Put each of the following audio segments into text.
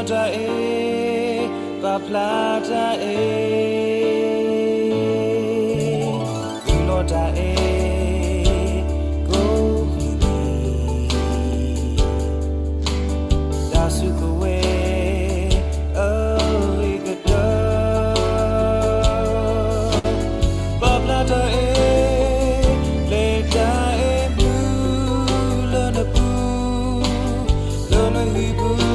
တၢ်အဲၣ်, ပာ်ဖျါတၢ်အဲၣ်, သူၣ်လီၤတၢ်အဲၣ်, ကိးမံၤမံၤ, တၢ်စုကဝဲၤ အဂ့ၤကတၢၢ်, ပာ်ဖျါတၢ်အဲၣ်, ပျဲတၢ်အဲၣ်မုာ်လၢနပူၤ, လၢနဟံၣ်ပူၤ,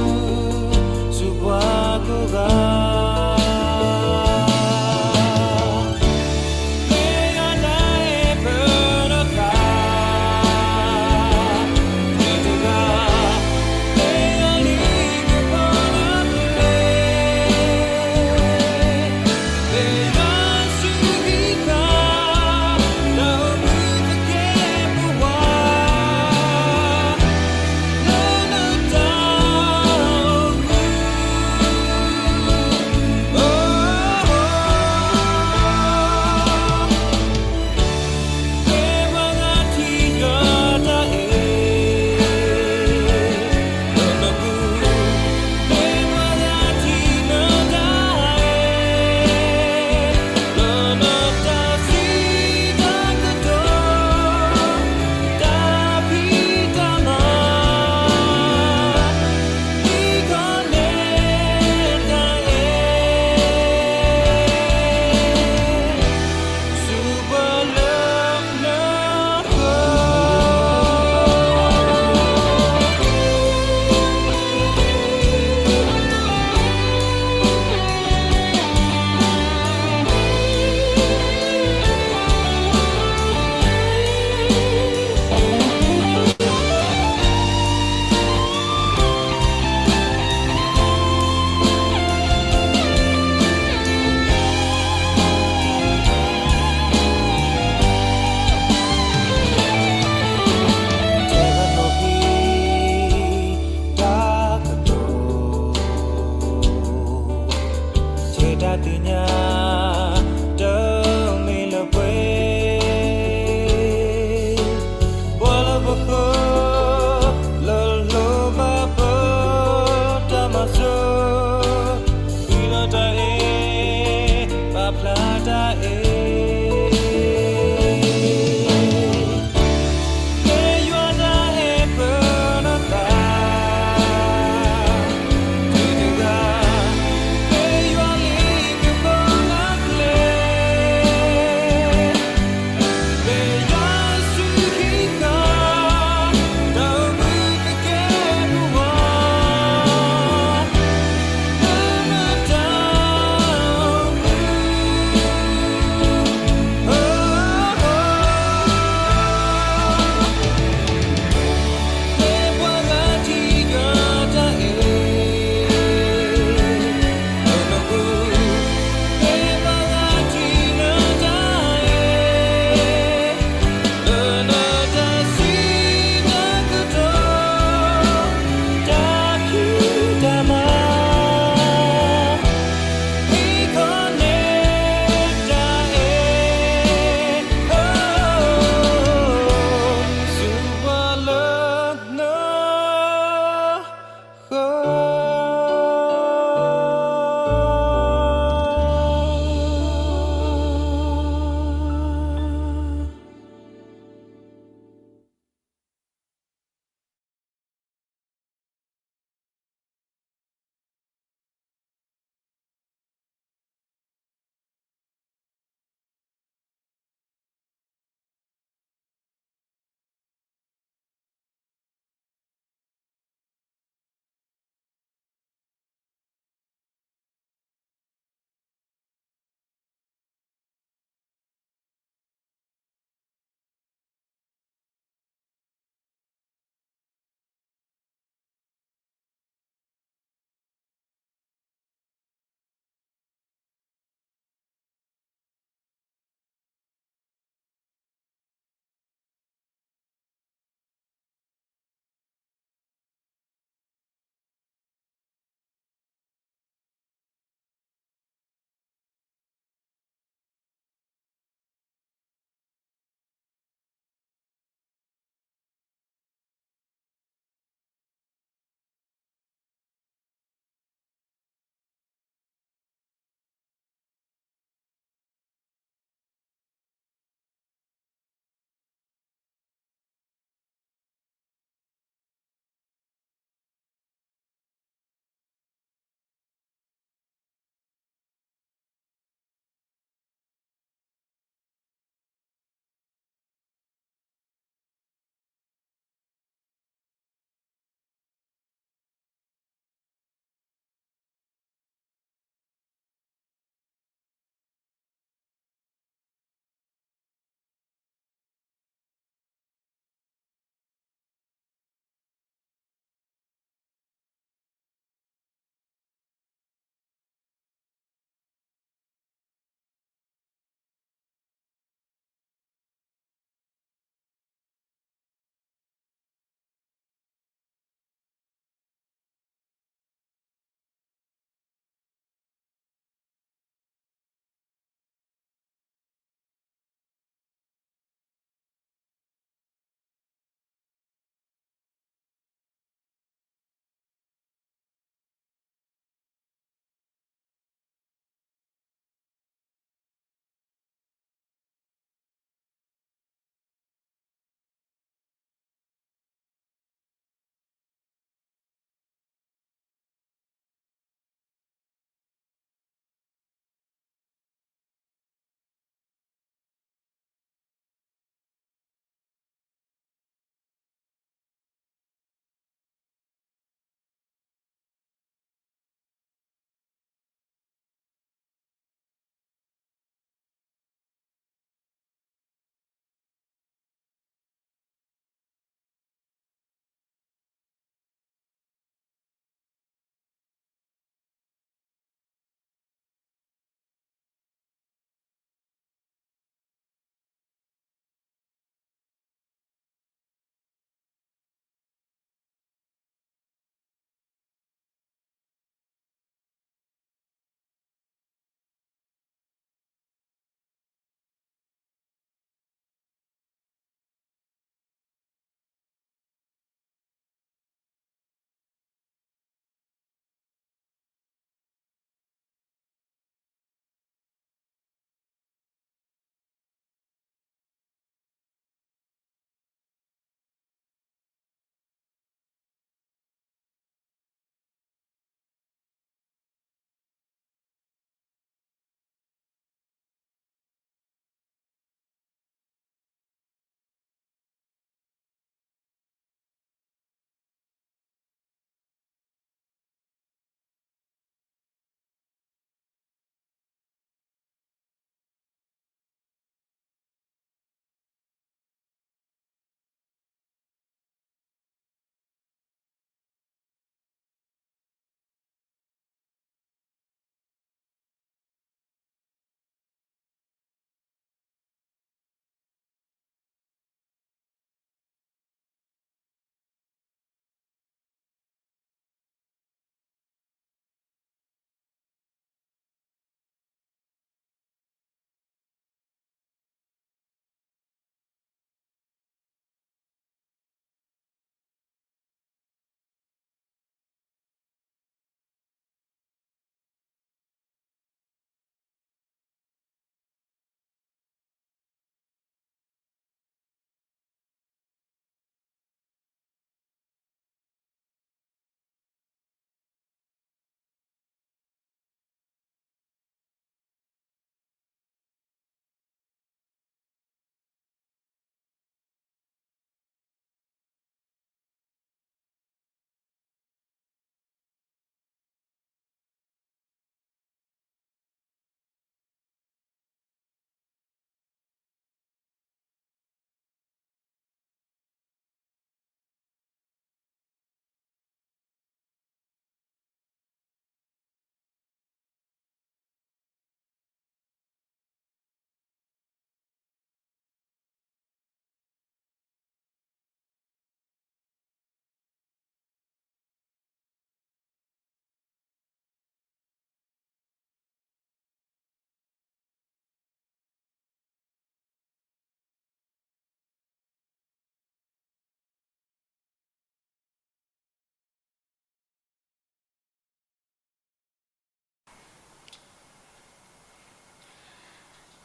ဆူပှၤကိးဂၤ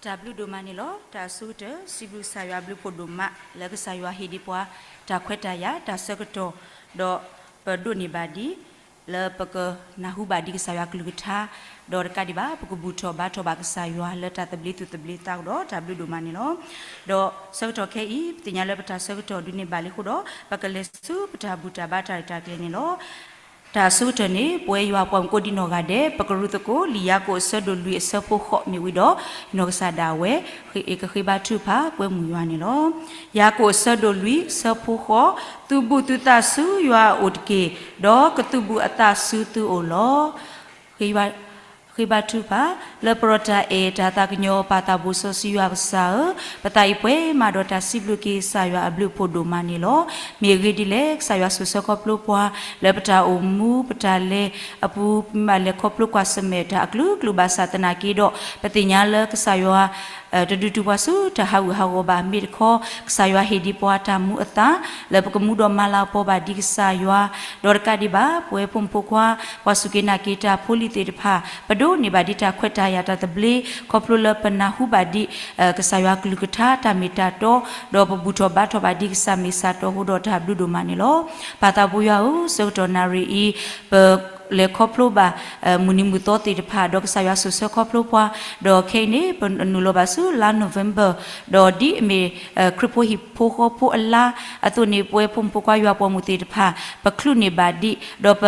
တၢ်ဘျုးဒိၣ်မးန့ၣ်လီၤ. တၢ်အဆိကတၢၢ် စံးဘျုးကစၢ်ယွၤအဘျုးဖှိၣ်ဒိၣ်မး လၢကစၢ်ယွၤဟ့ၣ်ဒံးပှၤ တၢ်ခွဲးတၢ်ယာ် တၢ်ဆၢကတီၢ် ဒီးပဒိးန့ၢ်ဘၣ်ဒံး လၢပကနၢ်ဟူဘၣ်ဒံးကစၢ်ယွၤကလုၢ်ကထါ ဒီးတကးဒံးဘၣ် ပကဘူၣ်ထီၣ်ဘါထီၣ်ဘၣ်ကစၢ်ယွၤလၢတၢ်သဘျ့သူၣ်သဘျ့သးကဒီး တၢ်ဘျုးဒိၣ်မးန့ၣ်လီၤ. ဒီးဆၢကတီၢ်ခဲအံၤ ပသ့ၣ်ညါလၢပတၢ်ဆၢကတီၢ်ဒုးန့ၢ်ဘၣ်လံအဃိဒီး ပကလဲၤဆူပတၢ်ဘူၣ်တၢ်ဘါတၢ်ရဲၣ်တၢ်ကျဲၤန့ၣ်လီၤ. တၢ်အဆိကတၢၢ်န့ၣ် ပဝဲယွၤပှၤမုၣ်ကိးဒံနီၢ်ဂၤဒဲး ပကရူၢ်သကိး လံာ်ယၤကိာ်အဆၢဒိၣ်လွံၢ်အဆၢဖိဃိးမ့ၢ်ဝံၤဒီး နီၢ်ကစၢ်ဒၣ်ဝဲ ကဃ့ဘါထုကဖၣ်ကွဲမုာ်ယွၤန့ၣ်လီၤ. ယၤကိာ်အဆၢဒိၣ်လွံၢ်အဆၢဖိဃိး, သုဘူးသုသးဆူယွၤအအိၣ်တက့ၢ်, ဒီးကသုးဘူးအသးဆူသုအိၣ်လီၤ. ဃ့ဘါထုကဖၣ်, လၢပရီတၢ်အဲၣ်တၢ်သးကညီၤ ပၢ်သးဘိစီဆှံယွၤကစၢ်ဧၢ, ပသးအံၤပှဲၤမးဒီးတၢ်စံးဘျုးက့ၤကစၢ်ယွၤအဘျုးအဖှိၣ်ဒိၣ်မးန့ၣ်လီၤ. မ့ၢ်အဂ့ၢ်ဒ်လဲၣ် ကစၢ်ယွၤဆိၣ်ဆၢခီဖျိပှၤ လၢပတၢ်အိၣ်မူပတၢ်လဲၤအပူၤ ပမ့ၢ်လဲၤခီဖျိကွၢ်ဆၢၣ်မဲာ်တၢ်အကလုာ်ကလုာ်ဘၣ်ဆၣ်သနာ်က့ဒီး ပသ့ၣ်ညါလၢကစၢ်ယွၤ တဒုးတုၤပှၤဆူတၢ်ဟးဂူာ်ဟးဂီၤဘၣ် မ့ၢ်တခီ ကစၢ်ယွၤဟ့ၣ်ဒံးပှၤတၢ်မူအသး လၢပကမူဒီးမၤလၤကပီၤဘၣ်ဒံးကစၢ်ယွၤ, ဒီးတကးဒံးဘၣ် ပဝဲဖိမုၣ်ဖိခွါ ပှၤစူၢ်က့ၤနာ်က့ၤတၢ်ဖိလံၤသ့ၣ်တဖၣ် ပဒိးန့ၢ်ဘၣ်ဒံးတၢ်ခွဲးတၢ်ယာ်တၢ်သဘျ့ ခီဖျိလၢပနၢ်ဟူဘၣ်ဒံး ကစၢ်ယွၤကလုၢ်ကထါတၢ်မ့ၢ်တၢ်တီ, ဒီးပဘူၣ်ထီၣ်ဘါထီၣ်ဘၣ်ဒံးကစၢ်မ့ၢ်စၢ်တီအဃိဒီးတၢ်ဘျုးဒိၣ်မးန့ၣ်လီၤ. ပၢ်သးဘိယွၤဧၢ, ဆၢကတီၢ်နၣ်ရံၣ်အံၤ ပ လဲၤခီဖျိဘၣ် မုၢ်နံၤမုၢ်သီသ့ၣ်တဖၣ် ဒီးကစၢ်ယွၤဆိၣ်ဆၢခီဖျိပှၤ, ဒီးခဲအံၤန့ၣ် ပနုာ်လီၤဘၣ်ဆူလါ November, ဒီးဒ်အမ့ၢ် ခရံာ်ဖိဟံၣ်ဖိဃီဖိအလါအသိးန့ၣ် ပဝဲဖိမုၣ်ဖိခွါယွၤပှၤမုၣ်သ့ၣ်တဖၣ် ပချုးန့ၢ်ဘၣ်ဒံး ဒီးပ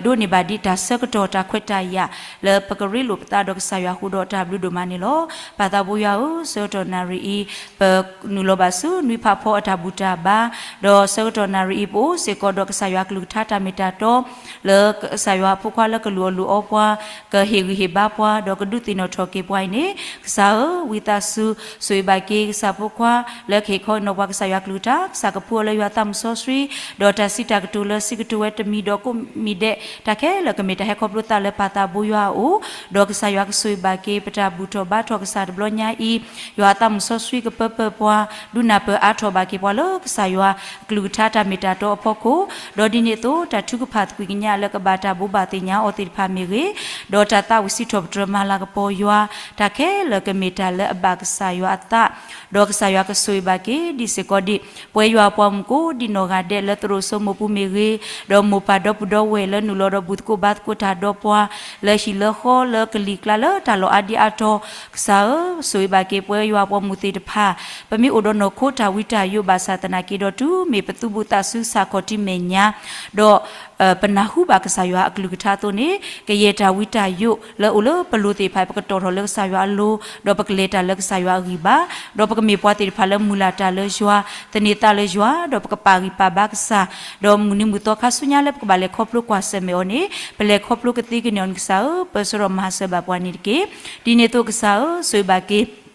ဒိးန့ၢ်ဘၣ်ဒံးတၢ်ဆၢကတီၢ်တၢ်ခွဲးတၢ်ယာ် လၢပကရ့လိာ်ပသးဒီးကစၢ်ယွၤအဃိဒီးတၢ်ဘျုးဒိၣ်မးန့ၣ်လီၤ. ပၢ်သးဘိယွၤဧၢ, ဆၢကတီၢ်နၣ်ရံၣ်အံၤ ပနုာ်လီၤဘၣ်ဆူနွံဖးဖီအတၢ်ဘူၣ်တၢ်ဘါ, ဒီးဆၢကတီၢ်နၣ်ရံၣ်အံၤ ပအိၣ်စ့ၢ်ကီးဒီးကစၢ်ယွၤကလုၢ်ကထါတၢ်မ့ၢ်တၢ်တီ လၢကစၢ်ယွၤအဖိခွါလၢကလူၤအီၣ်လူၤအီပှၤ, ကဟ့ၣ်ဂံၢ်ဟ့ၣ်ဘါပှၤ, ဒီးကဒုးသ့ၣ်နီၣ်ထီၣ်က့ၤပှၤအံၤန့ၣ်, ကစၢ်ဧၢ, ဝံသးစူၤ ဆိၣ်ဂ့ၤဘၣ်က့ၤကစၢ်ဖိခွါ လၢကဟ့ၣ်ခီဟ့ၣ်နီၤပှၤကစၢ်ယွၤကလုၢ်ကထါ, ကစၢ်ကဖှူအီၤလၢယွၤသးမုၢ်စီဆှံ, ဒီးတၢ်စံးတၢ်ကတိၤလၢစံးကတိၤဝဲတမံၤဒီးကိးမံၤဒဲး တၢ်ခဲလၢာ်ကမ့ၢ်တၢ်ဟဲခီဖျိသးလၢပၢ်သးဘိယွၤအအိၣ်, ဒီးကစၢ်ယွၤကဆိၣ်ဂ့ၤဘၣ်က့ၤ ပတၢ်ဘူၣ်ထီၣ်ဘါထီၣ်ကစၢ်တဘျီညါအံၤ, ယွၤအသးမုၢ်စီဆှံကပၢပၢပှၤ, ဒုးနၢ်ပၢၢ်အါထီၣ်ဘၣ်က့ၤပှၤလၢကစၢ်ယွၤကလုၢ်ကထါတၢ်မ့ၢ်တၢ်တီအဖီခိၣ်, ဒီးဒ်န့ၣ်အသိး တၢ်ထုကဖၣ်သကွံာ်ကညးလၢကဘၣ်တၢ်ဘိးဘၣ်သ့ၣ်ညါအီၤသ့ၣ်တဖၣ်မ့ၢ်ဂ့ၤ, ဒီးတၢ်သးဝံၣ်စံးထီၣ်ပတြၢၤမၤလၤကပီၤယွၤ, တၢ်ခဲလၢာ်ကမ့ၢ်တၢ်လၢအဘၣ်ကစၢ်ယွၤအသး, ဒီးကစၢ်ယွၤကဆိၣ်ဂ့ၤဘၣ်က့ၤ ဒ်စ့ၢ်ကီးဒ် ပဝဲယွၤပှၤမုၣ်ကိးဒံနီၢ်ဂၤဒဲးလၢသရိာ်စိမိးပူၤမ့ၢ်ဂ့ၤ, ဒီးမိၢ်ပၢ်ဒီပုၢ်ဒီဝဲၢ်လၢနုာ်လီၤဒီးဘူၣ်သကိးဘါသကိးတၢ်ဒီးပှၤ, လၢဟံၣ်လၢဃီလၢကလံၤကျါလၢတၢ်လီၢ်အါဒံအါတီၤ, ကစၢ်ဧၢ, ဆိၣ်ဂ့ၤဘၣ်က့ၤပဝဲယွၤပှၤမုၣ်သ့ၣ်တဖၣ်, ပမ့ၢ်အိၣ်ဒီးနီၢ်ခိတၢ်ဝံတၢ်ယိးဘၣ်ဆၣ်သနာ်က့ဒီးတုၤမ့ၢ်ပသူဘူးသးဆူကစၢ်ခီၣ်ထံးမဲာ်ညါ, ဒီး ပနၢ်ဟူဘၣ်ကစၢ်ယွၤအကလုၢ်ကထါအသိးန့ၣ်, ကယဲၢ်တၢ်ဝံတၢ်ယိးလၢအိၣ်လၢပလိၤသ့ၣ်တဖၣ် ပကတီၢ်ထီၣ်လၢကစၢ်ယွၤအလိၤ, ဒီးပကလဲၤတၢ်လၢကစၢ်ယွၤအဂံၢ်ဘါ, ဒီးပကမ့ၢ်ပှၤသ့ၣ်တဖၣ်လၢမုၢ်လၢ်တၢ်လၢယွၤ, သန့ၤသးလၢယွၤ, ဒီးပကပာ်ဂံၢ်ပာ်ဘါကစၢ်, ဒီးမုၢ်နံၤမုၢ်သီခါဆူညါလၢပကဘၣ်လဲၤခီဖျိကွၢ်ဆၢၣ်မဲာ်အီၤန့ၣ်, ပလဲၤခီဖျိကသ့ကန့ၢ်အီၤန့ၣ်ကစၢ်ဧၢ, ပၢဆှၢဒီးမၤစၢၤဘၣ်ပှၤန့ၣ်တက့ၢ်. ဒ်န့ၣ်အသိးကစၢ်ဧၢ, ဆိၣ်ဂ့ၤဘၣ်က့ၤ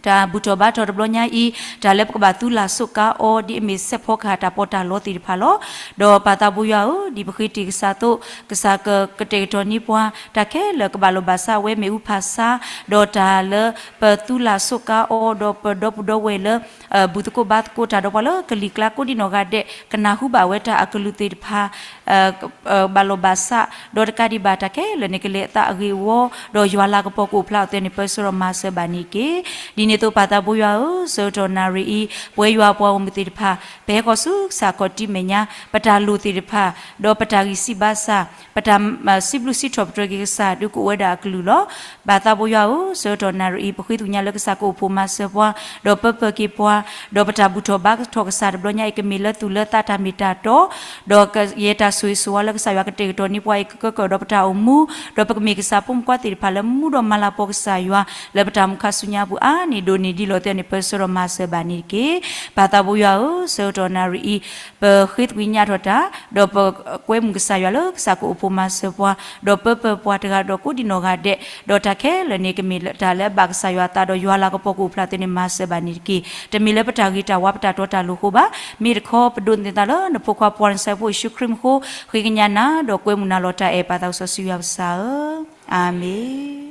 တၢ်ဘူၣ်ထီၣ်ဘါထီၣ်တဘျီညါအံၤ, တၢ်လၢပကဘၣ်သူလၢ်ဆိးကါအီၤ ဒ်အမ့ၢ်စဲးဖီကဟၣ်တၢ်ပီးတၢ်လီသ့ၣ်တဖၣ်လီၤ. ဒီးပၢ်သးဘိယွၤဧၢ, ဒ်ပဃ့တ့ၢ်ကစၢ်အသိး, ကစၢ်ကကတဲာ်ကတီၤန့ၢ်ပှၤ, တၢ်ခဲလၢာ်ကဘၣ်လိာ်ဘၣ်စးဝဲမ့ၣ်အူဖးဆါ, ဒီးတၢ်လၢပသူလၢ်ဆိးကါအီၤ, ဒီးပဒီပုၢ်ဒီဝဲၢ်လၢ ဘူၣ်သကိးဘါသကိးတၢ်ဒီးပှၤလၢကလံၤကျါကိးဒံနီၢ်ဂၤဒဲး ကနၢ်ဟူဘၣ်ဝဲတၢ်အကလုၢ်သ့ၣ်တဖၣ် ဘၣ်လိာ်ဘၣ်စး, ဒီးတကးဒံးဘၣ်တၢ်ခဲလၢာ်န့ၣ် ကလဲၤအသးအဂ့ၢ်အဝီ, ဒီးယွၤလၤကပီၤကအိၣ်ဖျါအီၤသ့ၣ်န့ၣ် ပၢဆှၢဒီးမၤစၢၤဘၣ်န့ၣ်တက့ၢ်. ဒ်န့ၣ်အသိးပၢ်သးဘိယွၤဧၢ, ဆၢကတီၢ်နၣ်ရံၣ်အံၤ, ပဝဲယွၤပှၤဂီၢ်မုၢ်သ့ၣ်တဖၣ်, ပဟဲဃီၤဆူကစၢ်ခီၣ်ထံးမဲာ်ညါ, ပတၢ်လိၣ်သ့ၣ်တဖၣ်, ဒီးပတၢ်ဂံၢ်စၢ်ဘါစၢ်, ပတၢ်စံးဘျုးစံးထီၣ်ပတြၢၤက့ၤကစၢ် ဒုးကအိၣ်ဝဲဒၣ်အကလုၢ်လီၤ. ပၢ်သးဘိယွၤဧၢ, ဆၢကတီၢ်နၣ်ရံၣ်အံၤ ပဃ့သကွံာ်ညါလၢကစၢ်ကအိၣ်ဖှိၣ်မၤစၢၤပှၤ, ဒီးပၢပၢၢ်က့ၤပှၤ, ဒီးပတၢ်ဘူၣ်ထီၣ်ဘါထီၣ်ကစၢ်တဘျီညါအံၤ ကမ့ၢ်လၢသူၣ်လၢသးတၢ်မ့ၢ်တၢ်တီ, ဒီးကယဲၢ်တၢ်ဆိၣ်ဂ့ၤဆိၣ်ဝါလၢကစၢ်ယွၤကတဲာ်ကတီၤန့ၢ်ပှၤအံၤ ကကၢကၢၢ်ဒီးပတၢ်အိၣ်မူ, ဒီးပကမ့ၢ်ကစၢ်ဖိမုၣ်ဖိခွါသ့ၣ်တဖၣ်လၢမူဒီးမၤလၤကပီၤကစၢ်ယွၤ လၢပတၢ်အိၣ်မူခါဆူညါအပူၤအါန့ၢ်ဒိၣ်န့ၢ်ဒံးလီၤသ့ၣ်န့ၣ် ပၢဆှၢဒီးမၤစၢၤဘၣ်န့ၣ်တက့ၢ်. ပၢ်သးဘိယွၤဧၢ, ဆၢကတီၢ်နၣ်ရံၣ်အံၤ ပဃ့သကွံာ်ညါထီၣ်တၢ်, ဒီးပကွဲမုာ်ကစၢ်ယွၤလၢကစၢ်ကအိၣ်ဖှိၣ်မၤစၢၤပှၤ, ဒီးပၢပၢၢ်ပှၤတဂၤဒီးကိးဒံနီၢ်ဂၤဒဲး, ဒီးတၢ်ခဲလၢာ်န့ၣ် ကမ့ၢ်လၢတၢ်လၢအဘၣ်ကစၢ်ယွၤအသးဒီးယွၤလၤကပီၤကအိၣ်ဖျါသ့ၣ်န့ၣ် မၤစၢၤဘၣ်န့ၣ်တက့ၢ်. တမ့ၢ်လၢပတၢ်ဂ့ၤတၢ်ဝါပတၢ်တီတၢ်လိၤအဃိဘၣ်. မ့ၢ်တခီ ပဒိးန့ၢ်သးလၢနဖိခွါပှၤနဆၢဖိယ့ၣ်ၡူးခရံာ်မူခိၣ်, ဃ့ကညးနၤ, ဒီးကွဲမုာ်နၤလီၤတၢ်အဲၣ်ပၢ်သးစီဆှံယွၤပကစၢ်ဧၢ, အၤမ့ၣ်.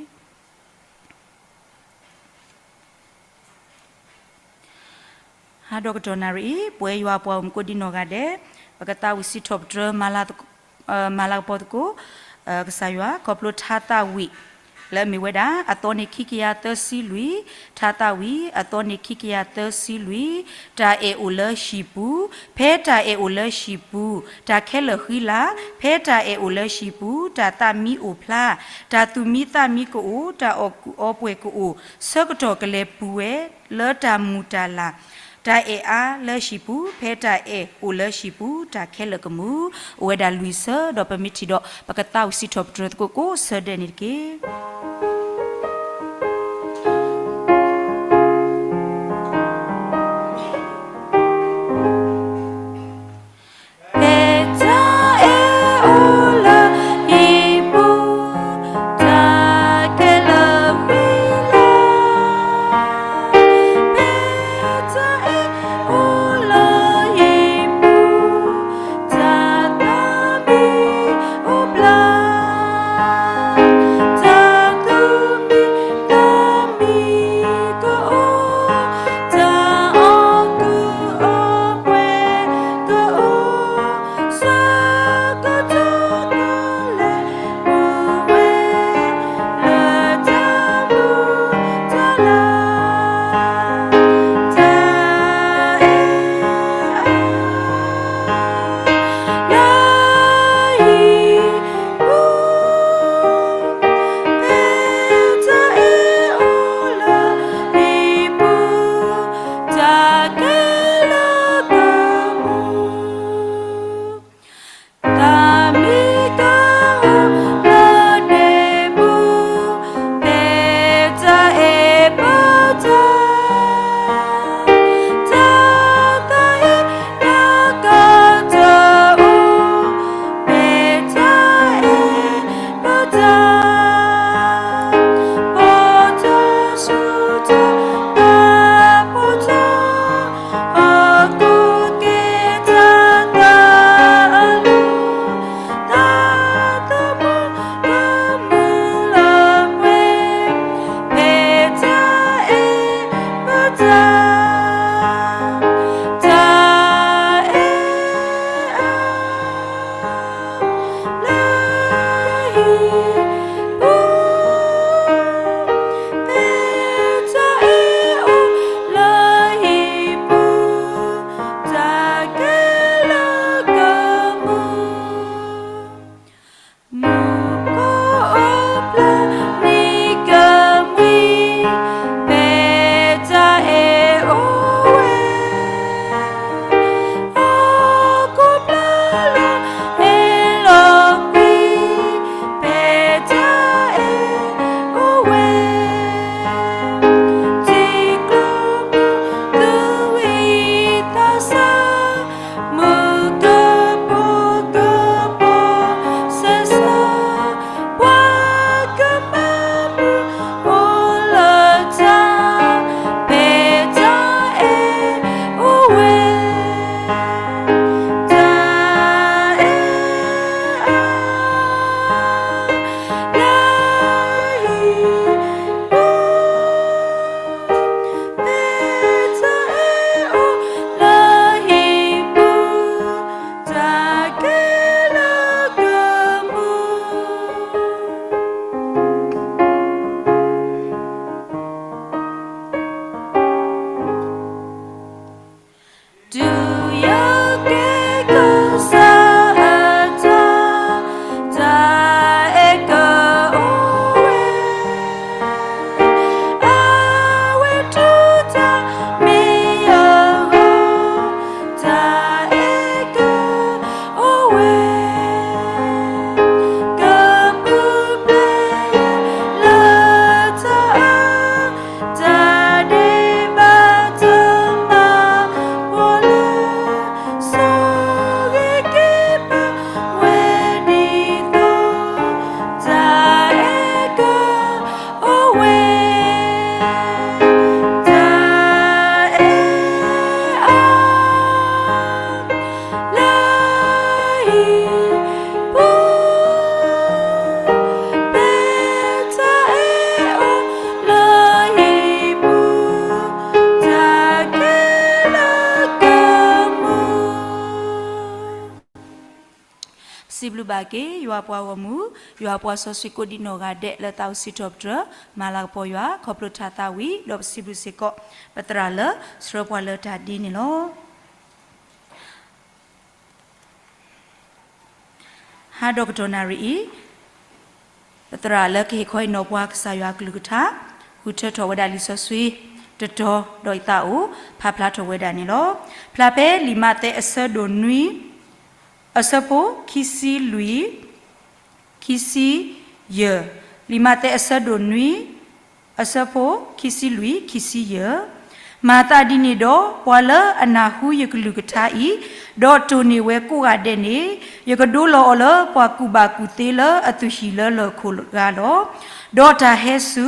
ဟါဒီးကတီၢ်နၣ်ရံၣ်အံၤ ပဝဲယွၤပှၤဂီၢ်မုၢ်ကိးဒံနီၢ်ဂၤဒဲး, ပကသးဝံၣ်စံးထီၣ်ပတြၢၤ မၤလၤကပီၤသကိး ကစၢ်ယွၤ ခီဖျိထါသးဝံၣ် လၢအမ့ၢ်ဝဲဒၣ် အသီန့ၣ်ခံကယၤသၢဆံလွံၢ်, ထါသးဝံၣ် အသီန့ၣ်ခံကယၤသၢဆံလွံၢ်, တၢ်အဲၣ်အိၣ်လၢဟံၣ်ပူၤ, ဖဲတၢ်အဲၣ်အိၣ်လၢဟံၣ်ပူၤ တၢ်ခဲလၢာ်ဃံလၤ, ဖဲတၢ်အဲၣ်အိၣ်လၢဟံၣ်ပူၤ တၢ်သးမံအိၣ်ဖျါ, တၢ်သူၣ်မံသးမံကအိၣ်, တၢ်အီၣ်ကူၣ်အီပှဲၤကအိၣ်, ဆၢကတီၢ်ကလဲၤပူၤဝဲ လၢတၢ်မုာ်တၢ်လၤ, တၢ်အဲၣ်အါလၢဟံၣ်ပူၤ, ဖဲတၢ်အဲၣ်အိၣ်လၢဟံၣ်ပူၤ တၢ်ခဲလၢာ်ကမူၤ, အိၣ်ဝဲဒၣ်လွံၢ်ဆၢ ဒီးပမ့ၢ်ထံၣ်ဒီး ပကသးဝံၣ်စံးထီၣ်ပတြၢၤသကိးကိးဆၢဒဲးန့ၣ်တက့ၢ်. ဖဲတၢ်အဲၣ်အိၣ်လၢဟံၣ်ပူၤ, တၢ်ခဲလၢာ်ဃံလၤ, ဖဲတၢ်အဲၣ်အိၣ်လၢဟံၣ်ပူၤ, တၢ်သးမံအိၣ်ဖျါ, တၢ်သူၣ်မံသးမံကအိၣ်, တၢ်အီၣ်ကူၣ်အီပှဲၤကအိၣ်, ဆၢကတီၢ်ကလဲၤပူၤဝဲ လၢတၢ်မုာ်တၢ်လၤ, တၢ်အဲၣ်အါ လၢဟံၣ်ပူၤ, ဖဲတၢ်အဲၣ်အိၣ်လၢဟံၣ်ပူၤ, တၢ်ခဲလၢာ်ကမူၤ, သးမံကအိၣ်လၢဒဲပူၤ, ဖဲတၢ်အဲၣ်ပတၢ်, တၢ်သးအဲၣ်တၢ်ကတၢၢ်အိၣ်, ဖဲတၢ်အဲၣ်ပတၢ်, ပတၢ်ဆူးတၢ်ဖး ပတၢ် စံးဘျုးဘၣ်က့ၤ ယွၤပှၤဂီၢ်မုၢ်, ယွၤပှၤစီဆှံကိးဒံနီၢ်ဂၤဒဲးလၢသးအိၣ်စံးထီၣ်ပတြၢၤ မၤလၤကပီၤယွၤ ခီဖျိထါသးဝံၣ် ဒီးပစံးဘျုးစ့ၢ်ကီး ပသရၣ်လၢ ဆှၢပှၤလၢတၢ်ဒ်န့ၣ်လီၤ. ဟါဒီကတီၢ်နၣ်ရံၣ်အံၤ ပသရၣ်လၢကဟ့ၣ်ခီဟ့ၣ်နီၤပှၤကစၢ်ယွၤအကလုၢ်ကထါ ဃုထၢထီၣ်ဝဲဒၣ်လံာ်စီဆှံတတီၤ ဒီးယသးအိၣ်ဖးဖျါထီၣ်ဝဲဒၣ်န့ၣ်လီၤ. ဖျါဖဲလံာ်မးသဲအဆၢဒိၣ်နွံ အဆၢဖိခံဆံလွံၢ် ခံဆံယဲၢ်, လံာ်မးသဲအဆၢဒိၣ်နွံ အဆၢဖိခံဆံလွံၢ် ခံဆံယဲၢ်. မၤသးဒ်န့ၣ်ဒီး ပှၤလၢအနၢ်ဟူယကလုၢ်ကထါအံၤ ဒီးတိၢ်န့ၢ်ဝဲကိးဂၤဒဲးန့ၣ် ယကဒိလီၤအီၤလၢပှၤကူၣ်ဘၣ်ကူၣ်သ့လၢအသူၣ်ဟံၣ်လၢလၢၢ်ခိၣ်တဂၤလီၤ. ဒီးတၢ်ဟဲစူ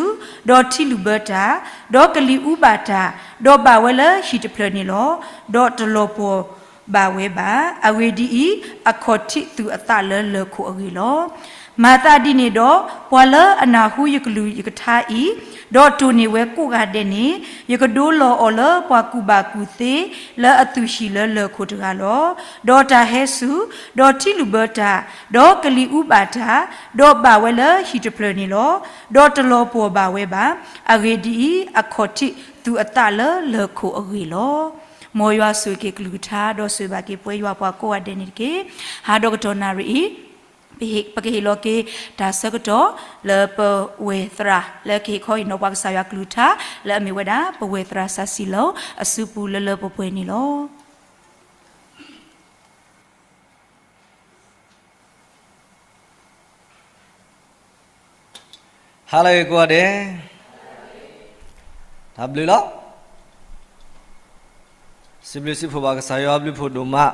ၤ, ဒီးထံလုၣ်ဘၢတၢ်, ဒီးကလံၤအူဘၣ်တၢ်, ဒီးဘၣ်ဝဲလၢဟံၣ်တဖျၢၣ်န့ၣ်လီၤ. ဒီးတလီၤပှီၢ်ဘၣ်ဝဲဘၣ်. အဂ့ၢ်ဒ်အံၤ, အခီၣ်ထံးသူၣ်အသးလၢလၢၢ်ခိၣ်အဂ့ၢ်လီၤ. မၤသးဒ်န့ၣ်ဒီး ပှၤလၢအနၢ်ဟူယကလုၢ်ယကထါအံၤ ဒီးတိၢ်န့ၢ်ဝဲကိးဂၤဒဲးန့ၣ် ယကဒိလီၤအီၤလၢပှၤကူၣ်ဘၣ်ကူၣ်သ့လၢအသူၣ်ဟံၣ်လၢလၢၢ်ခိၣ်တဂၤလီၤ. ဒီးတၢ်ဟဲစူၤ, ဒီးထံလုၣ်ဘၢတၢ်, ဒီးကလံၤအူဘၣ်တၢ်, ဒီးဘၣ်ဝဲလၢဟံၣ်တဖျၢၣ်န့ၣ်လီၤ. ဒီးတလီၤပှီၢ်ဘၣ်ဝဲဘၣ်. အဂ့ၢ်ဒ်အံၤ, အခီၣ်ထံးသူၣ်အသးလၢလၢၢ်ခိၣ်အဂ့ၢ်လီၤ. မ်ယွၤဆိၣ်ဂ့ၤက့ၤကလုၢ်ကထါ ဒီးဆိၣ်ဂ့ၤဘၣ်က့ၤပဝဲယွၤပှၤကိးဂၤဒဲးန့ၣ်တက့ၢ်. ဟါဒီကတီၢ်နၣ်ရံၣ်အံၤ ပဟ့ၣ်- ပကဟ့ၣ်လီၤက့ၤတၢ်ဆၢကတီၢ်လၢပဝဲၢ်သရၣ်လၢကဟ့ၣ်ခီဟ့ၣ်နီၤပှၤကစၢ်ယွၤကလုၢ်ကထါ လၢအမ့ၢ်ဝဲဒၣ် ပဝဲၢ်သရၣ်စးစံလီၤ အစုပူၤလၢလၢပှဲၤပှဲၤန့ၣ်လီၤ. ဟါလၢအဂ့ၤကိးဂၤဒဲး, တၢ်ဘျုးလီၤ. စံးဘျုးစံးဖှိၣ်ဘၣ်ကစၢ်ယွၤအဘျုးဖှိၣ်ဒိၣ်မး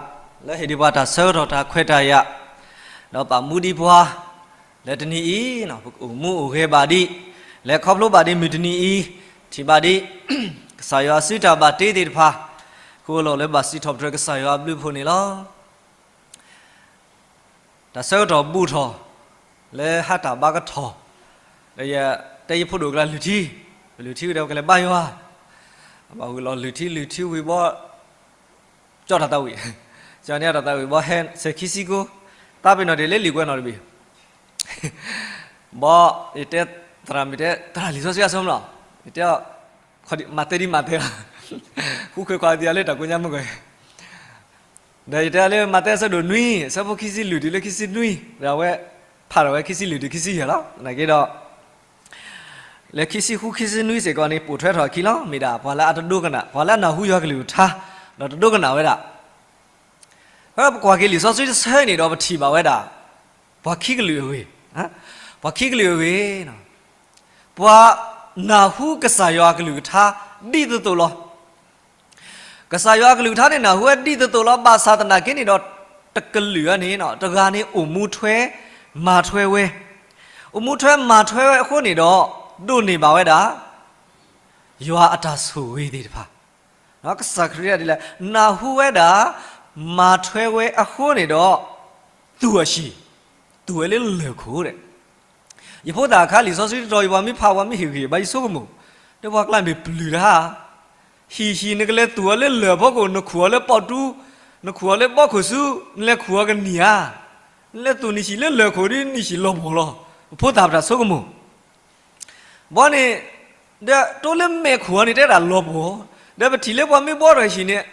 လၢဟ့ၣ်ဒံးပှၤတၢ်ဆၢကတီၢ်တၢ်ခွဲးတၢ်ယာ်, ဒီးပာ်မူဒံးပှၤ လၢတနံၤအံၤ ပကအိၣ်မူအိၣ်ဂဲၤဘၣ်ဒံး, လဲၤခီဖျိဘၣ်ဒံးမုၢ်တနံၤအံၤ, ထံၣ်ဘၣ်ဒံး ကစၢ်ယွၤအစုတၢ်ဘၣ်တ့သ့ၣ်တဖၣ်, ဃိလီၤလၢဘၣ်စံးထီၣ်ပတြၢၤကစၢ်ယွၤအဘျုးဖှိၣ်န့ၣ်လီၤ. တၢ်ဆၢကတီၢ်ဘူးထီၣ် လၢဟါတၢ်ဘါကထီၣ်, ဒီးယတဲယဖိဒိၣ်အကျါလုၢ်ထံ, ပလုၢ်ထံဝံၤဒီးပကလဲၤဘါယွၤ, ဘၣ်ဝံၤလီၤလုၢ်ထံလုၢ်ထံဝံၤဘီ ကၠီတၢ်သးဝံၣ်, ကၠီန့ၢ်တၢ်သးဝံၣ်ဘီဟဲစဲၤခံဆံကိ, သးပ့ၤနီၣ်ဒံးလၢလံာ်ကွဲးနီၣ်တဘ့ၣ်, ဘီ ယတဲသရၣ်မုၣ်တဲ သရၣ်လံာ်စီဆှံအဆၢမနီၤ, ယတဲ မၤတဲဒ်မၤတဲလီၤ, ဃုခွဲးခွါသံအလၢတၢ်ကိးညါမုၢ်ကွဲၢ်, ဒီးယတဲလၢမးသဲအဆၢဒိၣ်နွံ အဆၢဖိခံဆံလွံၢ်တုၤလၢခံဆံနွံ, ဒီးအဝဲဖးထီၣ်ဝဲခံဆံလွံၢ်တုၤခံဆံယဲၢ်လီၤ. သနာ်က့ဒီး လၢခံဆံဃုခံဆံနွံစ့ၢ်ကီးန့ၣ် ပိာ်ထွဲထီၣ်အခံလီၤ. မ့ၢ်ဒၣ်ပှၤလၢအတဒိကနၣ်, ပှၤလၢအနၢ်ဟူယွၤကလုၢ်ကထါ ဒီးတဒိကနၣ်ဝဲဒၣ်. ဖဲပကွၢ်က့ၤလံာ်စီဆှံတဆၢအံၤန့ၣ်ဒီးပထံၣ်ဘၣ်ဝဲဒၣ် ပှၤခံကလုာ်အဂ့ၢ်, ပှၤခံကလုာ်အဂ့ၢ်, ပှၤနၢ်ဟူကစၢ်ယွၤအကလုၢ်ကထါ ဒ်သိးသိးလီၤ. ကစၢ်ယွၤအကလုၢ်ကထါန့ၣ် နၢ်ဟူဝဲဒ်သိးသိးလီၤ. ဘၣ်ဆၣ်သနာ်က့န့ၣ်ဒီး တကလုာ်န့ၣ် တဂၤန့ၣ်အိၣ်မူထွဲ မၤထွဲဝဲ, အိၣ်မူထွဲမၤထွဲဝဲအဃိန့ၣ်ဒီး ဒိးန့ၢ်ဘၣ်ဝဲဒၣ် ယွၤအတၢ်ဆိၣ်ဂ့ၤသ့ၣ်တဖၣ်, ကစၢ်ခရံာ်ဒ်လဲၣ် နၢ်ဟူဝဲဒၣ် မၤထွဲဝဲအဃိန့ၣ်ဒီး သူၣ်အဟံၣ်, သူၣ်ဝဲလၢလၢၢ်ခိၣ်ဒဲး. ယဖိသၣ်အခါ လံာ်စီဆှံတတီၤအံၤ ပှၤမ့ၢ်ဖး ပှၤမ့ၢ်ဟ့ၣ်ဂံၢ်ဘါယဆိကမိၣ်, ဒီးပှၤကျါမ့ၢ်ပျုၢ်တဟါ, ဟံၣ်ဟံၣ် နကလဲၤသူၣ်အီၤလၢလၢၢ်ဖီခိၣ်, နခူၣ်အီၤလၢပီၣ်တူ, နခူၣ်အီၤလၢဘီခိၣ်ဆူ, နလဲၤခူၣ်အီၤကနံၣ်ဧါ, နလဲၤသူၣ်နံၣ်ဟံၣ်လၢလၢၢ်ခိၣ်ဒီး နံၣ်ဟံၣ်လီၤပှီၢ်လီၤ. ပဖိသၣ်ပတၢ်ဆိကမိၣ် ဘီန့ၣ်, ဒီးတိလၢမဲာ်ခူၣ်အီၤန့ၣ် တဲဒၣ်လီၤပှီၢ်, ဒီးပထံၣ်လၢပှၤမ့ၢ်ဘှီထီၣ်ဟံၣ်န့ၣ်,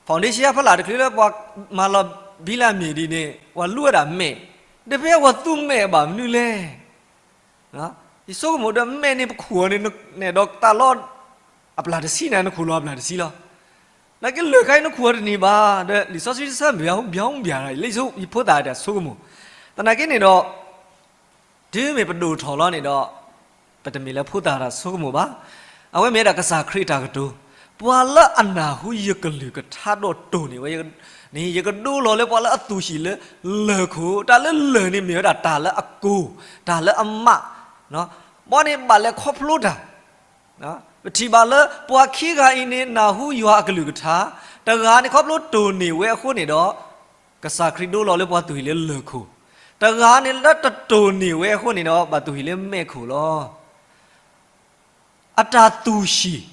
foundation ဖီလာ်တချုးလၢပှၤမၤလီၤဘံလၢအမ့ၢ်ဒ်န့ၣ် ပှၤလူဝဲဒၣ်မဲာ်, ဒီးဖဲပှၤသူမဲာ်ဘၣ်မနုၤလဲၣ်. ယဆိကမိၣ်ဒီးမဲာ်န့ၣ်ပခူၣ်အီၤန့ၣ် နဲၣ်ဒီးတၢ်လီၢ်အပျၢ်တဆံန့ၣ် နခူၣ်လီၤအပျၢ်တဆံလီၤ. သနာ်က့လၢၢ်ခါအံၤနခူၣ်အီၤတန့ၢ်ဘၣ်, ဒီးလံာ်စီဆှံတဆၢမ့ၢ်ဘၣ်ဟူဘၣ်ဟူဘၣ်ရၤ လၢယဖိသၣ်တၢ်ဆိကမိၣ်, သနာ်က့န့ၣ်ဒီး တုၤမ့ၢ်ပဒိၣ်ထီၣ်လီၤန့ၣ်ဒီး ပတမ့ၢ်လၢဖိသၣ်တၢ်ဆိကမိၣ်ဘၣ်. အဝဲမ့ၢ်ဝဲဒၣ်ကစၢ်ခရံာ်အတၢ်ကတိၤ, ပှၤလၢအနၢ်ဟူယကလုၢ်ကထါဒီးတိၢ်န့ၢ်ဝဲ, ယကဒိလီၤလၢပှၤလၢအသူၣ်ဟံၣ်လၢလၢၢ်ခိၣ်, တၢ်လၢလၢၢ်န့ၣ်မ့ၢ်ဝဲဒၣ်တၢ်လၢအကိၢ်, တၢ်လၢအမး, ဘီန့ၣ်ဘၣ်လဲၤခီဖျိတၢ် ပထံၣ်ဘၣ်လၢပှၤခံဂၤအံၤန့ၣ် နၢ်ဟူယွၤအကလုၢ်ကထါ, တဂၤန့ၣ်ခီဖျိတိၢ်န့ၢ်ဝဲအဃိန့ၣ်ဒီး ကစၢ်ခရံာ်ဒိလီၤလၢပှၤသူၣ်ဟံၣ်လၢလၢၢ်ခိၣ်, တဂၤန့ၣ်လၢတတိၢ်န့ၢ်ဝဲအဃိန့ၣ်ဒီး ဘၣ်သူၣ်ဟံၣ်လၢမဲးခိၣ်လီၤ. အတၢ်သူၣ်ဟံၣ်,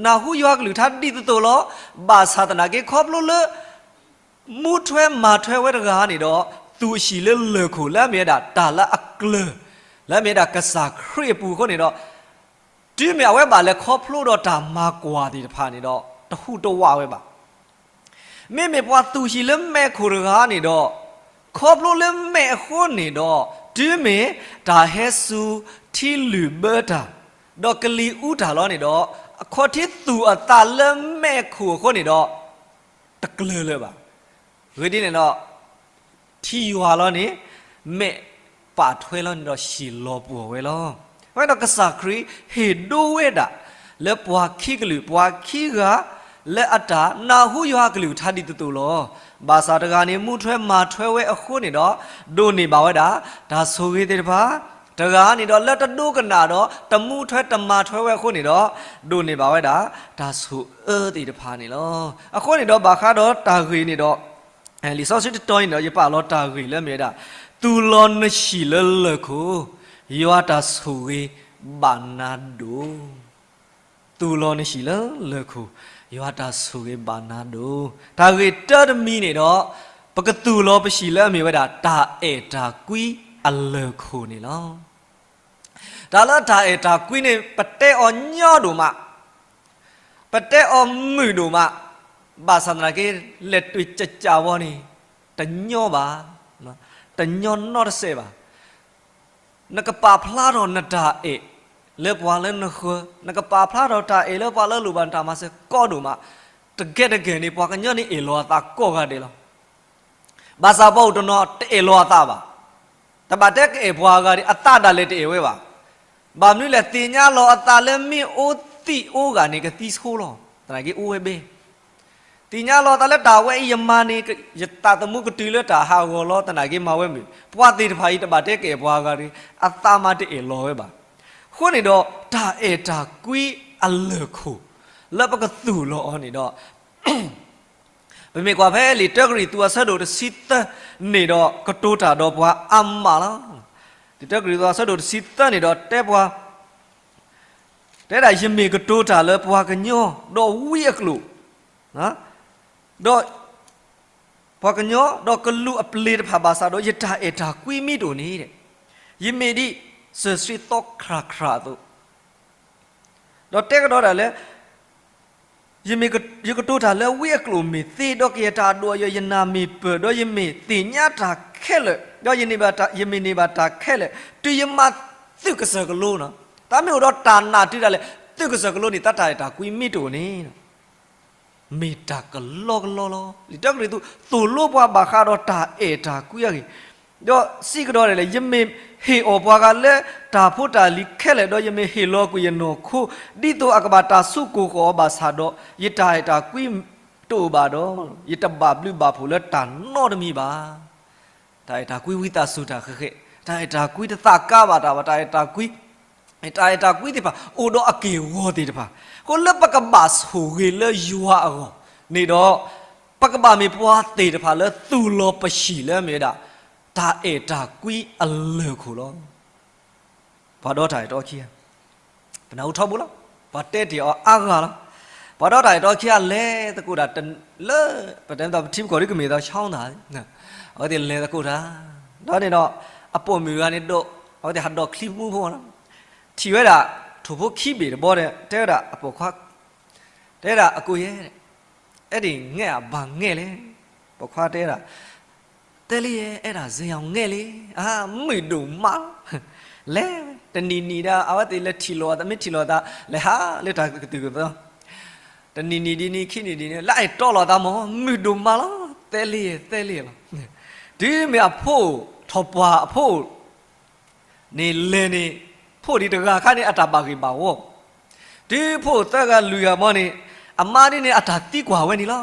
နၢ်ဟူယွၤကလုၢ်ကထါဒ်သိးသိးလီၤ. ဘၣ်ဆၣ်သနာ်က့ခီဖျိလၢ မူထွဲမၤထွဲဝဲတဂၤန့ၣ်ဒီး သူၣ်အဟံၣ်လၢလၢၢ်ခိၣ် လၢအမ့ၢ်ဝဲဒၣ်တၢ်လၢအကျၢၤ, လၢအမ့ၢ်ဝဲဒၣ်ကစၢ်ခရံာ်အပူၤအဃိန့ၣ်ဒီး, တုၤမ့ၢ်အဝဲဘၣ်လဲၤခီဖျိဒီးတၢ်မၤကွၢ်သ့ၣ်တဖၣ်န့ၣ်ဒီး, တဟူးတဝးဝဲဘၣ်. မ့မ့ၢ်ပှၤသူၣ်ဟံၣ်လၢမဲးခိၣ်တဂၤန့ၣ်ဒီး, ခီဖျိလၢမဲးအဃိန့ၣ်ဒီး, တုၤမ့ၢ်တၢ်ဟဲစူၤထံလုၢ်ဘၢတၢ်, ဒီးကလံၤအူတၢ်လီၤန့ၣ်ဒီး, အခီၣ်ထံးသူၣ်အသးလၢမဲးခိၣ်အဃိန့ၣ်ဒီး, တကျၢၤလၢၤဘၣ်. ဂ့ၤဒ်န့ၣ်ဒီး, ထံယွၤလီၤန့ၣ်, မဲးပာ်ထွဲလီၤန့ၣ်ဒီး ဟံၣ်လီၤပှီၢ်ဝဲလီၤ. အဃိဒီးကစၢ်ခရံာ်ဟ့ၣ်ဒိဝဲဒၣ် လၢပှၤခံကလုာ် ပှၤခံဂၤ လၢအတၢ်နၢ်ဟူယွၤအကလုၢ်ကထါဒ်သိးသိးလီၤ. ဘၣ်ဆၣ်တဂၤန့ၣ် မူထွဲမၤထွဲဝဲအဃိန့ၣ်ဒီး, ဒိးန့ၢ်ဘၣ်ဝဲဒၣ် တၢ်ဆိၣ်ဂ့ၤသ့ၣ်တဖၣ်, တဂၤန့ၣ်ဒီး လၢတဒိကနၣ်ဒီး တမူထွဲတမၤထွဲဝဲအဃိန့ၣ်ဒီး, ဒိးန့ၢ်ဘၣ်ဝဲဒၣ် တၢ်ဆိၣ်အၢသ့ၣ်တဖၣ်န့ၣ်လီၤ. အဃိန့ၣ်ဒီး ဘၣ်ဃးဒီးတၢ်ဂ့ၢ်န့ၣ်ဒီး, လံာ်စီဆှံတတီၤအံၤန့ၣ်ဒီး ယပာ်လီၤတၢ်ဂ့ၢ်လၢမ့ၢ်ဝဲဒၣ်, သူၣ်လီၤနဟံၣ်လၢလၢၢ်ခိၣ်, ယွၤတၢ်ဆိၣ်ဂ့ၤဘၣ်နၤဒိၣ်. သူၣ်လီၤနဟံၣ်လၢလၢၢ်ခိၣ်, ယွၤတၢ်ဆိၣ်ဂ့ၤဘၣ်နၤဒိၣ်. တၢ်ဂ့ၢ်တၢတမံၤန့ၣ်ဒီး, ပကသူၣ်လီၤပဟံၣ်လၢအမ့ၢ်ဝဲဒၣ် တၢ်အဲၣ်တၢ်ကွံအလၢၢ်ခိၣ်န့ၣ်လီၤ. တၢ်လၢတၢ်အဲၣ်တၢ်ကွံန့ၣ် ပတဲအီၤညီဒိၣ်မး, ပတဲအီၤမုာ်ဒိၣ်မး, ဘၣ်ဆၣ်သနာ်က့ လဲၤတွံၢ်ကကးဝီန့ၣ် တညီဘၣ်, တညီနီတစဲးဘၣ်. နကပာ်ဖျါထီၣ်နတၢ်အဲၣ်လၢပှၤလၢနဃၢၤ, နကပာ်ဖျါထီၣ်တၢ်အဲၣ်လၢပှၤလၢလိၣ်ဘၣ်နတၢ်မၤစၢၤကီဒိၣ်မး, တကဲတကဲန့ၣ် ပှၤကညီန့ၣ်အဲၣ်လီၤအသးကိးဂၤဒဲးလီၤ. ဘၣ်ဆၣ်ပှၤအိၣ်တနီၤတအဲၣ်လီၤအသးဘၣ်. တဘၣ်တဲကအဲၣ်ပှၤအဂၤဒီး အသးဒၣ်လဲာ်တအဲၣ်ဝဲဘၣ်. ဘၣ်မနုၤလဲၣ် သ့ၣ်ညါလီၤအသးလၢမ့ၢ်အိၣ်သံးအိၣ်ဂၤန့ၣ် ကသံဆိလီၤ, သနာ်က့အိၣ်ဝဲဘဲ. သ့ၣ်ညါလီၤအသးလၢတၢ်ဝဲအံၤယမၤန့ၣ် ယသးသမူကတုၤလၢတၢ်ဟးဂီၤလီၤ သနာ်က့မၤဝဲမုာ်. ပှၤသ့ၣ်တဖၣ်အံၤ တဘၣ်တဲကအဲၣ်ပှၤအဂၤဒီး အသးမၤတအဲၣ်လီၤဝဲဘၣ်. အဃိန့ၣ်ဒီး တၢ်အဲၣ်တၢ်ကွံအလၢၢ်ခိၣ် လၢပကသူၣ်လီၤအီၤန့ၣ်ဒီး ပမ့ၢ်ကွၢ်ဖဲလံာ်တၢကရံၣ်သူးအဆၢဒိၣ်တဆံသၢန့ၣ်ဒီး ကတိၤတၢ်ဒီးပှၤအါမးလီၤ. လံာ�တၢကရံၣ်သူးအဆၢဒိၣ်တဆံသၢန့ၣ်ဒီး တဲပှၤ, တဲဒၣ် ယမ့ၢ်ကတိၤတၢ်လၢပှၤကညီ ဒီးဝံအကျိာ်, ဒီး ပှၤကညီ ဒီးကလူးအပျ့ၤတဖၣ်ဘၣ်ဆၣ်ဒီး ယတၢ်အဲၣ်တၢ်ကွံမ့ၢ်တအိၣ်န့ၣ်, ယမ့ၢ်ဒ်စၢၤဆှံသီခရၣ်ခရၣ်အသိး, ဒီးတဲကဒီးဒၣ်လၢ ယမ့ၢ်ကတိၤတၢ်လၢဝံအကျိာ်မ့ၢ်သ့, ဒီးကယဲၢ်တၢ်အဒိၣ်အယိာ် ယနာ်မ့ၢ်ပၢၢ်, ဒီးယမ့ၢ်သ့ၣ်ညါတၢ်ခဲလၢာ်, ဒီးယမ့ၢ်န့ၢ်ဘၣ်တၢ်ခဲလၢာ်, တုၤယမၤသုးကစၢၢ်ကလိန့ၣ်, တၢ်မ့ၢ်အိၣ်ဒီးတၢ်နာ်တုၤဒၣ်လဲာ် သုးကစၢၢ်ကလိန့ၣ် တၢ်အဲၣ်တၢ်ကွံမ့ၢ်တအိၣ်န့ၣ် မ့ၢ်တၢ်ကလီကလီလီၤ. လံာ်တၢကရံၣ်သူး သိၣ်လိပှၤဘၣ်ဃးဒီးတၢ်အဲၣ်တၢ်ကွံအဂ့ၢ်, ဒီးစံးကဒီးဒၣ်လဲာ်, ယမ့ၢ်ဟ့ၣ်အီၣ်ပှၤဂၤလၢတၢ်ဖိတၢ်လံၤခဲလၢာ်, ဒီးယမ့ၢ်ဟ့ၣ်လီၤကွံာ်ယနီၢ်ခိ ဒ်သိးအကဘၣ်တၢ်ဆူးကိၢ်ဃီၤအီၤဘၣ်ဆၣ်ဒီး, ယတၢ်အဲၣ်တၢ်ကွံတအိၣ်ဘၣ်ဒီး, ယတဘၣ်ဘျုးဘၣ်ဖှိၣ်လၢတၢ်နီတမံၤဘၣ်. တၢ်အဲၣ်တၢ်ကွံဝံသးစူၤတၢ်ဃဲးဃဲး, တၢ်အဲၣ်တၢ်ကွံတသးကါဘၣ်တၢ်ဘၣ်, တၢ်အဲၣ်တၢ်ကွံ တၢ်အဲၣ်တၢ်ကွံသ့ၣ်တဖၣ် အိၣ်ဒီးအက့ၢ်အဂီၤသ့ၣ်တဖၣ်, အဃိလၢပကဘၣ်ဆိၣ်ဂ့ၤလၢယွၤအဂီၢ်န့ၣ်ဒီး, ပကဘၣ်မ့ၢ်ပှၤသ့ၣ်တဖၣ်လၢသူၣ်လီၤပဟံၣ်လၢမ့ၢ်ဝဲဒၣ် တၢ်အဲၣ်တၢ်ကွံအလၢၢ်ခိၣ်လီၤ. ပှၤဒီးတၢ်အဲၣ်တၢ်ခံဂၤ, ပနၢ်ဟူထီဘိလီၤ. ပှၤတဲတ့ၢ်အီၤအါဂၤလီၤ. ပှၤဒီးတၢ်အဲၣ်တၢ်ခံဂၤလဲၤသကိးတၢ်လၢ ပတဲမ့ၢ်ပထံပကီၢ်ဒ်ကမ့ၢ်သီဆီတၢ်, အဝဲသ့ၣ်လဲၤသကိးတၢ်, ဒီးန့ၣ်ဒီး အပိာ်မုၣ်ဂၤန့ၣ်ဒီး အဝဲသ့ၣ်ဟးဒိးချံပမူဖိလီၤ. ထံၣ်ဝဲဒၣ် ထိၣ်ဖိခံဘ့ၣ်တဘီဒီး တဲဝဲဒၣ်အပိာ်ခွါ, တဲဝဲဒၣ်အကိာ်ယဲ, အဲၣ်ဒိးငဲၢ်ဧါဘၣ်ငဲၢ်လဲၣ်. ပိာ်ခွါတဲဝဲဒၣ် တဲလံယဲ အဲၣ်ဒိးစ့ၢ်ကီးငဲၢ်လံ, အမုာ်ဒိၣ်မးလီၤ. လဲၤ တနံၤနံၤဒီး အဝဲသ့ၣ်လဲၤထံၣ်လိာ်အသး မ့ၢ်ထံၣ်လိာ်အသး လဲၤဟးလၢတၢ်ကတုၢ်ကသီ, တနံၤနံၤဒ်နံၤခံနံၤဒ်နံၤ လၢအဲၣ်တီလိာ်သးမး မုာ်ဒိၣ်မးလီၤ. တဲလံယဲ တဲလံယဲလီၤ. တုၤမ့ၢ်အဖိ ထီၣ်ပှၢ်အဖိ န့ၣ်လဲၤန့ၣ် ဖိဒံးတဂၤခါန့ၣ် အတၢ်ဘၣ်ဂ့ၢ်ဘၣ်ဝီ, တုၤဖိသၢဂၤလွံၢ်ဂၤမးန့ၣ် အမါဒ်န့ၣ် အတၢ်သံကွၢ်ဝဲန့ၣ်လီၤ.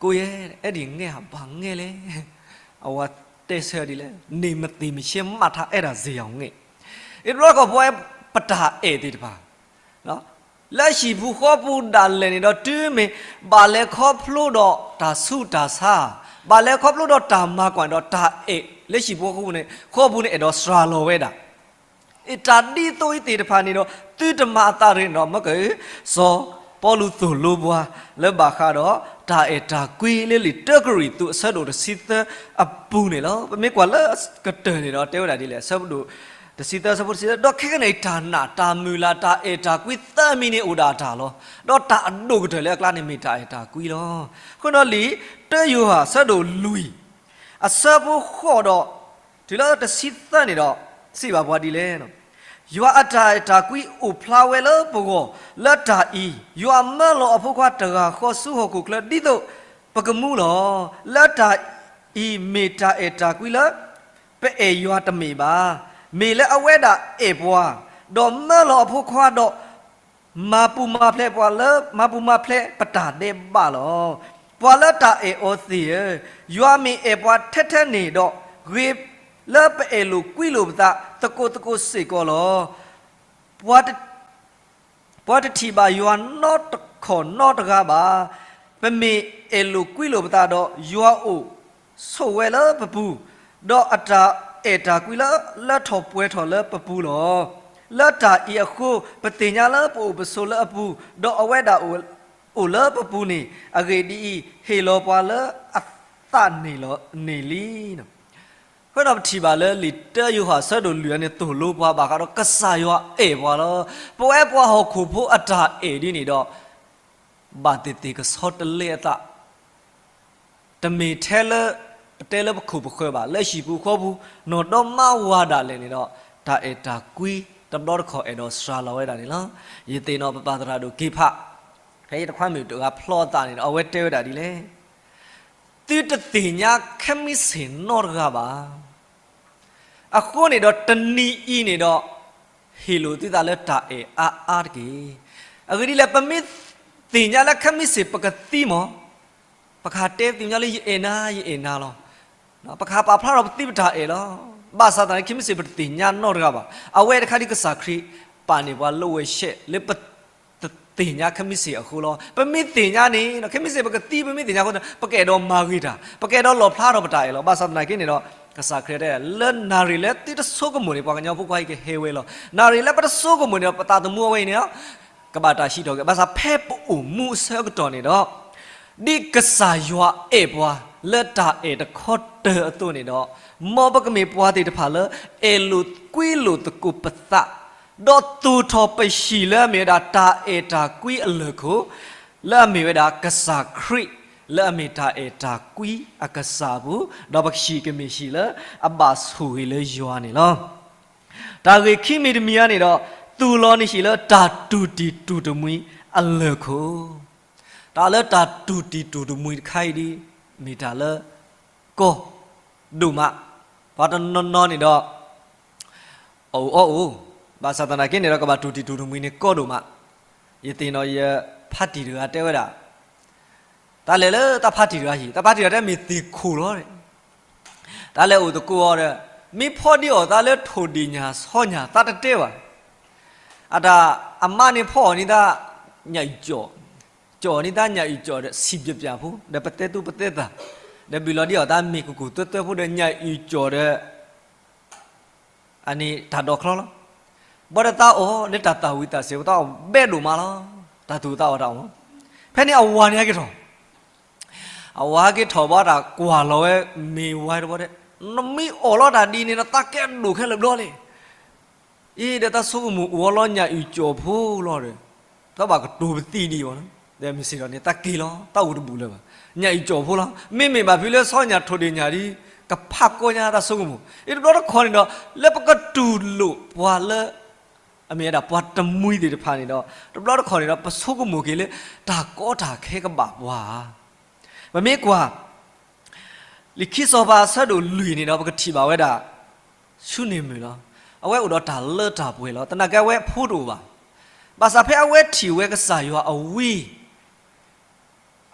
ကိာ်ယဲ အဲၣ်ဒိးငဲၢ်ဧါဘၣ်ငဲၢ်လဲၣ်. အဝၤတဲဆၢဒ်လဲၣ်, န့ၣ်မသ့ၣ်မဆဲးမးထါ အဲၣ်ဒိးစ့ၢ်ကီးငဲၢ်. အံၤတဘျီကီၢ်ပဝဲ ပတၢ်အဲၣ်သ့ၣ်တဖၣ် လၢဟံၣ်ပူၤဃီပူၤဒၣ်လဲာ်န့ၣ်ဒီး တုၤမ့ၢ်ဘၣ်လဲၤခီဖျိဒီးတၢ်ဆူးတၢ်ဆါ, ဘၣ်လဲၤခီဖျိဒီးတၢ်မၤကွၢ်ဒီး တၢ်အဲၣ်လၢဟံၣ်ပူၤဃီပူၤန့ၣ် ဃီပူၤန့ၣ် အဲၣ်ဒိးစှၤလီၤဝဲဒၣ်. အတၢ်ဒ်သိးအံၤသ့ၣ်တဖၣ်န့ၣ်ဒီး သုတမၤအသးတဂ့ၤန့ၣ်ဒီး မ့ၢ်က စီၤပီလူးသိၣ်လိပှၤ လၢဘၣ်ဃးဒီး တၢ်အဲၣ်တၢ်ကွံလၢလံာ်တၢကရံၣ်သူးအဆၢဒိၣ်တဆံသၢအပူၤန့ၣ်လီၤ. ပမ့ၢ်ကွၢ်လၢကတၢၢ်န့ၣ်ဒီးတဲဝဲဒၣ်ဒ်လဲၣ်, အဆၢဒိၣ်တဆံသၢ အဆၢဖိတဆံသၢ, ဒီးခဲကနံၣ်အံၤ တၢ်နာ်တၢ်မုၢ်လၢ်တၢ်အဲၣ်တၢ်ကွံသၢမံၤန့ၣ်အိၣ်ဒၣ်တၢ်လီၤ. ဒီးတၢ်အဒိၣ်ကတၢၢ်လၢအကျါန့ၣ်မ့ၢ်တၢ်အဲၣ်တၢ်ကွံလီၤ. အဃိဒီးလံာ်တၢယိၤဟၣ်အဆၢဒိၣ်လွံၢ် အဆၢဖိဃိးဒီး တုၤလၢတဆံသၢန့ၣ်ဒီး စံးဘၣ်ပှၤဒ်လဲၣ်, ယွၤအတၢ်အဲၣ်တၢ်ကွံအိၣ်ဖျါဝဲလၢပဂီၢ်, လၢတၢ်အံၤ ယွၤမၢလီၤအဖိခွါတဂၤဃီဆူဟီၣ်ခိၣ်ချၢ ဒ်သိးပကမူလီၤ. လၢတၢ်အံၤမ့ၢ်တၢ်အဲၣ်တၢ်ကွံလၢ ပအဲၣ်ယွၤတမ့ၢ်ဘၣ်, မ့ၢ်လၢအဝဲဒၣ်အဲၣ်ပှၤ, ဒီးမၢလီၤအဖိခွါဒီး မၤပူၤမၤဖျဲးပှၤလၢ မၤပူၤမၤဖျဲးပတၢ်ဒဲးဘးလီၤ. ပှၤလၢတၢ်အဲၣ်အီၤသ့ၣ်ဧၢ, ယွၤမ့ၢ်အဲၣ်ပှၤထဲထဲန့ၣ်ဒီး, ဂ့ၤလၢပအဲၣ်လိာ်ကွံလိာ်ပသး သကိးသကိးစ့ၢ်ကီးလီၤ. ပှၤတထံၣ်ဘၣ်ယွၤနီတခီၣ်နီတဂၤဘၣ်. ပမ့ၢ်အဲၣ်လိာ်ကွံလိာ်ပသးဒီး ယွၤအိၣ်ဆိးဝဲလၢပပူၤ, ဒီးအတၢ်အဲၣ်တၢ်ကွံလၢ လၢထီၣ်ပှဲၤထီၣ်လၢပပူၤလီၤ. လၢတၢ်အံၤအဃိ ပသ့ၣ်ညါလၢပအိၣ်ပဆိးလၢအပူၤ, ဒီးအဝဲဒၣ်အိၣ်လၢပပူၤန့ၣ်, အဂ့ၢ်ဒ်အံၤ, ဟ့ၣ်လီၤပှၤလၢအသးန့ၣ်လီၤ န့ၣ်လံ. အဃိဒီးပထံၣ်ဘၣ်လၢလံာ်တၢယိၤဟၣ်အဆၢဒိၣ်လွံၢ်န့ၣ် သိၣ်လိပှၤဘၣ်ဃးဒီးကစၢ်ယွၤအဲၣ်ပှၤလီၤ. ပဝဲပှၤဟီၣ်ခိၣ်ဖိအတၢ်အဲၣ်ဒ်န့ၣ်ဒီး ဘၣ်သ့ၣ်သ့ၣ်ကဆီတလဲအသး တမ့ၢ်ထဲလၢ ပတဲလၢပခိၣ်ပဃၢၤဘၣ်, လၢဟံၣ်ပူၤဃီပူၤ နီၢ်ဒီမါဝၤဒၣ်လဲာ်န့ၣ်ဒီး တၢ်အဲၣ်တၢ်ကွံတဘျီတခီၣ်အဲၣ်ဒိးစှၤလီၤဝဲဒၣ်န့ၣ်လီၤ. ယသ့ၣ်နီၣ်ပပၢ်သရၣ်ဒိၣ်က့ၤဖး, ဖဲယတခွါမုၣ်တဂၤဖျီအသးန့ၣ်ဒီး အဝဲတဲဝဲဒၣ်ဒ်လဲၣ်, သုတသ့ၣ်ညါခဲမုၢ်ဆ့ၣ်နီတဂၤဘၣ်. အဃိန့ၣ်ဒီးတနံၤအံၤန့ၣ်ဒီး ဟ့ၣ်လိာ်သုသးလၢတၢ်အဲၣ်အါအါတက့ၢ်. အဂ့ၢ်ဒ်လဲၣ်, ပမ့ၢ်သ့ၣ်ညါလၢခဲမုၢ်ဆ့ၣ်ပကသံမး, ပကဟးတဲသ့ၣ်ညါလၢယအဲၣ်နၤ ယအဲၣ်နၤလီၤ. ပကဟးပာ်ဖျါထီၣ်ပသံပတၢ်အဲၣ်လီၤ. ဘၣ်ဆၣ်သနာ်က့ ခဲမုၢ်ဆ့ၣ်ပတသ့ၣ်ညါနီတဂၤဘၣ်. အဝဲတခါဒ်ကစၢ်ခရံာ်ပာ်န့ၢ်ပှၤလၢဝဲရှဲလၢပ တသ့ၣ်ညါခဲမုၢ်ဆ့ၣ်အဃိလီၤ. ပမ့ၢ်သ့ၣ်ညါန့ၣ် ခဲမုၢ်ဆ့ၣ်ပကသံ, ပမ့ၢ်သ့ၣ်ညါအဃိ ပကအဲၣ်ဒိးမၤဂ့ၤတၢ်, ပကအဲၣ်ဒိးလီၣ်ဖျါထီၣ်ပတၢ်အဲၣ်လီၤ. ဘၣ်ဆၣ်သနာ်က့န့ၣ်ဒီး ကစၢ်ခရံာ်တဲ လၢနၣ်ရံၣ်လၢသုတဆိကမိၣ်န့ၣ် ပှၤကညီဖိခွါအံၤကဟဲဝဲလီၤ. နၣ်ရံၣ်လၢပတဆိကမိၣ်န့ၣ်ဒီး ပသးသမူအဝဲအံၤန့ၣ် ကဘၣ်တၢ်ဟံးထီၣ်က့ၤ. ဘၣ်ဆၣ်ဖဲပအိၣ်မူအဆၢကတီၢ်န့ၣ်ဒီး ဒ်ကစၢ်ယွၤအဲၣ်ပှၤလၢတၢ်အဲၣ်တခီတၢၤအသိးန့ၣ်ဒီး, မ်ပကမ့ၢ်ပှၤသ့ၣ်တဖၣ်လၢ အဲၣ်လိာ်ကွံလိာ်သကိးပသး, ဒီးသူၣ်ထီၣ်ပဟံၣ်လၢအမ့ၢ်ဝဲဒၣ်တၢ်အဲၣ်တၢ်ကွံအလၢၢ်ခိၣ်, လၢအမ့ၢ်ဝဲဒၣ်ကစၢ်ခရံာ်, လၢအမ့ၢ်တၢ်အဲၣ်တၢ်ကွံအကစၢ်အပူၤ, ဒီးပကဟံၣ်ကမ့ၢ်ဟံၣ်လၢအဘၣ်ဆိၣ်ဂ့ၤလၢယွၤန့ၣ်လီၤ. တၢ်ဂ့ၢ်ခံမံၤတမံၤအံၤန့ၣ်ဒီး, သူၣ်လီၤနဟံၣ်လၢတၢ်တူၢ်တံၢ်တူၢ်တမှံၤအလၢၢ်ခိၣ်. တၢ်လၢတၢ်တူၢ်တံၢ်တူၢ်တမှံၤတခါအံၤဒ် မ့ၢ်တၢ်လၢကီဒိၣ်မး, ပှၤတနီၤနီၤန့ၣ်ဒီး အအိၣ်အီအိၣ်, ဘၣ်ဆၣ်သနာ်က့န့ၣ်ဒီး ကဘၣ်တူၢ်တံၢ်တူၢ်တမှံၤန့ၣ်ကီဒိၣ်မး. ယသ့ၣ်နီၣ်ယဖါတံၢ်တဂၤတဲဝဲဒၣ်, တၢ်လဲၤလၢတၢ်ဖါတံၢ်တဂၤဟံၣ်, တၢ်ဖါတံၢ်တဂၤတဲမ့ၢ်သ့ၣ်ခိၣ်လီၤ. တၢ်လဲၤအိၣ်သကိးအီၤဒီး မ့ၢ်ဖီဒံးအီၣ်သးလၢထိၣ်ဒ့ၣ်ညၣ်ဆီညၣ် သးတတဲဘၣ်. အတၢ်အမါန့ၣ်ဖီအီၤန့ၢ်သးညၣ်အုၣ်ကၠီၣ်, ကၠီၣ်န့ၢ်သးညၣ်အုၣ်ကၠီၣ်ဒီး ဆံးပျၢ်ပျၢ်ဖိ ဒီးပသဲသူပသဲသၣ်, ဒီးဘုၣ်လီၤဒံးအီၣ်သးမ့ၢ်ကကူၣ်သွဲသွဲဖိဒီးညၣ်အုၣ်ကၠီၣ်ဒီး အန့ၣ်တၢ်ဒိးချီလီၤ. ဘၣ်ဒီးသးအီၣ်လၢတၢ်သၣ်ဝံၤသးစဲး သးအီၣ်ဘဲဒိၣ်မးလီၤ. တၢ်သူၣ်သးအီၣ်တၢ်အီၣ်လီၤ. ဖဲန့ၣ်အဝၤန့ၣ်ဟဲက့ၤထီၣ်, အဝၤဟဲက့ၤထီၣ်ဘၣ်တၢ်ကွၢ်လီၤဝဲမ့ၢ်ဝဲတဘျီဒီး, နမ့ၢ်အီၣ်လီၤတၢ်ဒ်န့ၣ်ဒီး သးကဲဒိၣ်ခဲလၢာ်ဘျီလံ. အ့ ဒီးသးဆိကမိၣ်အိၣ်လီၤညၣ်အုၣ်ကၠီၣ်ဖိလီၤဒီး, သးဘၣ်ကတိၤပသံဒံးဘၣ်, ဒီးမ့ၢ်စ့ၢ်ကီးန့ၣ် သးက့ၤလီၤ သးအိၣ်တဘူၣ်လၢၤဘၣ်. ညၣ်အုၣ်ကၠီၣ်ဖိလီၤ. မ့မ့ၢ်ဘၣ်ဖုလၢဆီညၣ်ထိၣ်ဒ့ၣ်ညၣ်ဒ် ကဖးကီညါသးဆိကမိၣ်. အ့ တဘျီတခီၣ်န့ၣ်ဒီး လၢပကတူၢ်လိာ်ပှၤလၢ အမ့ၢ်ဝဲဒၣ်ပှၤတမှံၤသ့ၣ်တဖၣ်န့ၣ်ဒီး တဘျီတခီၣ်န့ၣ်ဒီး ပဆိကမိၣ်က့ၤလၢ တၢ်ကီတၢ်ခဲကဘၣ်ပှၤဧါ. ပမ့ၢ်ကွၢ် လံာ်ခံစီၤပၤအဆၢဒိၣ်လွံၢ်န့ၣ်ဒီး ပကထံၣ်ဘၣ်ဝဲဒၣ် ၡူနံၤမုၣ်လီၤ. အဝဲအိၣ်ဒီးတၢ်လၢတၢ်ပှဲၤလီၤ. သနာ်က့အဝဲအဖိတအိၣ်ဘၣ်. ဘၣ်ဆၣ်ဖဲအဝဲထံၣ်ဝဲကစၢ်ယွၤအဝံ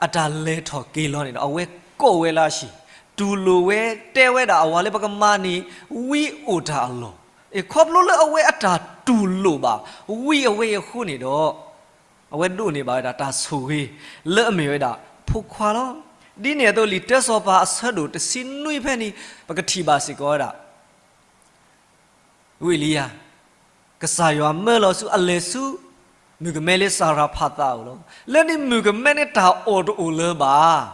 အတၢ်လဲၤထီၣ်က့ၤလီၤန့ၣ်ဒီး အဝဲကိးဝဲလၢအဟံၣ်, တူၢ်လိာ်ဝဲ တဲဝဲဒၣ်အဝၤလၢပကမၤန့ၢ် ဝံအိၣ်တၢ်အလီၢ်. အ့ ခီဖျိလၢအဝဲအတၢ်တူၢ်လိာ်ဘၣ် ဝံအဝဲအံၤအဃိန့ၣ်ဒီး အဝဲဒိးန့ၢ်ဘၣ်ဝဲဒၣ်တၢ်ဆိၣ်ဂ့ၤ လၢအမ့ၢ်ဝဲဒၣ်ဖိခွါလီၤ. ဒ်န့ၣ်အသိး လံာ်တၢစီၤပၤအဆၢဒိၣ်တဆံနွံဖဲန့ၣ် ပကထံၣ်ဘၣ်စ့ၢ်ကီးဝဲဒၣ် ဝံအ့လံယၤ ကစၢ်ယွၤမၢလီၤဆူအလဲၤဆူ မုၣ်ကမဲလၢစၤရၤဖးသးအိၣ်လီၤ. လၢန့ၣ်မုၣ်ကမဲန့ၣ်တၢ်အီၣ်တအိၣ်လၢၤဘၣ်.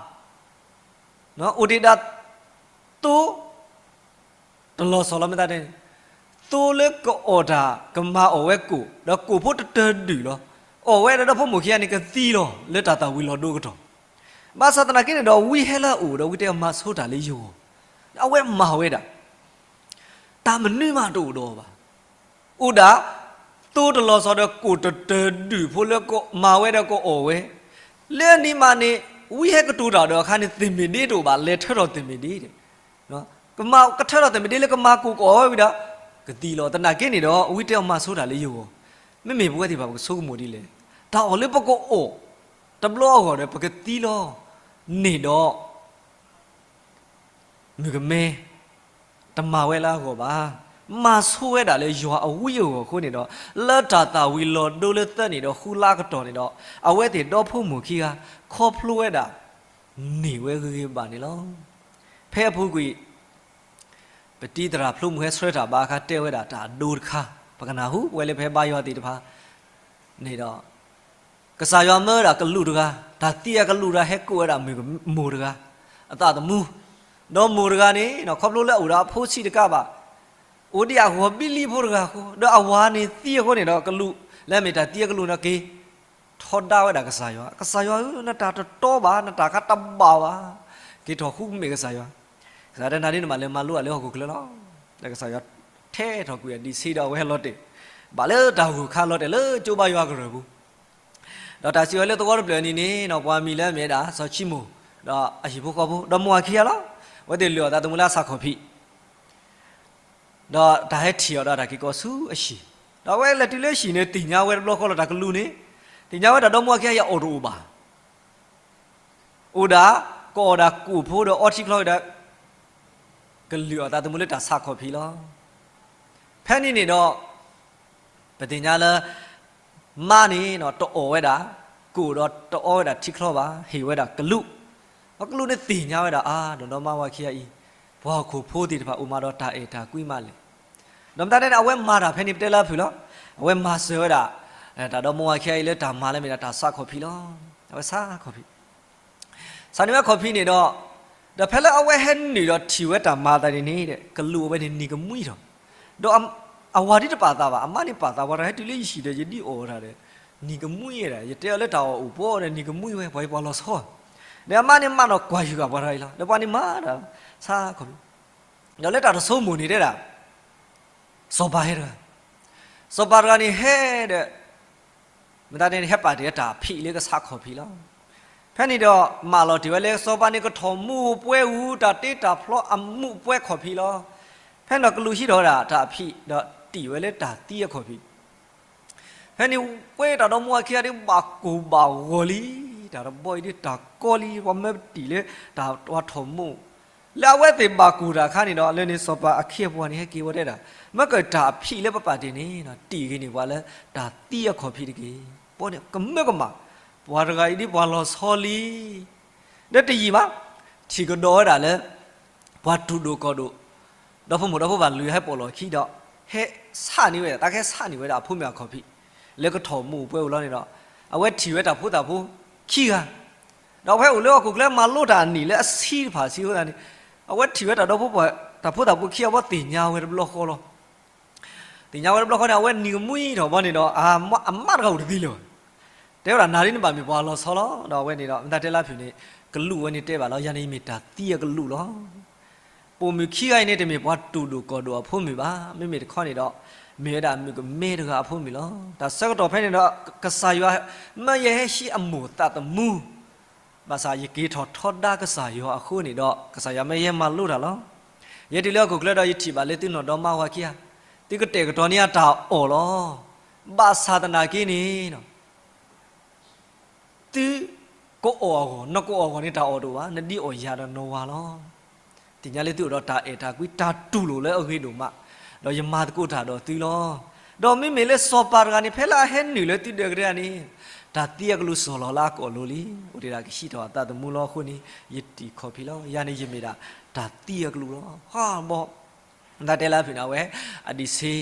အိၣ်ဒံးဒၣ်သိ တလီၤဆီလီၤမ့ၢ်သးဒ်န့ၣ်, သိလၢကအီၣ်တၢ်ကမၤအီၣ်ဝဲကိၣ်, ဒီးကိၣ်ဖိတတၢၢ်ဒုၣ်လီၤ. အီၣ်ဝဲဒီးဒီဖိမိၢ်ခံဂၤန့ၣ် ကသံလီၤလၢတၢ်သၣ်ဝံၤလီၤဒိကတီၢ်. ဘၣ်ဆၣ်သနာ်က့န့ၣ်ဒီး ဝံဟဲလၢအအိၣ်ဒီးဝံတဲအီၤမၤဆိတၢ်လၢယဂီၢ်, အဝဲမၤဝဲဒၣ် တၢ်မနုၤမးတအိၣ်ဒီးအီၤဘၣ်. အိၣ်ဒၣ် သိတလီၤဆီဒီးကိၣ်တတၢၢ်ဒုၣ်ဖိလၢကမၤဝဲဒီးကအီၣ်ဝဲ, လၢအနံၤမးန့ၣ် ဝံဟဲကတိၤတၢ်ဒီးအခါန့ၣ် သ့ၣ်မ့ၢ်ဒ့တအိၣ်ဘၣ်, လဲၤထၢထီၣ်သ့ၣ်မ့ၢ်ဒ့ဒီး ကထၢထီၣ်သ့ၣ်မ့ၢ်ဒ့လၢကမၤကိၣ်ကအီၣ်ဝဲဝံၤဒီး ကသံလီၤ. သနာ်က့န့ၣ်ဒီး ဝံတဲအီၤမၤဆိတၢ်လၢယဂီၢ်, မ့မ့ၢ်ပဝဲသ့ၣ်တဖၣ်ပကဆိကမိၣ်ဒ်လဲၣ်, တၢ်အီၣ်လၢပကအီၣ်တဘျီအဂီၢ်ဒီး ပကသံလီၤန့ၣ်ဒီး မုၣ်ကမဲ တမၤဝဲလၢအဂီၢ်ဘၣ်. မၤဆိဝဲဒၣ်လၢယွၤအဝံအဂီၢ်အဃိန့ၣ်ဒီး လၢတၢ်သၣ်ဝံၤလီၤဒိလၢသၢနံၣ်ဒီးဃုလါအကတီၢ်န့ၣ်ဒီး အဝဲသ့ၣ်ဒီဖိမိၢ်ခံဂၤ ခီဖျိဝဲဒၣ်န့ၢ်ဝဲဂ့ၤဂ့ၤဘၣ်န့ၣ်လီၤ. ဖဲအပူၤကွံာ် ပတံၤသရၣ်ဖျိမုၢ်ဟဲဆှၢတၢ်ဘါအခါ တဲဝဲဒၣ်တၢ်အဒိတခါ ပကနၢ်ဟူ ပဝဲလၢပဟဲဘါယွၤသ့ၣ်တဖၣ်န့ၣ်ဒီး ကစၢ်ယွၤမၢဝဲဒၣ်ကလူးတဂၤ, တၢ်သံအကလူးတဂၤဟဲကိးဝဲဒၣ်မုၣ်ကမိၢ်တဂၤ အသးသမူ, ဒီးမိၢ်တဂၤန့ၣ် ခီဖျိလၢအအိၣ်ဒီးအဖိဆံးတကးဘၣ်, အိၣ်ဒံးအဂီၤဘံလံဖိတဂၤအဃိ, ဒီးအဝၤန့ၣ်သံအဃိန့ၣ်ဒီး ကလူးလၢအမ့ၢ်တၢ်သံအကလူးန့ၣ်က့ၤ ထီဒါဝဲဒၣ်ကစၢ်ယွၤ, ကစၢ်ယွၤဧၢ, နတၢ်တတီဘၣ်, နတၢ်ခါတဘၣ်ဘၣ်, က့ၤထီၣ်ဃူမ့ၢ်ကစၢ်ယွၤ, ကစၢ်ယွၤတဲနၤဒ်န့ၣ်မး လဲၤမၤလိတၢ်လၢဟီၣ်ခိၣ်ချၢလီၤ. ဒီးကစၢ်ယွၤထဲထီၣ်ကွံာ်အဒံးဆှံဒီးအဝဲဟဲလီၤတဲာ်, ဘၣ်လၢတၢ်ဂိၢ်ခါလီၤတဲာ်လၢကၠိဘါယွၤကရၢၢ်ပူၤ ဒီးတၢ်စံးဝဲလၢသဝီတဖျၢၣ်အနံၤန့ၣ် ပှၤမံၤလၢအမ့ၢ်ဝဲဒၣ် စီၤခၠံမိၣ်, ဒီးအဟံၣ်ဖိဃီဖိ, ဒီးမိၢ်ဝၤခံဂၤလီၤ. အဝဲသ့ၣ်လုၢ်အီၣ်သးသမူလၢအဆၣ်ခီၣ်ဖံး, ဒီးတၢ်ဟဲထံၣ်အီၤဒီးတၢ်က့ၤကီၤဆူအဟံၣ်, ဒီးအဝဲလဲၤတုၤလၢဟံၣ်န့ၣ် သ့ၣ်ညါဝဲတဘျီဃီလီၤ တၢ်ကလူးန့ၣ်, သ့ၣ်ညါဝဲတၢ်ဒီမါဝၤခံဂၤအံၤအီၣ်တအိၣ်ဘၣ် အိၣ်ဒၣ် ကအီၣ်ဒၣ်ကိၣ်ဖိဒီးအီထံချီက့ၤဒီး ကလုၢ်အီၣ်သးသမူလၢတၢ်ဆၣ်ခီၣ်ဖံးလီၤ. ဖဲန့ၣ်န့ၣ်ဒီး ပသ့ၣ်ညါလၢ မါန့ၣ်တအီၣ်ဝဲဒၣ်ကိၣ်ဒီးတအီဝဲဒၣ်ထံချီဘၣ်, ဟ့ၣ်ဝဲဒၣ်ကလူး, ဒီးကလူးန့ၣ်သ့ၣ်ညါဝဲဒၣ် အါ ဒီးဒီမါဝၤခံဂၤအံၤ ပှၤဟီၣ်ခိၣ်ဖိသ့ၣ်တဖၣ်အိၣ်မးဒီးတၢ်အဲၣ်တၢ်ကွံမးလဲၣ်. ဒီးမတၤဒ်န့ၣ် အဝဲမၤတၢ်ဖဲန့ၣ် ပတဲလၢအဖုၣ်လီၤ. အဝဲမၤစၢၤဝဲဒၣ် တၢ်ဒီမါဝၤခံဂၤအံၤလၢတၢ်မၤလၢမ့ၢ်ဒၣ်တၢ်ဆၣ်ခီၣ်ဖံးလီၤ. အဝဲဆၣ်ခီၣ်ဖံး ဆၣ်န့ၢ်ဝဲခီၣ်ဖံးန့ၣ်ဒီး, ဒီးဖဲလၢအဝဲဟဲနုာ်ဒီးထံၣ်ဝဲတၢ်မၤအသးန့ၣ်န့ၣ် ကလူးအဝဲန့ၣ်နံၤကမှံထီၣ်, ဒီးအဝၤဒ်တပာ်သးဘၣ်, အမါန့ၣ်ပာ်သး ပှၤတဂၤဟဲတုၤလၢယဟံၣ်ဒီးယဒ်အီၣ်တၢ်ဒီး နံၤကမှံဝဲဒၣ်, ယတဲအီၤလၢတၢ်အီၣ်အိၣ်ပှဲၤဒီး နံၤကမှံဝဲ ပှၤအံၤပှၤလီၤဆီ, ဒီးအမါန့ၣ်မၤနီၣ်ကွၢ်ဃုာ်ဃာ်ပှၤတဂၤအံၤလီၤ. ဒီးပှၤန့ၣ်မၤတၢ်ဆၣ်ခီၣ်ဖံး, ဒီးလၢတၢ်တဆိကမိၣ်န့ၣ်တဲဒၣ် စီၤပၤဟဲတဂၤ, စီၤပၤတဂၤန့ၣ်ဟဲဒီး မတၤဒ်န့ၣ် ဟဲပာ်တ့ၢ်ဝဲတၢ်ဖံးလၢကဆၣ်ခီၣ်ဖံးလီၤ. ဖဲန့ၣ်ဒီး မၢလီၤတ့ၢ်ဝဲလၢစီၤပၤန့ၣ် ကထီၣ်မူပှဲၤဝူၤ တၢ်တ့တၢ်ဖျီအမူးပှဲၤခီၣ်ဖံးလီၤ. ဖဲန့ၣ်ဒီးကလူးဟံးထီၣ်ဝဲဒၣ်တၢ်အဖံး ဒီးတံၢ်ဝဲလၢတၢ်သံအခီၣ်ဖံး, ဖဲန့ၣ်ပှဲၤတၢ်ဒီမါဝၤခံဂၤဒ်ဘၣ်ကိၢ်ဘၣ်ဂီၤလံ, တၢ်တဘီအံၤဒ်တၢ်ကီလံ, ပှၤမၢပတံၢ်လၢတၢ်ပှၤထီၣ်မူး လၢအဝဲသ့ၣ်ဘၣ်ကိၢ်တၢ်အခါန့ၣ်ဒီး လၢန့ၣ်စီၤပၤအခ့အပှၤန့ၣ် ဟဲက့ၤဝဲတဲဒၣ်, မ့ၢ်ကတၢ်အဖံးလၢပပာ်တ့ၢ်န့ၣ် တံၢ်ဂ့ၤန့ၢ်ပှၤလၢတၢ်သံအခီၣ်ဖံးတက့ၢ်. ပှၤန့ၣ်ကမၢကမၣ်, ပှၤတဂၤအံၤဒ်ပှၤလီၤဆီလံ, ဒီးတယံာ်ဘၣ်, ထံၣ်ကဒီးဝဲဒၣ်လၢ ပှၤတူၢ်ဒိၣ်ကီၢ်ဒိၣ် ဒီဖိမိၢ်ဒီဖိပၢ်လွံၢ်ဂၤဟဲပိာ်လီၤခံဒီး ဟဲဆၣ်န့ၢ်ဝဲဒၣ် တၢ်ကဟဲဆၣ်န့ၢ်ဝဲဒၣ်အဖိမုၣ်အခီၣ်ဖံး လၢကထီၣ်မူးပှဲၤဝူၤလီၤန့ၣ်ဒီး အဝဲထံၣ်ဝဲတၢ်ဖိသၣ်ဖိခံဂၤ, ဒီးဖဲအိၣ်လၢဟီၣ်ခိၣ်ချၢမၤလိတၢ်အနံၣ်လၢအဆံတဖၣ်ဆံအဃိသတးန့ၣ် အဝဲထံၣ်ဝဲတၢ်ဒီဖိ တၢ်ဖိသၣ်ဖိခံဂၤဘၣ် သ့ၣ်ညါဝဲတဘျီဃီလီၤ. သ့ၣ်ညါဝဲတဘျီဃီန့ၣ် အဝဲနံၤကမှံထီၣ်ဘၣ်န့ၣ်ဒီး အမါတဂၤအိၣ်တသ့လၢၤဘၣ်. တဲဝဲဒၣ်နၤဒ်န့ၣ်ဘၣ်မ့ၢ်ပှၤလီၤဆီလီၤ. ဒီးအဝဲန့ၣ်ဒီး မ့ၢ်တၢ်တဲလၢအဖုၣ်န့ၣ် ကလူးဝဲန့ၣ်တဲဘၣ်လီၤ, ယၤန့ၣ်ယမ့ၢ်တၢ်သံအကလူးလီၤ. ပိာ်မုၣ်ခံဂၤအံၤန့ၣ် တမ့ၢ်ပှၤတူၢ်ဒိၣ်ကီၢ်ဒိၣ်အဖိမုၣ်ဘၣ်, မ့မ့ၢ်တခီန့ၣ်ဒီး မ့ၢ်ဝဲဒၣ်မုၣ်ကမဲတဂၤအဖိမုၣ်လီၤ. တၢ်ဆၢကတီၢ်ဖဲန့ၣ်ဒီး ကစၢ်ယွၤမၢယဟဲဟံးအမိၢ်သးသမူ ဘၣ်ဆၣ်ယက့ၤထီၣ်ထီဒါကစၢ်ယွၤအဃိန့ၣ်ဒီး ကစၢ်ယွၤမၢယဟဲမၤလိတၢ်လီၤ. ယဲတုၤလၢဟီၣ်ခိၣ်ချၢဒီး ယထံၣ်ဘၣ်လၢသုနီၢ်ဒီမါဝၤခံဂၤ သုကတဲာ်ကတီၤန့ၢ်အတၢ်အီၣ်လီၤ. ဘၣ်ဆၣ်သနာ်က့န့ၣ် သုကအီၣ်အဂီၢ် နကအီၣ်အဂီၢ်န့ၣ်တၢ်အီၣ်တအိၣ်ဘၣ်, နဒ်အီၣ်ယၤဒီးနီၢ်ဝၤလီၤ. သ့ၣ်ညါလၢသုအိၣ်ဒီးတၢ်အဲၣ်တၢ်ကွံ တၢ်တူၢ်လိာ်လၢအဂ့ၤဒိၣ်မး, ဒီးယမၤသကိးတၢ်ဒီးသုလီၤ. ဒီးမ့မ့ၢ်လၢစီၤပၤတဂၤန့ၣ် ဖဲလၢအဟဲနုာ်လၢသုဒၢးကဒဲန့ၣ် တၢ်သံအကလူးစီၢ်လီၤလၢအကီၢ်လိၤလံ. အိၣ်ဒံးဒၣ်ကဟံးထီၣ်အသးသမူလီၤအဃိန့ၣ် ယတံၢ်ခီၣ်ဖံးလီၤ. ယၤန့ၣ်ယမ့ၢ်ဒၣ်တၢ်သံအကလူးလီၤ. ဟီဘီ တၢ်တဲလၢအဖုၣ်န့ၣ် အဝဲအဒံးဆှံ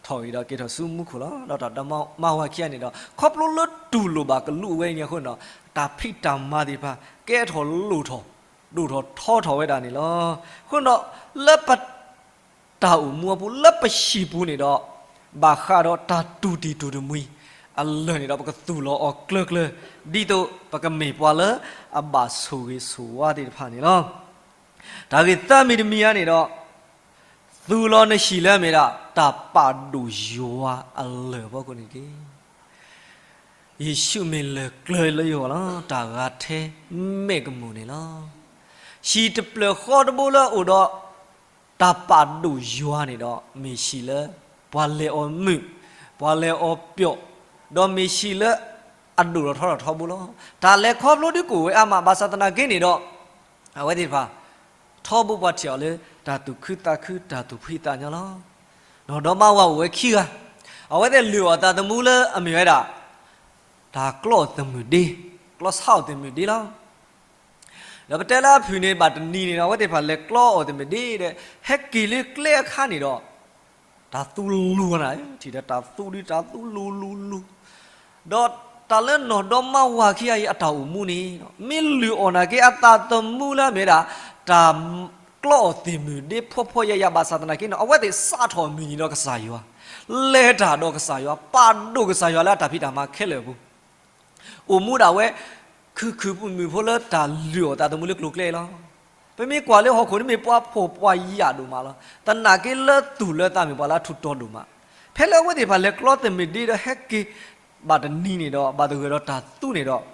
ထီၣ် ထီၣ်ဂ့ၤဒီးက့ၤထီၣ်ဆူမူခိၣ်လီၤ. ဒီးတၢ်ဒီမါဝၤခံဂၤန့ၣ်ဒီး ခီဖျိလၢတူၢ်လိာ်ဘၣ်ကလူးအဝဲအံၤန့ၣ်အဃိန့ၣ်ဒီး တၢ်ဖံးတၢ်မၤသ့ၣ်တဖၣ် ကဲထီၣ်လိၣ်ထီၣ် ဒိၣ်ထီၣ်ထီထီၣ်ဝဲဒၣ်န့ၣ်လီၤ. အဃိန့ၣ်ဒီး လၢပ တၢ်အိၣ်မူအပူၤ လၢပဟံၣ်ပူၤန့ၣ်ဒီး ဘၣ်ဃးဒီးတၢ်တူၢ်တံၢ်တူၢ်တမှံၤအလၢာ်န့ၣ်ဒီး ပကသူၣ်လီၤအီၤကျၢၤကျၢၤ ဒ်သိးပကမ့ၢ်ပှၤလၢအဘၣ်ဆိၣ်ဂ့ၤဆိၣ်ဝါသ့ၣ်တဖၣ်န့ၣ်လီၤ. တၢ်ဂ့ၢ်သၢမံၤတမံၤဧါန့ၣ်ဒီး သူၣ်လီၤနဟံၣ်လၢအမ့ၢ်ဒၣ် တၢ်ပာ်ဒိၣ်ယွၤအလၢာ်အဖီခိၣ်န့ၣ်တက့ၢ်. ယ့ၣ်ၡူးမ့ၢ်လၢၢ်ကျၢၤလၢယဂီၢ်လီၤ. တၢ်ဂၤထဲမဲာ်ကမူၣ်န့ၣ်လီၤ. ဟံၣ်တဖျၢၣ်ဃီတဘိလၢအအိၣ်ဒီး တၢ်ပာ်ဒိၣ်ယွၤန့ၣ်ဒီး မ့ၢ်ဟံၣ်လၢ ပှၤလဲၤအီၤမုာ်, ပှၤလဲၤအီၤပျီၣ်, ဒီးမ့ၢ်ဟံၣ်လၢအဒိၣ်ထီၣ်ထီထီၣ်ထီဘိလီၤ. တၢ်လဲၤခီဖျိဒုးကအိၣ်ဝဲအါမး ဘၣ်ဆၣ်သနာ်က့န့ၣ်ဒီး အဝဲသ့ၣ်တဖၣ် ထီဘိပှၤထံၣ်အီၤလၢ တၢ်သူၣ်ခုသးခု တၢ်သူၣ်ဖှံသးညီလီၤ. နီၢ်ဒီမါဝၤအိၣ်ဝဲခံဂၤ, အဝဲသ့ၣ်လုၢ်အီၣ်သးသမူလၢအမ့ၢ်ဝဲဒၣ် တၢ်ကျီအီၣ်သးမုၢ်ဒ့, ကျီဆါအီၣ်သးမုၢ်ဒ့လီၤ. ဒီးပတဲလၢအဖုၣ်န့ၣ်ဘၣ်တနံၤန့ၣ်ဒီး အဝဲသ့ၣ်တဖၣ်လဲၤကျီအီၣ်သးမုၢ်ဒ့ဒီး ဟဲက့ၤလၢကျဲအခါန့ၣ်ဒီး တၢ်သူလူၤနၤ, ထံၣ်ဒီးတၢ်သူဒုး တၢ်သူလူၤလူၤလူၤ, ဒီးတၢ်လၢနီၢ်ဒီမါဝၤခံဂၤအံၤအတၢ်အိၣ်မူန့ၣ် မ့ၢ်လုၢ်အီၣ်နာ်က့အသးသမူလၢအမ့ၢ်ဒၣ် တၢ်ကျီအီၣ်သးမုၢ်ဒ့ဖှီဖှီယၢယၢ ဘၣ်ဆၣ်သနာ်က့န့ၣ် အဝဲသ့ၣ်စးထီၣ်အမုၢ်နံၤဒီးကစၢ်ယွၤ, လဲၤတၢ်ဒီးကစၢ်ယွၤ, ပာ်ဒိၣ်ကစၢ်ယွၤလၢအတၢ်ဖံးတၢ်မၤခဲလၢာ်အပူၤ အိၣ်မူဒၣ်ဝဲ ခုၣ်ခုၣ်မုာ်မုာ်ဖိလၢတၢ်လုၢ်အီၣ်သးသမူလၢကျိၤကျဲလီၤ. ပမ့ၢ်ကွၢ်လၢဟီၣ်ခိၣ်န့ၣ်မ့ၢ်ပှၤဖှီၣ်ပှၤယာ်ဒိၣ်မးလီၤ. သနာ်က့လၢသူၣ်လၢသးမ့ၢ်ပှၤလၢအထူးတီၤဒိၣ်မး. ဖဲလၢအဝဲသ့ၣ်တဖၣ်လဲၤကျီသးမုၢ်ဒ့ဒီးဟဲက့ၤ ဘၣ်တနံၤန့ၣ်ဒီး ဘၣ်သဂၢၢ်ဒီးတၢ်သူန့ၣ်ဒီး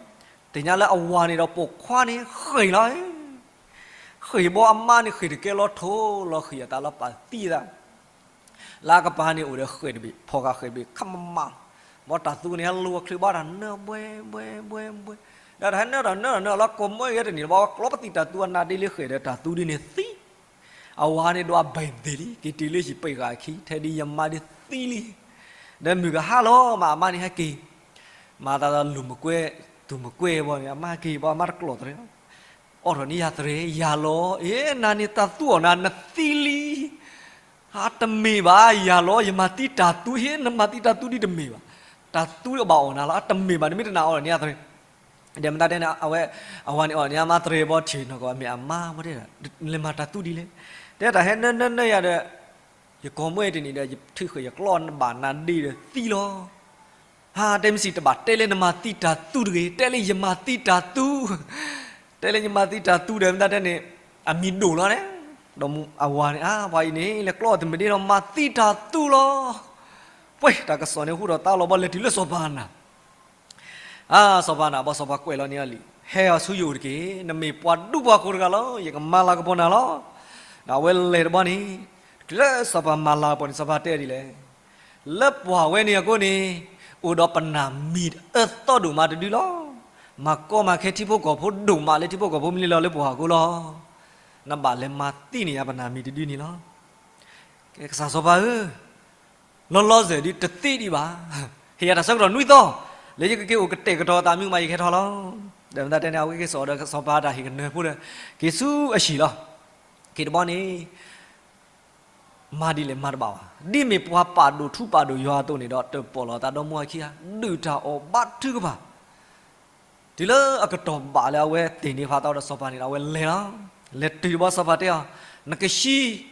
သ့ၣ်ညါလၢအဝၤန့ၣ်ဒီးပိာ်ခွါန့ၣ်ဃ့ၢ်လီၤ ဃ့ၢ်ဘီအမါန့ၣ်ဃ့ၢ်တကဲလီၤ ထိးလီၤဃံၢ်အသးလီၤ ပာ်သံအသး လၢအကပၤန့ၣ်အိၣ်ဒီးဃ့ၢ်တဘ့ၣ် ဖီၣ်ဃာ်ဃ့ၢ်တဘ့ၣ် ခမမၣ်လီၤ. ဘီတၢ်သူန့ၣ်ဟဲလိၤအချုးဘၣ်တၢ်နၢဘှဲဘှဲဘှဲဘှဲ, ဒီးတၢ်ဟဲနၢတၢ်နၢတၢ်နၢလီၤ ကိးမုၢ်ဂဲၤတနံၤတဘီ ကျီပသံၣ်တၢ်သူအနါဒ့လၢဃ့ၢ်ဒီးတၢ်သူဒ်န့ၣ်သံ အဝၤန့ၣ်ဒွးဘၣ်သ့ၣ်လံ က့ၤတုၤလၢဟံၣ်ပှဲၤဂၤအခံ ထဲဒ်ယမါဒ်သံလံ. ဒီးမုၢ်ကဟါလီၤမး အမါန့ၣ်ဟဲက့ၤ မၤသးလီၤလူၤမကွဲ သူၣ်မကွဲဘီန့ၣ် အမါက့ၤဘီ အမါတကျီၢ်သရဲ အိးထီၣ်န့ၢ်ယၤသရဲ ယၤလီၤ အ့ နၤန့ၣ်တၢ်သူအီၤနၤ နသံလံ. တမ့ၢ်ဘၣ် ယၤလီၤ ယမၤသံတၢ်သူ ဟ့ နမၤသံတၢ်သူဒ်တမ့ၢ်ဘၣ်. တၢ်သူအဘၣ်အီၣ်နၤလီၤ တမ့ၢ်ဘၣ် နမ့ၢ်တနာ်အီၤန့ၢ်ယၤသရဲ ဒီးမတၤတဲန့ၣ် အဝဲ အဝၤန့ၣ်အီၣ်န့ၢ်အမါသရဲဘီထံၣ်နီၢ်ကီၢ် မ့ၢ်အမါဝဲတဲဒၣ် လဲၤမၤတၢ်သူဒ်လဲၣ်. တဲတၢ်ဟဲနၢနၢနၢယၤဒီး ယကိာ်မွဲတနံၤဒီး ယထုးဃ့ၢ်ယကျီနဘၣ်နါဒ့ဒီးသံလီၤ. ဟါ တဲမ့ၢ်စံးတဘၣ် တဲလၢနမၤသံတၢ်သူတဂ့ၤ တဲလၢယမၤသံတၢ်သူ တဲလၢယမၤသံတၢ်သူဒီး မတၤတဲန့ၣ် အမံၤဒိၣ်လီၤန့ၣ် ဒီးအဝၤန့ၣ် အါ ပှၤအံၤန့ၣ် လဲၤကျီအီၣ်သးမုၢ်ဒ့ဒီး မၤသံတၢ်သူလီၤ. ပှဲၤ တၢ်ကစီၣ်န့ၣ်ဟူထီၣ်သါလီၤဘီ လဲၤတုၤလၢစီၤပၤနၤ အါ စီၤပၤနၤဘီ စီၤပၤကွဲးလီၤန့ၢ်အီၤလံ, ဟဲအီၤဆူယအိၣ်တက့ၢ်. နမ့ၢ်ပှၤဒူပှၤယိၤတဂၤလီၤ. ယကမၤလၤကပီၤနၤလီၤ. ဒီးအဝဲလဲၤတဘီန့ၣ် တုၤလၢစီၤပၤမၤလၤကပီၤန့ၣ် စီၤပၤတဲဒ်လဲၣ်, လၢပှၤဝဲန့ၣ်အဃိန့ၣ် အိၣ်ဒီးပနၢ်မံၤအၢသီဒိၣ်မးတဒုလီၤ. မၤကီမၤခဲထံဖိကီၢ်ဖိဒိၣ်မးလၢထံဖိကီၢ်ဖိမ့ၢ်လဲၤလီၤလၢပှၤဟီၣ်ခိၣ်လီၤ. နဘၣ်လဲၤမၤသံန့ၢ်ယၤပနၢ်မံၤတဒုန့ၣ်လီၤ. ကဲ ကစၢ်စီၤပၤဧၢ, လီၤလီၤဆဲးဒုးတသ့ဒံးဘၣ်. ဟ့ၣ်ယၤတၢ်ဆၢကတီၢ်နွံသီ, လၢယကက့ၤအိၣ်ကတဲာ်ကတီၤအသးမုၢ်မး ယကဟဲထီၣ်လီၤ. ဒီးမတၤတဲန့ၣ် အဝဲက့ၤစိာ်ဒီးစီၤပၤတၢ်ဟ့ၣ်ကနၢၤဖိဒီး က့ၤဆူအဟံၣ်လီၤ. က့ၤတဘီန့ၣ် မၤဒ်လဲၣ်မၤတဘၣ်ဘၣ်. ဒ်မ့ၢ်ပှၤပာ်ဒိၣ်ထူပာ်ဒိၣ်ယွၤအသိးန့ၣ်ဒီး တၢ်ပီၣ်လီၤသးဒီမါဝၤခံဂၤ ဒုၣ်တၢ်အီၣ်ဘါထုကဖၣ် တုၤလၢအကတီၢ်ဘၣ်လၢအဝဲသ့ၣ်န့ၢ်ဖးသီဒီးစီၤပၤန့ၣ်ဒီး အဝဲလဲၤလီၤ. လဲၤတုၤတဘီစီၤပၤတဲအီၤ, နကဟံး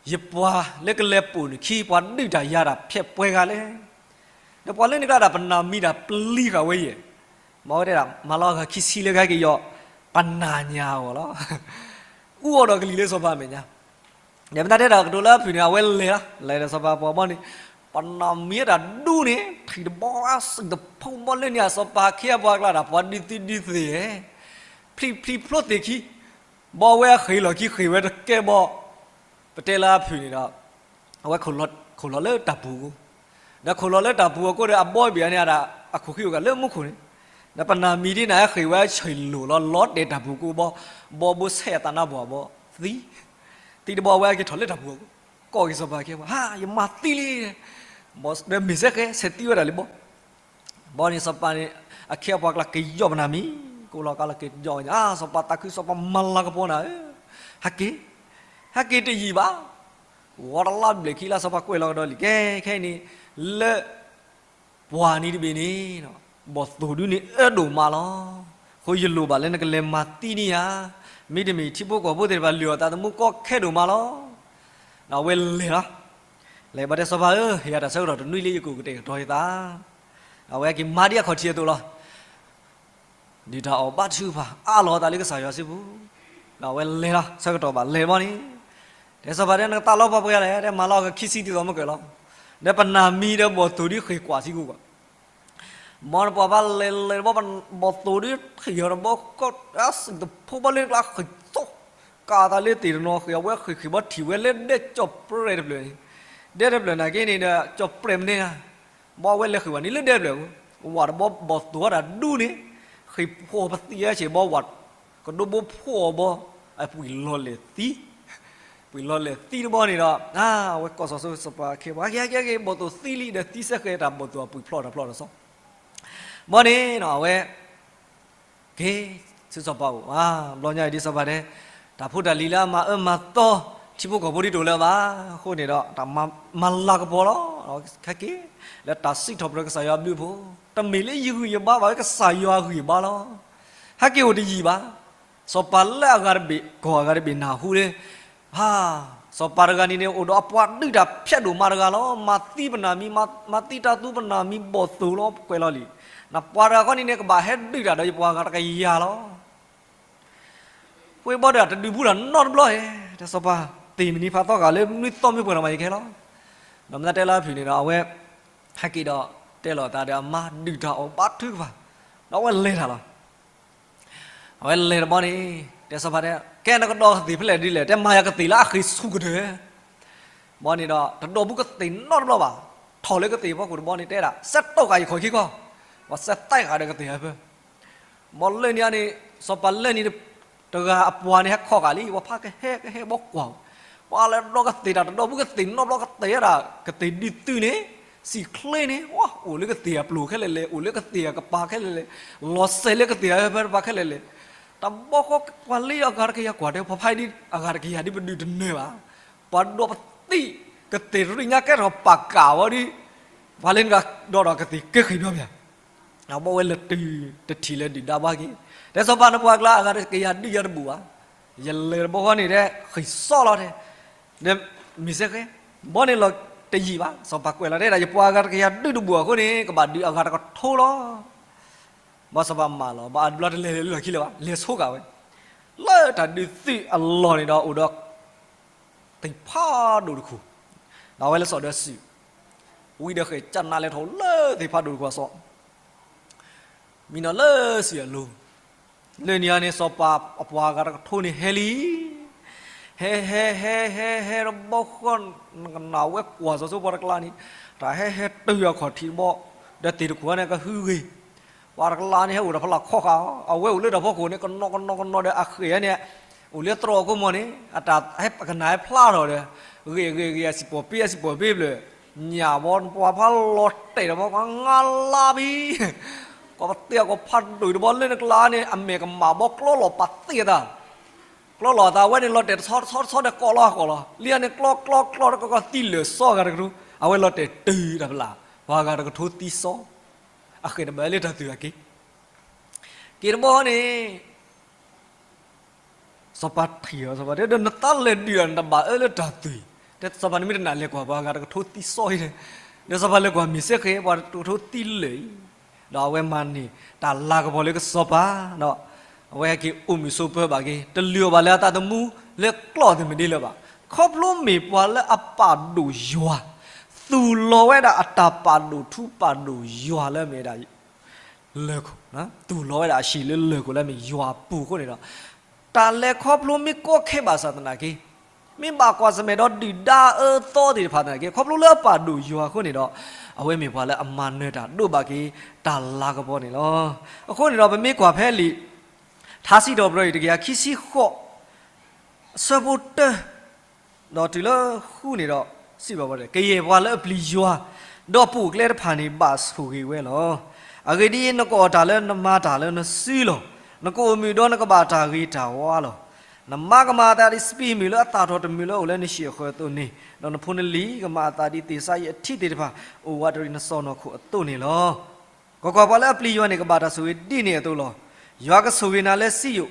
ယပှၤလၢကလဲၤပိာ်နခံ ပှၤဒုၣ်တၢ်ယၤတၢ်ဖဲးပှဲၤဂၤလဲၣ်. ဒီးပှၤလၢန့ၣ်ကျါဒၣ်ပနၢ်မံၤတၢ်ပျံၤဃာ်ဝဲယဲၢ်. မ့ၢ်ဝဲတဲဒၣ် မၤလီၤအဂၤခံဆံလၢဂၤက့ၤယီၤ ပနၢ်ညါအဂီၢ်လီၤ. အူအီၣ်ဒီးကလံၤလၢစီၤပၤအမဲာ်ညါ ဒီးမတၤတဲဒၣ်ကတိၤလၢအဖုၣ်န့ၣ် အဝဲလဲၤလီၤ. လဲၤဒီးစီၤပၤပှၤဘီန့ၣ် ပနၢ်မံၤတၢ်ဒူန့ၣ် ဖံးတဘီစံးတဖိဘီလၢန့ၣ် အစီၤပၤခ့အပှၤကျါဒၣ် ပှၤဒုးသံဒုးသ့ၣ် ဖျံးဖျံးဖျိသ့ၣ်ခံ ဘီဝဲအဃ့ၢ်လီၢ်ခံဃ့ၢ်ဝဲတကဲဘီ ပတဲလၢအဖုၣ်န့ၣ်ဒီး အဝဲခိၣ်လီၤလၢတၢ်ပူၤအကိး ဒီးခိၣ်လီၤလၢတၢ်ပူၤအကိးဒီး အဘီဘ့ၣ်အန့ၣ်ဒၣ် အခိၣ်ဃံအိၣ်ကးလၢမူခိၣ်န့ၣ် ဒီးပနၢ်မံၤဒ်န့ၣ် အဃ့ၢ်ဝဲဆံးလိာ်လီၤ လီၤတဲာ်တၢ်ပူၤကိးဘီ ဘီဘိဆဲးအသးနါပှၢ်ဘီ သံ သံတဘီဝဲအက့ၤထီၣ်လၢတၢ်ပူၤအကိး ကိးက့ၤစီၤပၤခ့အပှၤ ဟါ ယမၤသံလံ ဘီဒီးမ့ၢ်စဲဃဲ ဆဲးသံဝဲဒၣ်လံဘီ ဘီန့ၣ်စီၤပၤန့ၣ် အခ့အပှၤကျါက့ၤယီၣ်ပနၢ်မံၤ ကိးလီၤကးလီၤက့ၤယီၣ် အါ စီၤပၤသးခု စီၤပၤမၤလၤကပီၤနၤဧၢ ဟဲက့ၤ ဟဲက့ၤတယံာ်ဘၣ် ဝီတလါဘျဲၣ်ခံလါ စီၤပၤကွဲးလီၤကဒီးလံ ကဲခဲအံၤန့ၣ် လၢ ပှၤနံၤတဘ့ၣ်န့ၣ် ဘီၣ်သိၣ်ဒုန့ၣ်အၢဒိၣ်မးလီၤ. အဃိယလိၣ်ဘၣ်လၢနကလဲၤမၤသံန့ၢ်ယၤ, မ့တမ့ၢ်ထံဖိကီၢ်ဖိသ့ၣ်တဖၣ်လုၢ်အီၣ်သးသမူကီခဲဒိၣ်မးလီၤ. အဝဲလဲၤလီၤ. လဲၤဘၣ်တဲစီၤပၤဧၢ, ဟ့ၣ်ယၤတၢ်ဆၢကတီၢ်တနွံလၢယကအိၣ်ကတဲာ်ကတီၤယသး. အဝဲက့ၤမၤဒ်အခီၣ်ထံးအသိးလီၤ. ဒုၣ်တၢ်အီၣ်ဘါထုကဖၣ် အးလီၤအသးလၢကစၢ်ယွၤစုပူၤ, ဒီးအဝဲလဲၤလီၤ ဆၢကတီၢ်ဘၣ်လဲၤဘီန့ၣ်, တဲစီၤပၤတဲနကသးလီၤပှၤပှဲၤလဲၣ်, တဲမၤလီၤကခံဆံတံၢ်သီမုၢ်ကၢၢ်လီၤ, ဒီးပနၢ်မံဒီးဘီၣ်သိၣ်ဒုဃ့ၢ်ကွၢ်ဆံကိးကွၢ်, မ်နပှၤဘၣ်လဲၤလဲၤတဘီ ဘီၣ်သိၣ်ဒုထံၣ်အီၤတဘီဃီ အစံၣ်တဖိဘီလၢနကျါဃ့ၢ်သီ, ကးသးလၢသ့ၣ်တနီၤဃ့ၢ် အဝဲဃ့ၢ်ဃ့ၢ်ဘီထံၣ်ဝဲလၢဒဲကၠီၣ်ပြဲၢ်တဖျၢၣ်န့ၣ်, ဒဲတဖျၢၣ်နာ်က့န့ၣ်ဒီး ကၠီၣ်ပြဲၢ်မနုၤဧါ ဘီအဝဲလဲၤဃ့ၢ်ဝဲန့ၣ်လၢဒဲတဖျၢၣ်, ဝးတဘီဘီၣ်သိၣ်ဝဲဒၣ်ဒူန့ၣ်, ဃ့ၢ်ဖှီၣ်ပသံၣ်ဝဲဆ့ၣ်ဘီဝး, ကဒိဘိဖှီၣ်အီၤဘီ, အပှံာ်လီၤလဲၣ်သံ, ပှံာ်လီၤလဲၣ်သံတဘီန့ၣ်ဒီး, အဝဲကိးစီၤစီၤပၤက့ၤ ပှၤက့ၤက့ၤက့ၤ ဘီၣ်သိၣ်သံလံဒီးသံစဲဃဲၤတၢ်ဘီၣ်သိၣ်အပှံာ်ဖျီၣ်တၢ်ဖျီၣ်တၢ်စီ, ဘီန့ၣ်အဝဲ က့ၤ ဆူစီၤပၤအိၣ်, ဘျီညါအံၤဒ်စီၤပၤတဲ, တၢ်ဖိတၢ်လံၤလၢအမၤအၢမၤသီ ထံဖိကီၢ်ဖိဒ်တအိၣ်လၢၤဘၣ်, အဃိန့ၣ်ဒီး တၢ်မၤလၤကပီၤလီၤ, ခဲက့ၤ လၢတၢ်စံးထီၣ်ပတြၢၤကစၢ်ယွၤအဘျုးအဖှိၣ်, တမ့ၢ်လၢယဂံၢ်ယဘါဘၣ်ဝဲ ကစၢ်ယွၤအဂံၢ်အဘါလီၤ. ဟဲက့ၤအိၣ်တယံာ်ဘၣ်, စီၤပၤလၢအဂၤတဘ့ၣ် ကီၢ်အဂၤတဘ့ၣ်နၢ်ဟူလၢ ဟါ, စီၤပၤတဂၤန့ၣ်န့ၣ် အိၣ်ဒီးအပှၤဒုးတၢ်ဖျဲးဒိၣ်မးတဂၤလီၤ. မၤသံပနၢ်မံ, မၤသံတၢ်သူပနၢ်မံ ဘီၣ်သိၣ်လီၤ ကွဲးလီၤလံ. နပှၤတဂၤဃီန့ၣ်န့ၣ် ကဘၣ်ဟဲဒုးတၢ်ဒီးယပှၤအဂၤတကယၤလီၤ. ဃ့ဘီဒီးတဒုးဘူးတၢ်နီတဘျီဧါ, တၢ်စီၤပၤသ့ၣ်မုၢ်နံၤဖးသီဂၤလၢနွံသီမ့ၢ်ပှဲၤထီၣ်မးယကဟဲလီၤ. ဒီးမ့ၢ်တဲလၢအဖုၣ်န့ၣ်ဒီး အဝဲ ဟဲက့ၤဒီးတဲလီၤအသးဒီးအမါဒုၣ်တၢ်အီၣ်ဘါထုကဖၣ်, ဒီးအဝဲလဲၤတၢ်လီၤ. အဝဲလဲၤတဘီန့ၣ် တဲစီၤပၤတဲ, ကဲနကဒီးကသ့ၣ်ဖဲလဲၣ်ဒ်လဲၣ်, တဲမၤယၤကသ့ၣ်လၢအဃ့ၢ်ဆူၣ်ကတၢၢ်. ဘီန့ၣ်ဒီး တဒီးဘူးကသ့ၣ်နီတဘျီဘၣ်, ထီၣ်လၢကသ့ၣ်ဖီခိၣ်တဘီန့ၣ် တဲဒၣ် စဲးတီၢ်ဃာ်ယခီၣ်ခံခီ, ပှၤစဲးသဲဃာ်ဒီးကသ့ၣ်ဟဲဖၢ ဘီလၢန့ၣ်န့ၣ် စီၤပၤလၢန့ၣ် တဂၤအပှၤန့ၣ်ဟဲခီဃာ်လံ, ပှၤဖးကဟဲကဟဲဘီကွၢ်, ပှၤလဲၤဒီးကသ့ၣ်တၢ်တဒီးဘူးကသ့ၣ်နီတဘျီကသ့ၣ်ဒၣ်, ကသ့ၣ်ဒုးသုးန့ၣ်, စံၣ်ချ့န့ၣ်, အိၣ်လၢကသ့ၣ်အပျိၢ်ခဲလၢာ်လဲၣ်, အိၣ်လၢကသ့ၣ်အကပၤခဲလၢာ်လဲၣ်, လီၤစဲးလၢကသ့ၣ်အဟၢဖၢတပၤခဲလၢာ်လဲၣ်, တဘီဃီပှၤလၢအဂၤတကယၤကွၢ်တဲ ပှၤဖးဒ်အဂၤတကယၤဒ်ပဒုးတနၢၤဘၣ်, ပှၤဒီးပသံၣ်, ကသ့ၣ်တရံးညါကဲထီၣ်ပာ်ကၣ်ဝဲဒ်, ပှၤလၢနကဒီးဒီးကသ့ၣ်ကဲဃ့ၢ်ဒီဘၣ် အဘီဝဲလဲၤတုၤတထံၣ်လၢဒုၣ်ဒါဘၣ်က့ၤ, တဲစီၤပၤနပှၤကျါအဂၤတကယၤဒုးယၤတဘူၣ်ဘၣ်, ယလဲၤတဘီဃီန့ၣ်တဲ ဃ့ၢ်စီလီၤတဲ, ဒီးမ့ၢ်စ့ၢ်ကီး, ဘီန့ၣ်လီၤတယံာ်ဘၣ်, စီၤပၤကွဲးလီၤတဲဒၣ် ယပှၤအဂၤတကယၤဒုးတဘူၣ်အဃိန့ၣ် ကဘၣ်ဒုးအဂၤတကထိလီၤ. ဘီစီၤပၤမၢလီၤ, ဘၣ်အဘျီတလဲၤလၢလီၢ်ခံလၢၤဘၣ်, လဲၤဆိကၤဝဲ, လၢတၢ်ဒုးသုးအလီၢ်န့ၣ်ဒီးအိၣ်ဒီး သ့ၣ်ဖးဒိၣ်တခိၣ်, ဒီးအဝဲလၢစီၤဒီးစုၣ်, ဝံၤဒီးဃဲၣ်ကနးလဲၤထီၣ်လၢသ့ၣ်ဖးဒိၣ်တခိၣ်အစီး, မံနီၤလၢစုၣ်အလိၤ, လၢန့ၣ်န့ၣ် စီၤပၤအပှၤဂၤတကထိန့ၣ်ဟဲလံ, ဟဲဟဲဟဲဟဲဟဲတဘီဃီ, နကနၣ်ဝဲကွၢ်စီၤစီပှၤတကျါန့ၣ်, တၢ်ဟဲဟဲတုၤအခီၣ်ထံးတဘီ, ဒီးသ့ၣ်တခိၣ်န့ၣ်ကဟုဂ့ၤ ပှၤတကျါန့ၣ် ဟဲအိၣ်ဒီးဖီလာ်ခီဃာ်အီၤ, အဝဲအိၣ်လၢတၢ်ဖီခိၣ်န့ၣ် ကနီၤကနီၤကနီၤဒီးအဃဲၣ်န့ၣ်, အိၣ်လၢသရိာ်အခိၣ်မီၤန့ၣ်, အတၢ်ကနၣ်ဟဲဖျါထီၣ်ဒီး, ဂ့ၤဂ့ၤဂ့ၤ အစံၣ်ပီၣ်ပ့အစံၣ်ပီၣ်ပ့ဖျၢၣ်, ညၣ်ဘီပှၤဖးလီၤတဲာ်ဒီးဘီ ပှၤငါလါဘံ, ကီၢ်ပသ့အကီၢ်ဖးဒိၣ်တဘီလၢနကျါန့ၣ် အမဲာ်ကမၣ်ဘီကျီလီၤပာ်သ့အသး ကျီလီၤအသး အဝဲန့ၣ်လီၤတဲာ်ဆီဆီဒီးကိးလီၤဟးကိးလီၤ, လံန့ၣ်ကျီကျီကျီတကီၢ်ကီၢ်သံလၢာ်စီအဂၤတကထိ, အဝဲလီၤတဲာ်တုၤတၢ်ဖျါ, ပှၤဂၤတကထိသံစီ, အဃဲၣ်တဘၣ်လၢတၢ်သုးအက့ၢ်, က့ၤတဘီန့ၣ် စီၤပၤထံၣ်အီၤ စီၤပၤတဲ ဒီးနသးလဲၤဒုးဒီးနတဘၣ်အၢလၢတၢ်သွံၣ်, တဲစီၤပၤန့ၣ်မ့ၢ်တနာ်လဲၤကွၢ်ပှၤဂၤတကထိသံစီအံၤ, ဒီးစီၤပၤလဲၤကွၢ်မ့ၢ်စ့ၢ်ကီး ပှၤတကထိသံလၢာ်အံၤ, ဒီးအဝဲမၤန့ၢ်တၢ်လၤကပီၤလၢကစီၤပၤ, ဒီးအဝဲဟဲက့ၤအိၣ်မုာ်ဆိးပၢၤဘၣ်က့ၤ တလုၢ်အီၣ်ဘၣ်လၢအသးသမူလၢကျီၢ်သ့ၣ်မ့ၢ်ဒ်လၢၤဘၣ်, ခီဖျိမ့ၢ်ပှၤလၢအပာ်ဒိၣ်ယွၤ, သူၣ်လီၤဝဲဒၣ်အတၢ်ပာ်ဒိၣ်ထူပာ်ဒိၣ်ယွၤလၢအမ့ၢ်ဒၣ် လၢၢ်ခိၣ်, သူၣ်လီၤဝဲဒၣ်အဟံၣ်လၢလၢၢ်ခိၣ်လၢအမ့ၢ်ယွၤအပူၤအဃိန့ၣ်ဒီး, တၢ်လဲၤခီဖျိမ့ၢ်ကီခဲဘၣ်ဆၣ်သနာ်က့, မ့ၢ်ဘၣ်ကွၢ်ဆၢၣ်မဲာ်ဒီးဒုၣ်ဒါအၢသီသ့ၣ်တဖၣ်သနာ်က့, ခီဖျိလၢအပာ်ဒိၣ်ယွၤအဃိန့ၣ်ဒီး, အဝဲမ့ၢ်ပှၤလၢအမၤနၢၤတၢ်ဒိးဘၣ်က့ၤတၢ်လၤကပီၤန့ၣ်လီၤ. အဃိန့ၣ်ဒီး ပမ့ၢ်ကွၢ်ဖဲလံာ် ထါစံးထီၣ်ပတြၢၤအံၤတကယၤခံဆံဃိး အဆၢဖိတၢ ဒီးတုၤလၢဃုန့ၣ်ဒီး စံးဘၣ်ပှၤ ကယဲၢ်ပှၤလၢအပျံၤယွၤ, ဒီးပိာ်ကျဲတဖၣ်န့ၣ် ဘၣ်ဆိၣ်ဂ့ၤဝဲလီၤ. အဂ့ၢ်ဒ်အံၤ, နကအီၣ်တၢ်လၢနမၤတၢ်လၢနစုလီၤ. နကအိၣ်မုာ်ဒီးနကဘၣ်တၢ်ဂ့ၤတၢ်ဝါလီၤ. နမါကမၤအသးဒ်စပံးမုၢ်လၢအသၣ်ထီၣ်တမုၢ်လၢအအိၣ်လၢနဟံၣ်အဃၢၤအသိးန့ၣ်, ဒီးနဖိနလံၤကမၤအသးဒ်သ့ၣ်စါယံအထံသ့ၣ်တဖၣ် အိၣ်ဝးတရံးနစီၢ်နီၤခိၣ်အသိးန့ၣ်လီၤ. ကွၢ်ကွၢ်, ပှၤလၢအပျံၤယွၤန့ၣ် ကဘၣ်တၢ်ဆိၣ်ဂ့ၤဒ်န့ၣ်အသိးလီၤ. ယွၤကဆိၣ်ဂ့ၤနၤလၢစံယိၣ်,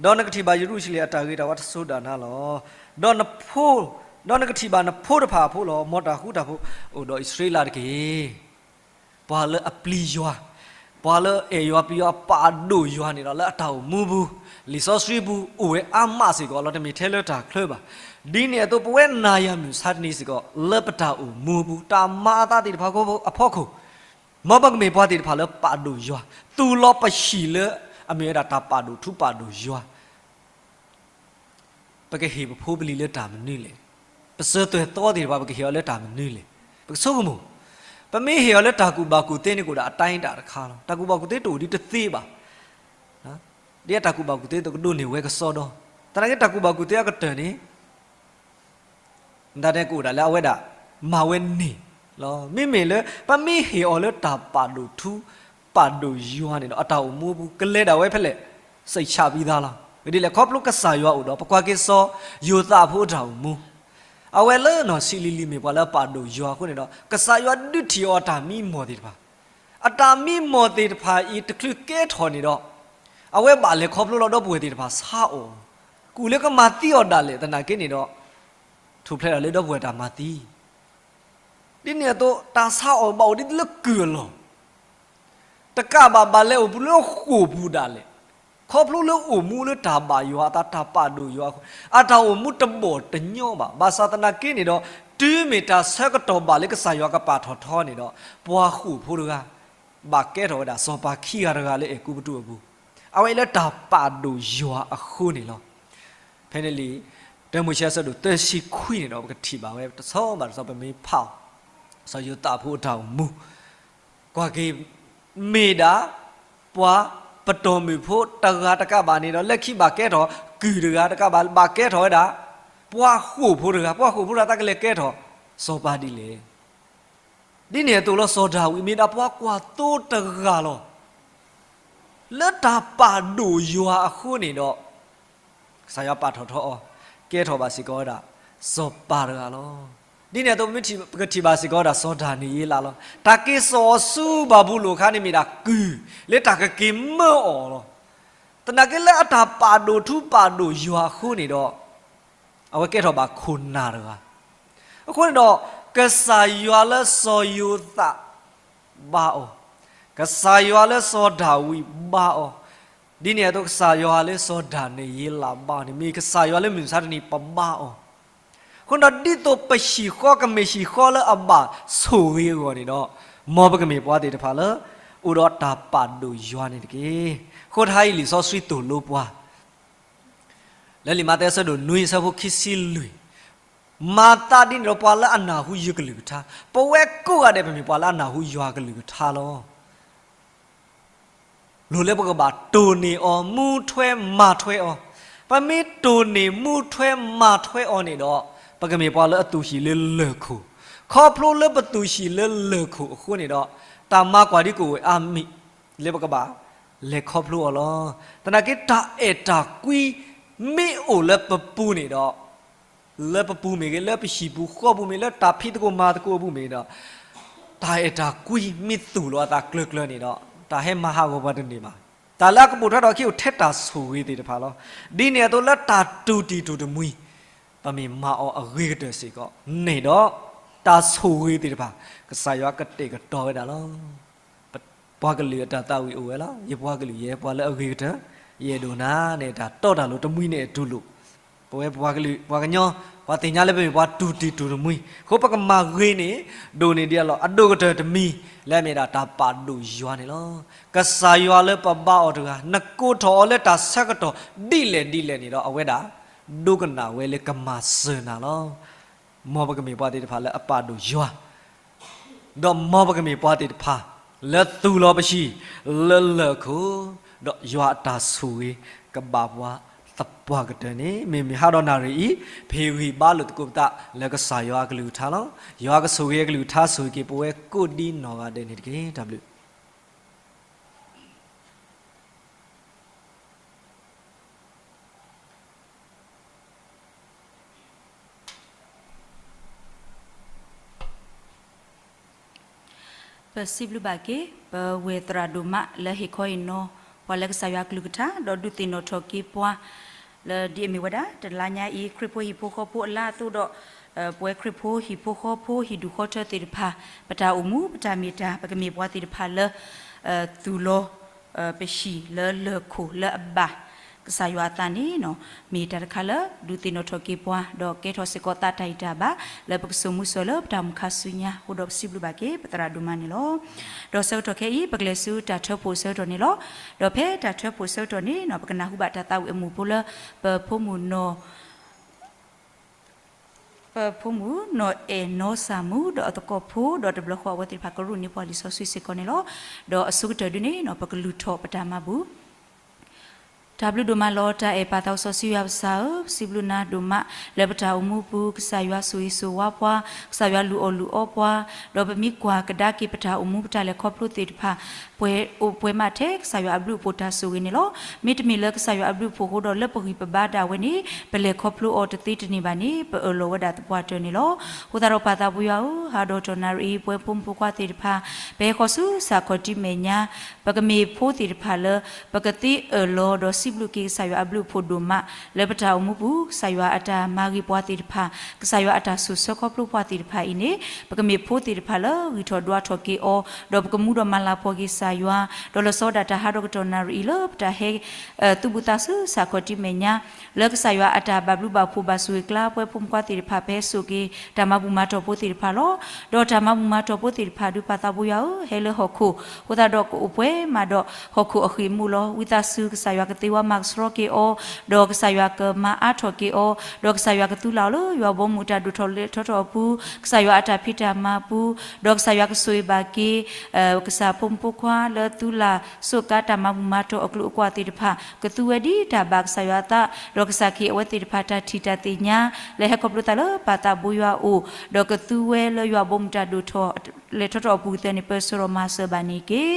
ဒီးနကထံၣ်ဘၣ်ယရူၤၡလ့ၣ်အတၢ်ဂ့ၤတၢ်ဝါတစိၤဒၣ်နၤလီၤ. ဒီးနဖိ, ဒီးနကထံၣ်ဘၣ်နဖိတဖၣ်အဖိလီၤ. မ်တၢ်ဃူတၢ်ဖိးအိၣ်ဒီးအံၣ်စရ့လးတက့ၢ်. ပှၤလၢအပျံၤယွၤ, ပှၤလၢအအဲၣ်ယွၤပျံၤယွၤ ပာ်ဒိၣ်ယွၤန့ၣ်ဒီး လၢအတၢ်အိၣ်မူပူၤ, လံာ်စီဆှံပူၤ အိၣ်ဝဲအါမးစ့ၢ်ကီးလီၤ. တမ့ၢ်ထဲလၢတၢ်ချၢဘၣ်. ဒ်န့ၣ်အသိး ပဝဲနၤယၤမုၢ်မဆါတနံၤစ့ၢ်ကီး လၢပတၢ်အိၣ်မူပူၤ တၢ်မၤအသးသ့ၣ်တဖၣ်အဖီခိၣ်, မ်ပကမ့ၢ်ပှၤသ့ၣ်တဖၣ်လၢပာ်ဒိၣ်ယွၤ, သူၣ်လီၤပဟံၣ်လၢ အမ့ၢ်ဝဲဒၣ်တၢ်ပာ်ဒိၣ်ထူပာ်ဒိၣ်ယွၤ ပကဟ့ၣ်ပဖိပလံၤလၢတၢ်မနုၤလဲၣ်. ပစၢၤသွဲၣ်သီသ့ၣ်တဖၣ် ပကဟ့ၣ်အီၤလၢတၢ်မနုၤလဲၣ်. ပကဆိကမိၣ်, ပမ့ၢ်ဟ့ၣ်အီၤလၢတၢ်ကူၣ်ဘၣ်ကူၣ်သ့န့ၣ် ကအိၣ်ဒၣ်အတၢ်အံၤတၢ်တခါလီၤ. တၢ်ကူၣ်ဘၣ်ကူၣ်သ့တအိၣ်ဒ်တသ့ဘၣ်. ဒ်အတၢ်ကူၣ်ဘၣ်ကူၣ်သ့အသိး ကဒိးန့ၢ်ဝဲကစီဒီ, သနာ်က့တၢ်ကူၣ်ဘၣ်ကူၣ်သ့အကတၢၢ်န့ၣ် တၢ်န့ၣ်ကအိၣ်ဒၣ်လၢအဝဲဒၣ် မၤဝဲန့ၣ်လီၤ. မ့မ့ၢ်လၢ ပမ့ၢ်ဟ့ၣ်အီၤလၢတၢ်ပာ်ဒိၣ်ထူ ပာ်ဒိၣ်ယွၤန့ၣ်ဒီး အတၢ်အိၣ်မူအပူၤ ကလဲၤဒၣ်ဝဲဖဲလဲၣ်, စိတ်ချပြီးသားလီၤ. ဒ်လဲၣ်ခီဖျိကစၢ်ယွၤအိၣ်ဒီး ပကွၢ်က့ၤစီၤယိၤသးအဖိအတၢ်အိၣ်မူ, အဝဲလၢနီၢ်ဆံးလံၤလံၤမ့ၢ်ပှၤလၢအပာ်ဒိၣ်ယွၤအဃိန့ၣ်ဒီး ကစၢ်ယွၤဒုးထံၣ်အီၤအတၢ်မံမီၢ်သ့ၣ်တဖၣ်, အတၢ်မံမီၢ်သ့ၣ်တဖၣ်အံၤ တချုးကဲထီၣ်န့ၣ်ဒီး အဝဲဘၣ်လဲၤခီဖျိလီၤဒီပုၢ်ဝဲၢ်သ့ၣ်တဖၣ်ဆါအီၣ်, ကူၣ်လၢကမၤသံအီၤဒၣ်လဲာ် သနာ်က့န့ၣ်ဒီး ထူၣ်ဖျဲးဒၣ်လၢဒီပုၢ်ဝဲၢ်တၢ်မၤသံ ဒ်န့ၣ်အသိး တၢ်ဆါအီၣ်ဘၣ်အိၣ်ဒ်လၢကုၢ်အလီၢ်, တကးဘၣ်ဘၣ်လဲၤအိၣ်ပူၤလၢဃိာ်ပူၤဒၣ်လဲာ်, ခီဖျိလၢအိၣ်မူလၢတၢ်ဘၣ်ယွၤအသး တၢ်ပာ်ဒိၣ်ယွၤအဃိ အတၢ်အိၣ်မူတဘီၣ်တညီဘၣ်. ဘၣ်ဆၣ်သနာ်က့န့ၣ်ဒီး တုၤမ့ၢ်တၢ်ဆၢကတီၢ်ဘၣ်လၢကစၢ်ယွၤကပာ်ထီၣ်ထီန့ၣ်ဒီး ပှၤဃိာ်ဖိတဂၤ ဘၣ်ကဲထီၣ်ဝဲဒၣ်စီၤပၤခံဂၤတဂၤလၢအဲၤကူပတူးအပူၤ, အဝဲအံၤလၢတၢ်ပာ်ဒိၣ်ယွၤအဃိန့ၣ်လီၤ. ဖဲန့ၣ်လံ တၢမိၤၡ့အဆၢဒိၣ်သၢဆံခွံန့ၣ်ဒီး ပကထံၣ်ဘၣ်ဝဲတဆီဘၣ်တဆီ ပမ့ၢ်ဖးအီၤ စီၤယိၤသးဖိအတၢ်အိၣ်မူ, ကွၢ်က့ၤ မ့ၢ်ဒၣ် ပှၤပတီၢ်မုၢ်ဖိတဂၤတကးဘၣ်န့ၣ်ဒီး လၢခံဘၣ်ကဲထီၣ်ကုၢ်တဂၤတကးဘၣ် ဘၣ်ကဲထီၣ်ဝဲဒၣ် ပှၤဃိာ်ဖိတဂၤ, ပှၤဃိာ်ဖိတဂၤ တၢ်ကလဲၤကဲထီၣ်စီၤပၤဒ်လဲၣ်. ဒ်န့ၣ်အသိးလီၤ စီၤဒၤဝံး မ့ၢ်ဒၣ်ပှၤကွၢ်သိတဂၤလီၤ. လၢတၢ်ပာ်ဒိၣ်ယွၤအဃိန့ၣ်ဒီး ကစၢ်ယွၤပာ်ထီၣ်ထီအီၤ ကဲထီၣ်ဘၣ်စ့ၢ်ကီးဝဲဒၣ် စီၤပၤတဂၤလီၤ. ဒ်န့ၣ်အသိး ပကထံၣ်ဘၣ်စ့ၢ်ကီးဝဲဒၣ် စီၤဒၤနံးယ့လးလီၤ. တၢ်က့ၤစိာ်အီၤဆူဘၤဘူလိၣ်အခါန့ၣ် မ့ၢ်ဒၣ်ကုၢ် လၢတၢ်ကက့ၤမၢအီၤလီၤ. သနာ်က့လၢအတၢ်ပာ်ဒိၣ်ထူပာ်ဒိၣ်ယွၤအဃိန့ၣ်ဒီး အဝဲကဲထီၣ်ဘၣ်ခိၣ်နၢ်တဂၤ. အဃိန့ၣ်ဒီး ကစၢ်ယွၤလၢစီၤယိၤသး ဘါအီၤ, ကစၢ်ယွၤလၢစီၤဒၤဝံးဘါအီၤ, ဒ်န့ၣ်အသိး ကစၢ်ယွၤလၢစီၤဒၤနံးယ့လးဘါအီၤန့ၣ် မ့ၢ်ကစၢ်ယွၤလၢမုၢ်မဆါတနံၤပဘါအီၤ. အဃိန့ၣ်ဒီး ဒ်သိးပဟံၣ်ဃီကမ့ၢ်ဟံၣ်ဃီလၢအဘၣ်ဆိၣ်ဂ့ၤအဂီၢ်န့ၣ်ဒီး မ်ပကမ့ၢ်ပှၤသ့ၣ်တဖၣ်လၢ အိၣ်ဒီးတၢ်ပာ်ဒိၣ်ယွၤန့ၣ်တက့ၢ်. အဃိတဟါအံၤ လံာ်စီဆှံသိၣ်လိပှၤ လၢလံာ်မးသဲအဆၢဒိၣ်နွံ အဆၢဖိခံဆံလွံၢ်, မၤသးဒ်န့ၣ်ဒီး ပှၤလၢအနၢ်ဟူယကလုၢ်ကထါ, ပဝဲကိးဂၤဒဲး ပမ့ၢ်ပှၤလၢအနၢ်ဟူယွၤကလုၢ်ကထါလီၤ. လိၣ်လၢပကဘၣ်တိၢ်န့ၢ်အီၤ မူထွဲမၤထွဲအီၤ, ပမ့ၢ်တိၢ်န့ၢ်မူထွဲမၤထွဲအီၤန့ၣ်ဒီး ပကမ့ၢ်ပှၤလၢအသူၣ်ဟံၣ်လၢလၢၢ်ခိၣ်, ခီဖျိလၢပသူၣ်ဟံၣ်လၢလၢၢ်ခိၣ်အဃိန့ၣ်ဒီး တၢ်မၤကွၢ်ဒ်ကအိၣ်ဝဲအါမံၤ လၢပကဘၣ်လဲၤခီဖျိအီၤလီၤ. သနာ်က့တၢ်အဲၣ်တၢ်ကွံမ့ၢ်အိၣ်လၢပပူၤန့ၣ်ဒီး လၢပပူၤမ့ၢ်ဂ့ၤ, လၢပဟံၣ်ပူၤဃီပူၤမ့ၢ်, လၢတၢ်ဖံးသကိးမၤသကိးအပူၤမ့ၢ်ဒီး တၢ်အဲၣ်တၢ်ကွံမ့ၢ်သူၣ်လီၤအသးကျၢၤကျၢၤန့ၣ်ဒီး တၢ်ဟဲမၤဟးဂီၤပှၤတန့ၢ်ဘၣ်. တၢ်လၢအကပိာ်ထွဲထီၣ်အခံအိၣ်ထဲတၢ်ဆိၣ်ဂ့ၤသ့ၣ်တဖၣ်လီၤ. ဒ်န့ၣ်အသိးလၢတၢ်တူၢ်တံၢ်တူၢ်တမှံၤ ပမ့ၢ်မၤအီၤအဂ့ၤကတၢၢ်စ့ၢ်ကီးန့ၣ်ဒီး တၢ်ဆိၣ်ဂ့ၤသ့ၣ်တဖၣ် ကစၢ်ယွၤကတဲာ်ကတီၤဝဲဒၣ်လီၤ. ပှၤကလုာ်အတၢ်သးဝံၣ်အိၣ်ဝဲလီၤ. ယပှၤကလုာ်ယဲပှၤလၢအဂ့ၤကတၢၢ်, ယအဲၣ်ဒိးနၤန့ၣ် တၢ်တီတၢ်လိၤတမှံၤန့ၣ်အတူၢ်လိာ်. ပဝဲပှၤကလုာ် ပှၤကညီ ပှၤသ့ၣ်ညါလၢပမ့ၢ်ပှၤတူၢ်တံၢ်တူၢ်တမှံၤ အဃိပကမၤဂ့ၤန့ၣ် ဒိၣ်န့ၢ်ဒံးအလီၢ် အဒိၣ်ကတၢၢ်တမံၤ လၢအမ့ၢ်ဒၣ်တၢ်ပာ်ဒိၣ်ယွၤန့ၣ်လီၤ. ကစၢ်ယွၤလၢပဘါအီၤတဂၤ နကိးထီၣ်အီၤလၢတၢ်ဆၢကတီၢ်ဒ်လဲၣ်ဒ်လဲၣ်န့ၣ်ဒီး အဝဲဒၣ် ဒိကနၣ်ဝဲလၢကမၤစၢၤနၤလီၤ. မ်ပကမ့ၢ်ပှၤသ့ၣ်တဖၣ်လၢအပာ်ဒိၣ်ယွၤ ဒီးမ်ပကမ့ၢ်ပှၤသ့ၣ်တဖၣ် လၢသူၣ်လီၤပဟံၣ် လၢလၢၢ်ခိၣ်, ဒီးယွၤအတၢ်ဆိၣ်ဂ့ၤ ကဘၣ်ပှၤသပှၢ်ကတၢၢ်န့ၣ် မ့မ့ၢ်ဟါဒီးနၣ်ရံၣ်အံၤ ဖ့ၣ်ဂံၢ်ဘါလိာ်သကိးပသး လၢကစၢ်ယွၤအကလုၢ်ကထါလီၤ. ယွၤကဆိၣ်ဂ့ၤအကလုၢ်ကထါ ဆိၣ်ဂ့ၤက့ၤပဝဲကိးဒံနီၢ်ဂၤဒဲးန့ၣ်တက့ၢ်. တၢ်ဘျုး ပစံးဘျုးဘၣ်က့ၤ ပဝဲၢ်သရၣ်ဒိၣ်မးလၢဟ့ၣ်ခီဟ့ၣ်နီၤ ပှၤလၢကစၢ်ယွၤကလုၢ်ကထါ ဒီးဒုးသ့ၣ်နီၣ်ထီၣ်က့ၤပှၤ လၢဒ်အမ့ၢ်ဝဲဒၣ် တလါညါအံၤ ခရံာ်ဖိဟံၣ်ဖိဃီဖိအလါအသိးဒီး ပဝဲခရံာ်ဖိဟံၣ်ဖိဃီဖိဟံၣ်ဒူၣ်ဃီထၢသ့ၣ်တဖၣ် ပတၢ်အိၣ်မူ ပတၢ်မ့ၢ်တၢ် ပကမ့ၢ်ပှၤသ့ၣ်တဖၣ်လၢ သူၣ်လီၤ ပဟံၣ်လၢလၢၢ်ခိၣ်လၢအဘၣ် ကစၢ်ယွၤအသးန့ၣ် မ့ၢ်တၢ်တခါလၢ ဒုးသ့ၣ်နီၣ်ထီၣ်က့ၤပှၤ ဒီးကဲထီၣ်စ့ၢ်ကီးသးတၢ်ဂံၢ်တၢ်ဘါ လၢပကစိာ်မူစိာ်လၢပတၢ်အိၣ်မူခါဆူညါ အဃိဒီးပစံးဘျုးဘၣ်က့ၤ ပသရၣ်ဒိၣ်မးန့ၣ်လီၤ. ဒီးဆၢကတီၢ်ခဲအံၤ ပကလဲၤဆူတၢ်ထၢဖှိၣ်ဆၢကတီၢ်န့ၣ်လီၤ. ဒီးဖဲတၢ်ထၢဖှိၣ်ဆၢကတီၢ်န့ၣ် ပကနၢ်ဟူဘၣ်တၢ်သးဝံၣ်အမုၢ်ဖိလၢ ပဖိမုၣ်နီၢ် ပဖိမုၣ်နီၢ်အဲၣ်နီၢ်စၢ်မူ ဒီးအသကိးဖိ ဒီးတဘျီဃီအဝဲသ့ၣ်တဖၣ်ကရူၢ်န့ၢ်ပှၤလံာ်စီဆှံစ့ၢ်ကီးန့ၣ်လီၤ. ဒီးအဆိကတၢၢ်ဒုန့ၣ် ပကလူၤထီၣ်ပတၢ်မၤဘူၣ် တၢ်ဘျုးဒိၣ်မးလီၤ. တၢ်အဲၣ်ပၢ်သးစီဆှံယွၤပစၢ်ဧၢ, ပစံးဘျုးနၤဒိၣ်မး လၢပတၢ်အိၣ်မူပူၤ ကစၢ်ယွၤဆိၣ်ဂ့ၤဆိၣ်ဝါပှၤ, ကစၢ်ယွၤလူၤအီၣ်လူၤအီပှၤ, ဒီးပမ့ၢ်ကွၢ်ကဒါက့ၤပတၢ်အိၣ်မူပတၢ်လဲၤခီဖျိသ့ၣ်တဖၣ် ပှဲၤအိၣ်ပှဲၤမးထဲကစၢ်ယွၤအဘျုးအဖှိၣ်တၢ်ဆိၣ်ဂ့ၤန့ၣ်လီၤ. မ့တမ့ၢ်လၢကစၢ်ယွၤအဘျုးအဖှိၣ်အဃိဒီး လၢပဂံၢ်ပဘါဒၣ်ဝဲန့ၣ် ပလဲၤခီဖျိအီၤတသ့တန့ၢ်ဘၣ်န့ၣ် ပအၢၣ်လီၤဝဲဒၣ်သပှၢ်တၢၢ်န့ၣ်လီၤ. အဃိသတးဒီးပၢ်သးဘိယွၤဧၢ, ဟါဒီးတနၣ်ရံၣ်အံၤ ပဝဲဖိမုၣ်ဖိခွါသ့ၣ်တဖၣ် ပဟဲဃီၤဆူစးခီၣ်ထံမဲာ်ညါ ပကမ့ၢ်ဖိသ့ၣ်တဖၣ်လၢ ပကသ့အၢၣ်လီၤဒီးစံးဘျုးက့ၤကစၢ်ယွၤအဘျုးအဖှိၣ်ဒိၣ်မး လၢပတၢ်အိၣ်မူပူၤ ကစၢ်ယွၤအတၢ်မၤဂ့ၤပှၤသ့ၣ်တဖၣ်, ကစၢ်ယွၤအတၢ်ဆိၣ်ဆၢခီဖျိပှၤသ့ၣ်တဖၣ်အံၤန့ၣ် ပကမ့ၢ်ဖိသ့ၣ်တဖၣ်လၢဂံၢ်ထီၣ်ဒွးထီၣ်က့ၤအီၤ, ဒီးပကမူဒီးမၤလၤကပီၤက့ၤကစၢ်ယွၤ, ဒီးလီၤဆီဒၣ်တၢ်ဟါဒီးကတီၢ်နၣ်ရံၣ်အံၤလၢပတၢ်ဟဲ သူၣ်ဘူးသးဆူစးခီၣ်ထံမဲာ်ညါ လၢကစၢ်ယွၤအတၢ်ဘၣ်ဘျုးဘၣ်ဖှိၣ်ဘၣ်ဆိၣ်ဂ့ၤကျါ ပဝဲဖိမုၣ်ဖိခွါသ့ၣ်တဖၣ် ပဟဲစိာ်က့ၤ တၢ်မၤဘူၣ်မၤတီၢ်ဖိသ့ၣ်တဖၣ်လီၤ. ဒီးတၢ်မၤဘူၣ်မၤတီၢ်ဖိသ့ၣ်တဖၣ်ဒုးပၢ်သးဘိယွၤဧၢ, ဟဲလၢဟီၣ်ခိၣ်, အဃိသတးဒီးကအိၣ်ပှဲၤမးဒီးဟီၣ်ခိၣ်အဃံးမူးလီၤ. ဝံသးစူၤကစၢ်ယွၤကသ့ဝါမၤကဆှီက့ၤအီၤ, ဒီးကစၢ်ယွၤကမၤအါထီၣ်က့ၤအီၤ, ဒီးကစၢ်ယွၤကသူလၢအီၤလၢယွၤဘီမုၢ်အတၢ်ဒိၣ်ထီၣ်လဲၤထီၣ်ထီၣ်အပူၤ, ကစၢ်ယွၤအတၢ်ဖံးတၢ်မၤပူၤ, ဒီးကစၢ်ယွၤကဆိၣ်ဂ့ၤဘၣ်က့ၤ ကစၢ်ဖိမုၣ်ဖိခွါလၢသူလၢ်စိးကါတၢ်မၤဘူၣ်မၤတီၢ်အကျိၤအကွာ်သ့ၣ်တဖၣ် ကသူဝဲဒ်တၢ်ဘၣ်ကစၢ်ယွၤအသး, ဒီးကစၢ်ကဟ့ၣ်အဝဲသ့ၣ်တဖၣ်တၢ်ထံၣ်တၢ်သ့ၣ်ညါ လၢဟဲခီဖျိသးလၢပၢ်သးဘိယွၤအအိၣ်, ဒီးကသူဝဲလၢယွၤဘီမုၢ်တၢ်ဒိၣ်ထီၣ်လဲၤထီၣ်ထီၣ်အပူၤကသ့န့ၣ် ပၢၢ်ဆၢဒီးမၤစၢၤဘၣ်န့ၣ်တက့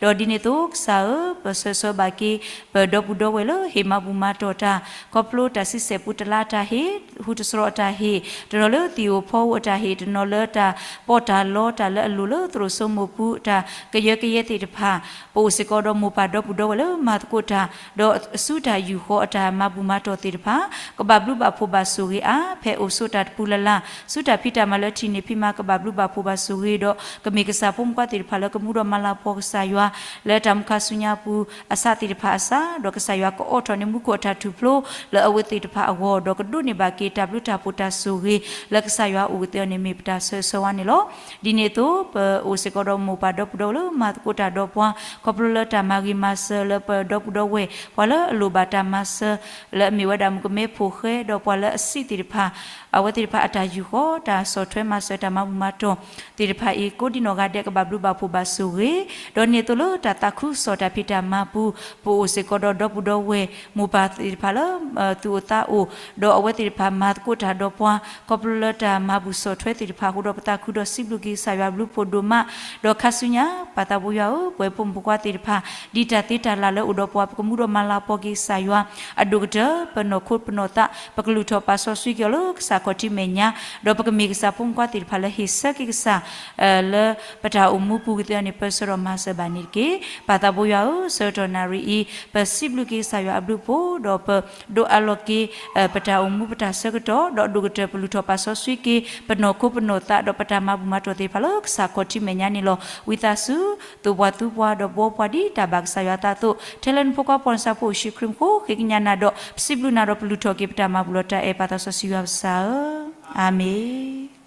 ၢ်. ဒီးဒ်န့ၣ်အသိးကစၢ်ဧၢ, ပဆၢဆၢဘၣ်က့ၤ ပဒီပုၢ်ဒီဝဲၢ်လၢဟ့ၣ်မၤဘူၣ်မၤတီၢ်တၢ် ခီဖျိတၢ်ဆံဆဲၣ်ပူၤတလါအတၢ်ဟ့ၣ်, ဟူတစရီအတၢ်ဟ့ၣ်, တနီၤလၢသံၣ်ဧိၤဖီဧိၤအတၢ်ဟ့ၣ်, တနီၤလၢတၢ်ပီးတၢ်လီတၢ်လၢအလိၤလၢသရိာ်စိမိၢ်ပူၤ တၢ်ကယၢကယဲသ့ၣ်တဖၣ်, ပအိၣ်စ့ၢ်ကီးဒီးမိၢ်ပၢ်ဒီပုၢ်ဒီဝဲၢ်လၢမၤသကိးတၢ်, ဒီးဆူတၢ်ယူာ်ဃီအတၢ်မၤဘူၣ်မၤတီၢ်သ့ၣ်တဖၣ်, ကဘၣ်ဘျုးဘၣ်ဖှိၣ်ဘၣ်ဆိၣ်ဂ့ၤအါ, ဖဲအိၣ်ဆိးတၢ်တပူၤလၢ်လၢ်, ဆူတၢ်ဖံးတၢ်မၤလၢထံၣ်န့ၢ်ဖံးမၤ ကဘၣ်ဘျုးဘၣ်ဖှိၣ်ဘၣ်ဆိၣ်ဂ့ၤဒီး ကမ့ၢ်ကစၢ်ဖိမုၣ်ဖိခွါသ့ၣ်တဖၣ်လၢကမူဒီးမၤလၤကပီၤကစၢ်ယွၤ လၢတၢ်မူခါဆူညါပူၤ အစးသ့ၣ်တဖၣ်အစး, ဒီးကစၢ်ယွၤကအိးထီၣ်န့ၢ်မူခိၣ်အတၢ်ထူၣ်ဖျိ လၢအဝဲသ့ၣ်တဖၣ်အဂီၢ်, ဒီးကဒိးန့ၢ်ဘၣ်က့ၤတၢ်ဘျုးတၢ်ဖှိၣ်တၢ်ဆိၣ်ဂ့ၤ လၢကစၢ်ယွၤအအိၣ်ကသ့အီၤန့ၣ်မ့ၢ်ပတၢ်ဆၢဂ့ၤဆၢဝါန့ၣ်လီၤ. ဒ်န့ၣ်အသိး ပအိၣ်စ့ၢ်ကီးဒီးမိၢ်ပၢ်ဒီပုၢ်ဒီဝဲၢ်လၢမၤသကိးတၢ်ဒီးပှၤ ခီဖျိလၢတၢ်မၤဂ့ၤမၤစၢၤလၢပဒီပုၢ်ဒီဝဲၢ် ပှၤလၢအလိၣ်ဘၣ်တၢ်မၤစၢၤ လၢအမ့ၢ်ဝဲဒၣ်မုၣ်ကမဲဖိဃဲ ဒီးပှၤလၢအဆံးသ့ၣ်တဖၣ် အဝဲသ့ၣ်တဖၣ်အတၢ်ယူာ်ဃီ တၢ်ဆီၣ်ထွဲမၤစၢၤတၢ်မၤဘူၣ်မၤတီၢ်သ့ၣ်တဖၣ်အံၤ ကိးဒံနီၢ်ဂၤဒဲးကဘၣ်ဘျုးဘၣ်ဖှိၣ်ဘၣ်ဆိၣ်ဂ့ၤ, ဒီးန့ၣ်အသိးလၢတၢ်သးခုကစီၣ်တၢ်ဖံးတၢ်မၤပူၤ ပအိၣ်စ့ၢ်ကီးဒီးဒီပုၢ်ဒီဝဲၢ် မိၢ်ပၢ်သ့ၣ်တဖၣ်လၢ သူၣ်အိၣ်သးအိၣ် ဒီးအဝဲသ့ၣ်တဖၣ်မၤသကိးတၢ်ဒီးပှၤ ခီဖျိလၢတၢ်မၤဘူၣ်ဆီၣ်ထွဲသ့ၣ်တဖၣ်အဃိဒီး ပသးခုဒီးစံးဘျုးက့ၤကစၢ်ယွၤအဘျုးဖှိၣ်ဒိၣ်မး, ဒီးခါဆူညါ ပၢ်သးဘိယွၤဧၢ, ပဝဲဖိမုၣ်ဖိခွါသ့ၣ်တဖၣ် ဒ်တၢ်သ့တၢ်လၢ်လၢအိၣ်ဒီးပှၤ ပကမူဒီးမၤလၤကပီၤက့ၤကစၢ်ယွၤ အဒိၣ်ကတၢၢ် ပနီၢ်ခိပနီၢ်သး ပကလူၤထီၣ်ပာ်စီဆှံက့ၤအီၤလၢကစၢ်ခီၣ်ထံးမဲာ်ညါ, ဒီးပကမ့ၢ်ကစၢ်ဖိမုၣ်ဖိခွါသ့ၣ်တဖၣ်လၢဟ့ၣ်ဆၢက့ၤကစၢ် လၢပတၢ်အိၣ်မူပူၤကသ့အီၤန့ၣ် ပၢၢ်ဆၢဒီးမၤစၢၤဘၣ်န့ၣ်တက့ၢ်. ပၢ်သးဘိယွၤဧၢ, ဆၢကတီၢ်နၣ်ရံၣ်အံၤ ပစံးဘျုးက့ၤကစၢ်ယွၤအဘျုးဖှိၣ် ဒီးပဒိးအးလီၤက့ၤ ပတၢ်အိၣ်မူပတၢ်ဆၢကတီၢ် ဒီးအဒိၣ်ကတၢၢ်ပလူၤထီၣ်ပာ်စီဆှံက့ၤ ပနီၢ်ခိပနီၢ်သး ဒီးပတၢ်မၤဘူၣ်မၤတီၢ်သ့ၣ်တဖၣ်လၢကစၢ်ခီၣ်ထံးမဲာ်ညါန့ၣ်လီၤ. ဝံသးစူၤ သိၣ်ပှၤသူပှၤ ဒီးဘှီပှၤဒ်တၢ်ဘၣ်ကစၢ်ယွၤအသးအသိး ထဲလၢနဖိခွါပှၤနဆါဖိယ့ၣ်ၡူးခရံာ်မူခိၣ် ဃ့ကညးနၤဒီး ပစံးဘျုးနၤဒီးပလူၤထီၣ်က့ၤပတၢ်မၤဘူၣ်လီၤတၢ်အဲၣ်ပၢ်သးစီဆှံယွၤပစၢ်ဧၢ, အၤမ့ၣ်.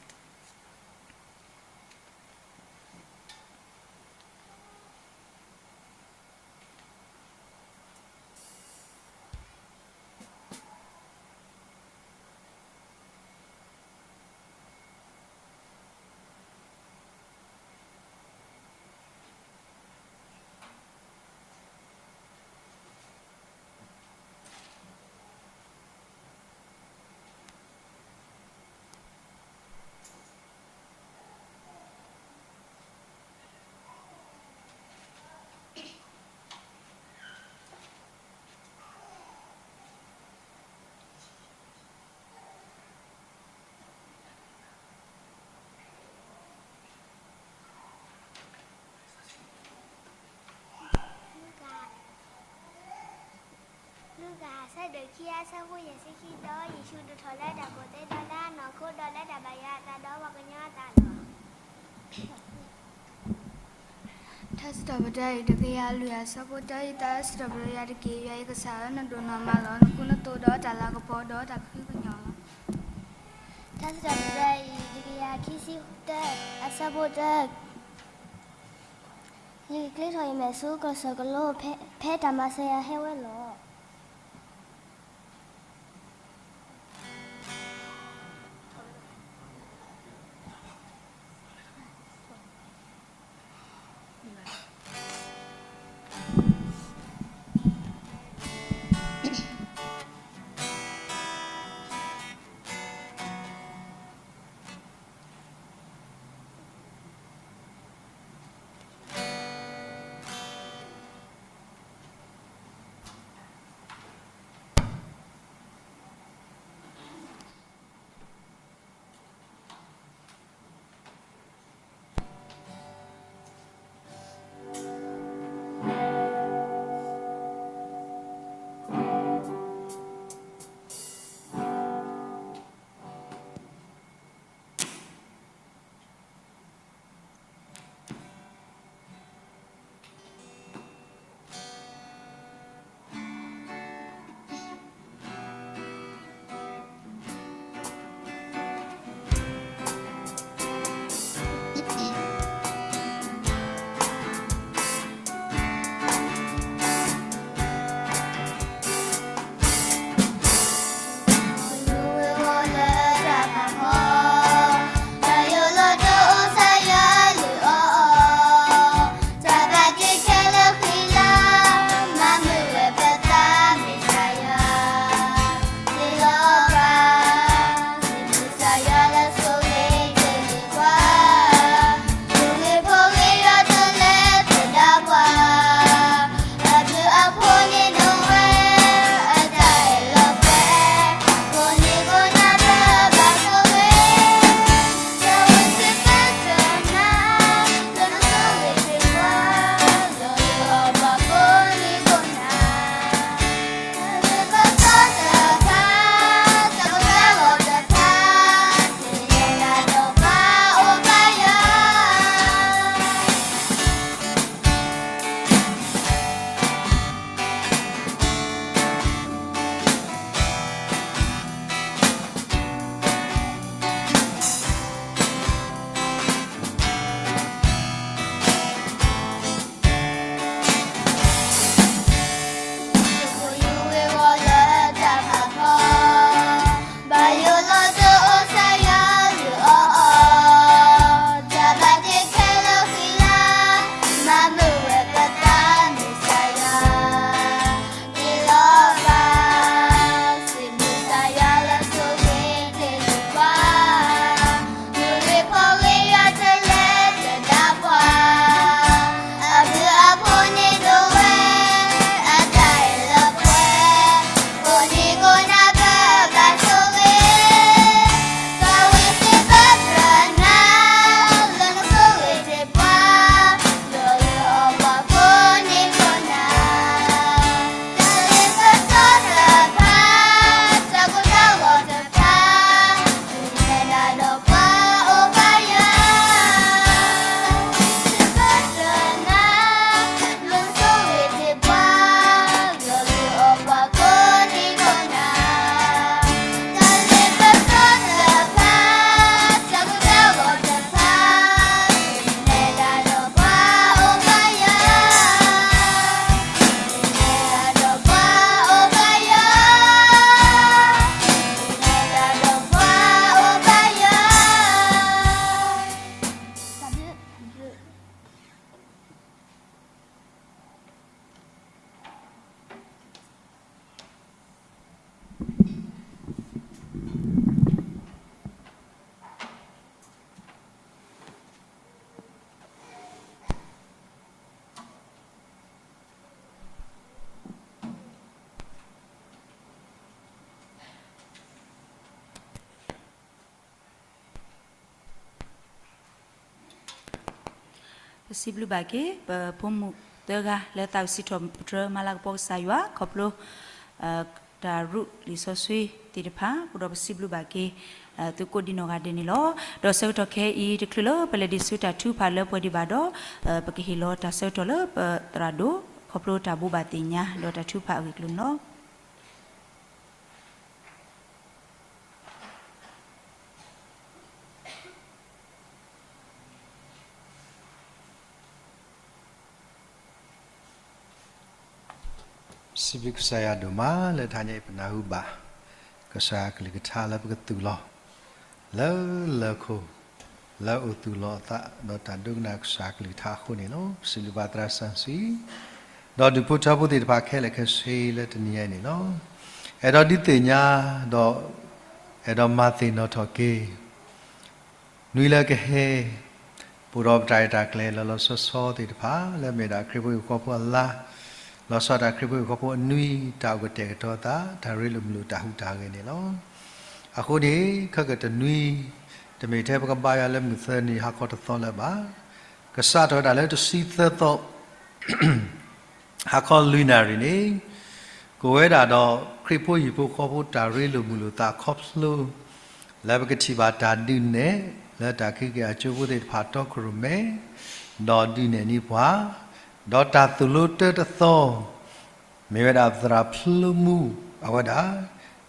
ခံ အဆၢဖိယဲၢ်ဆံခံ, ဒီးယ့ၣ်ၡူးဒိၣ်ထီၣ်လၢတၢ်ကူၣ်သ့ဒီးလၢအနီၢ်ခိဒီးလၢတၢ်ဘၣ်ယွၤအသးဒီးပှၤကညီအသးလီၤ. ထါစံးထီၣ်ပတြၢၤအံၤ တကယၤလွံၢ် အဆၢဖိတၢ ယတၢ်စံးထီၣ်ပတြၢၤယၤတက့ၢ်. ယွၤယကစၢ်ဧၢ, နဒိၣ်နီၢ်မးလီၤ. နခိၣ်နသိးဒီးတၢ်လၤကပီၤဒီးတၢ်ကဟုကညီၢ်လီၤ. ထါစံးထီၣ်ပတြၢၤအံၤ တကယၤခံဆံတၢ အဆၢဖိတၢ, ယကကျ့ထီၣ်ယမဲာ်ဆူကီၢ်စၢၢ်ကလိ ဖဲတၢ်မၤစၢၤယၤဟဲဝဲလီၤ. ပစံးဘျုးဘၣ်က့ၤ ပဖိမုၣ်သၢဂၤလၢသးစံးထီၣ်ပတြၢၤမၤလၤကပီၤကစၢ်ယွၤ ခီဖျိ တၢ် ဒီးပတၢ်ရူးလံာ်စီဆှံသ့ၣ်တဖၣ် ပဒီးပစံးဘျုးဘၣ်က့ၤ သုးကိးဒံနီၢ်ဂၤဒဲးန့ၣ်လီၤ. ဒီးဆၢကတီၢ်ခဲအံၤတချုးလၢပလဲၤဒံးဆူတၢ်ထုကဖၣ်လၢပှဲၤဒံးဘၣ်ဒီး ပကဟ့ၣ်လီၤတၢ်ဆၢကတီၢ်လၢပသရၣ်ဒိၣ် ခီဖျိတၢ်ဘိးဘၣ်သ့ၣ်ညါ ဒီးတၢ်ထုကဖၣ်အဂ့ၢ်အကျိၤန့ၣ်လီၤ. စံးဘျုးကစၢ်ယွၤဒိၣ်မး လၢတဟါညါအံၤပနၢ်ဟူဘၣ် ကစၢ်ကလုၢ်ကထါလၢပကသူၣ်လီၤ လၢလၢၢ်ခိၣ် လၢအအိၣ်သူၣ်လီၤအသး ဒီးတၢ်ဒိကနၣ်ကစၢ်ကလုၢ်ကထါအဃိန့ၣ်လီၤ. ပစံးဘျုးဘၣ်သရၣ်စီဆှံ ဒီးဒူၣ်ဖိထၢဖိသ့ၣ်တဖၣ်ခဲလၢာ်ခဲဆ့လၢတနံၤအံၤန့ၣ်လီၤ. အဲၣ်ဒိးဒုးသ့ၣ်ညါ ဒီးအဲၣ်ဒိးမၤသ့ၣ်နီၣ်ထီၣ်က့ၤ နွံလၢကဟဲ ပအိၣ်ဒီးပတၢ်ရဲၣ်တၢ်ကျဲၤလီၤလီၤဆီဆီသ့ၣ်တဖၣ် လၢအမ့ၢ်ဒၣ်ခရံာ်ဖိဟံၣ်ဖိဃီဖိအလါ လီၤဆီဒၣ်တၢ်ခရံာ်ဖိဟံၣ်ဖိဃီဖိအနွံ တၢ်အိၣ်ကတဲာ်ကတီၤသး တၢ်ရ့လိာ်မုာ်လိာ်တၢ်ဟူးတၢ်ဂဲၤန့ၣ်လီၤ. အဃိန့ၣ် ခဲကတနွံ တမ့ၢ်ထဲပကဘါယွၤလၢမုၢ်သၢနံၤဟါခီတသီလၢၤဘၣ်. ကစးထီၣ်ဝဲဒၣ်လၢတဆံသၢသီ ဟါခီလွံၢ်နၣ်ရံၣ်န့ၣ် ကအိၣ်ဝဲဒၣ်ဒီးခရံာ်ဖိဟံၣ်ဖိဃီဖိတၢ်ရ့လိာ်မုာ်လိာ်သးခီဖျိ လၢပကထံၣ်ဘၣ်တၢ်ဒုးနဲၣ် လၢတၢ်ကဟုကယာ်အကၠိဖိသ့ၣ်တဖၣ်တီခိၣ်ရိၣ်မဲ ဒီးဒုးနဲၣ်န့ၢ်ပှၤ ဒီးတၢ်သိၣ်လိတၢတသီ မ့ၢ်ဝဲဒၣ်သရၣ်ဖျိမူအဝဲဒၣ်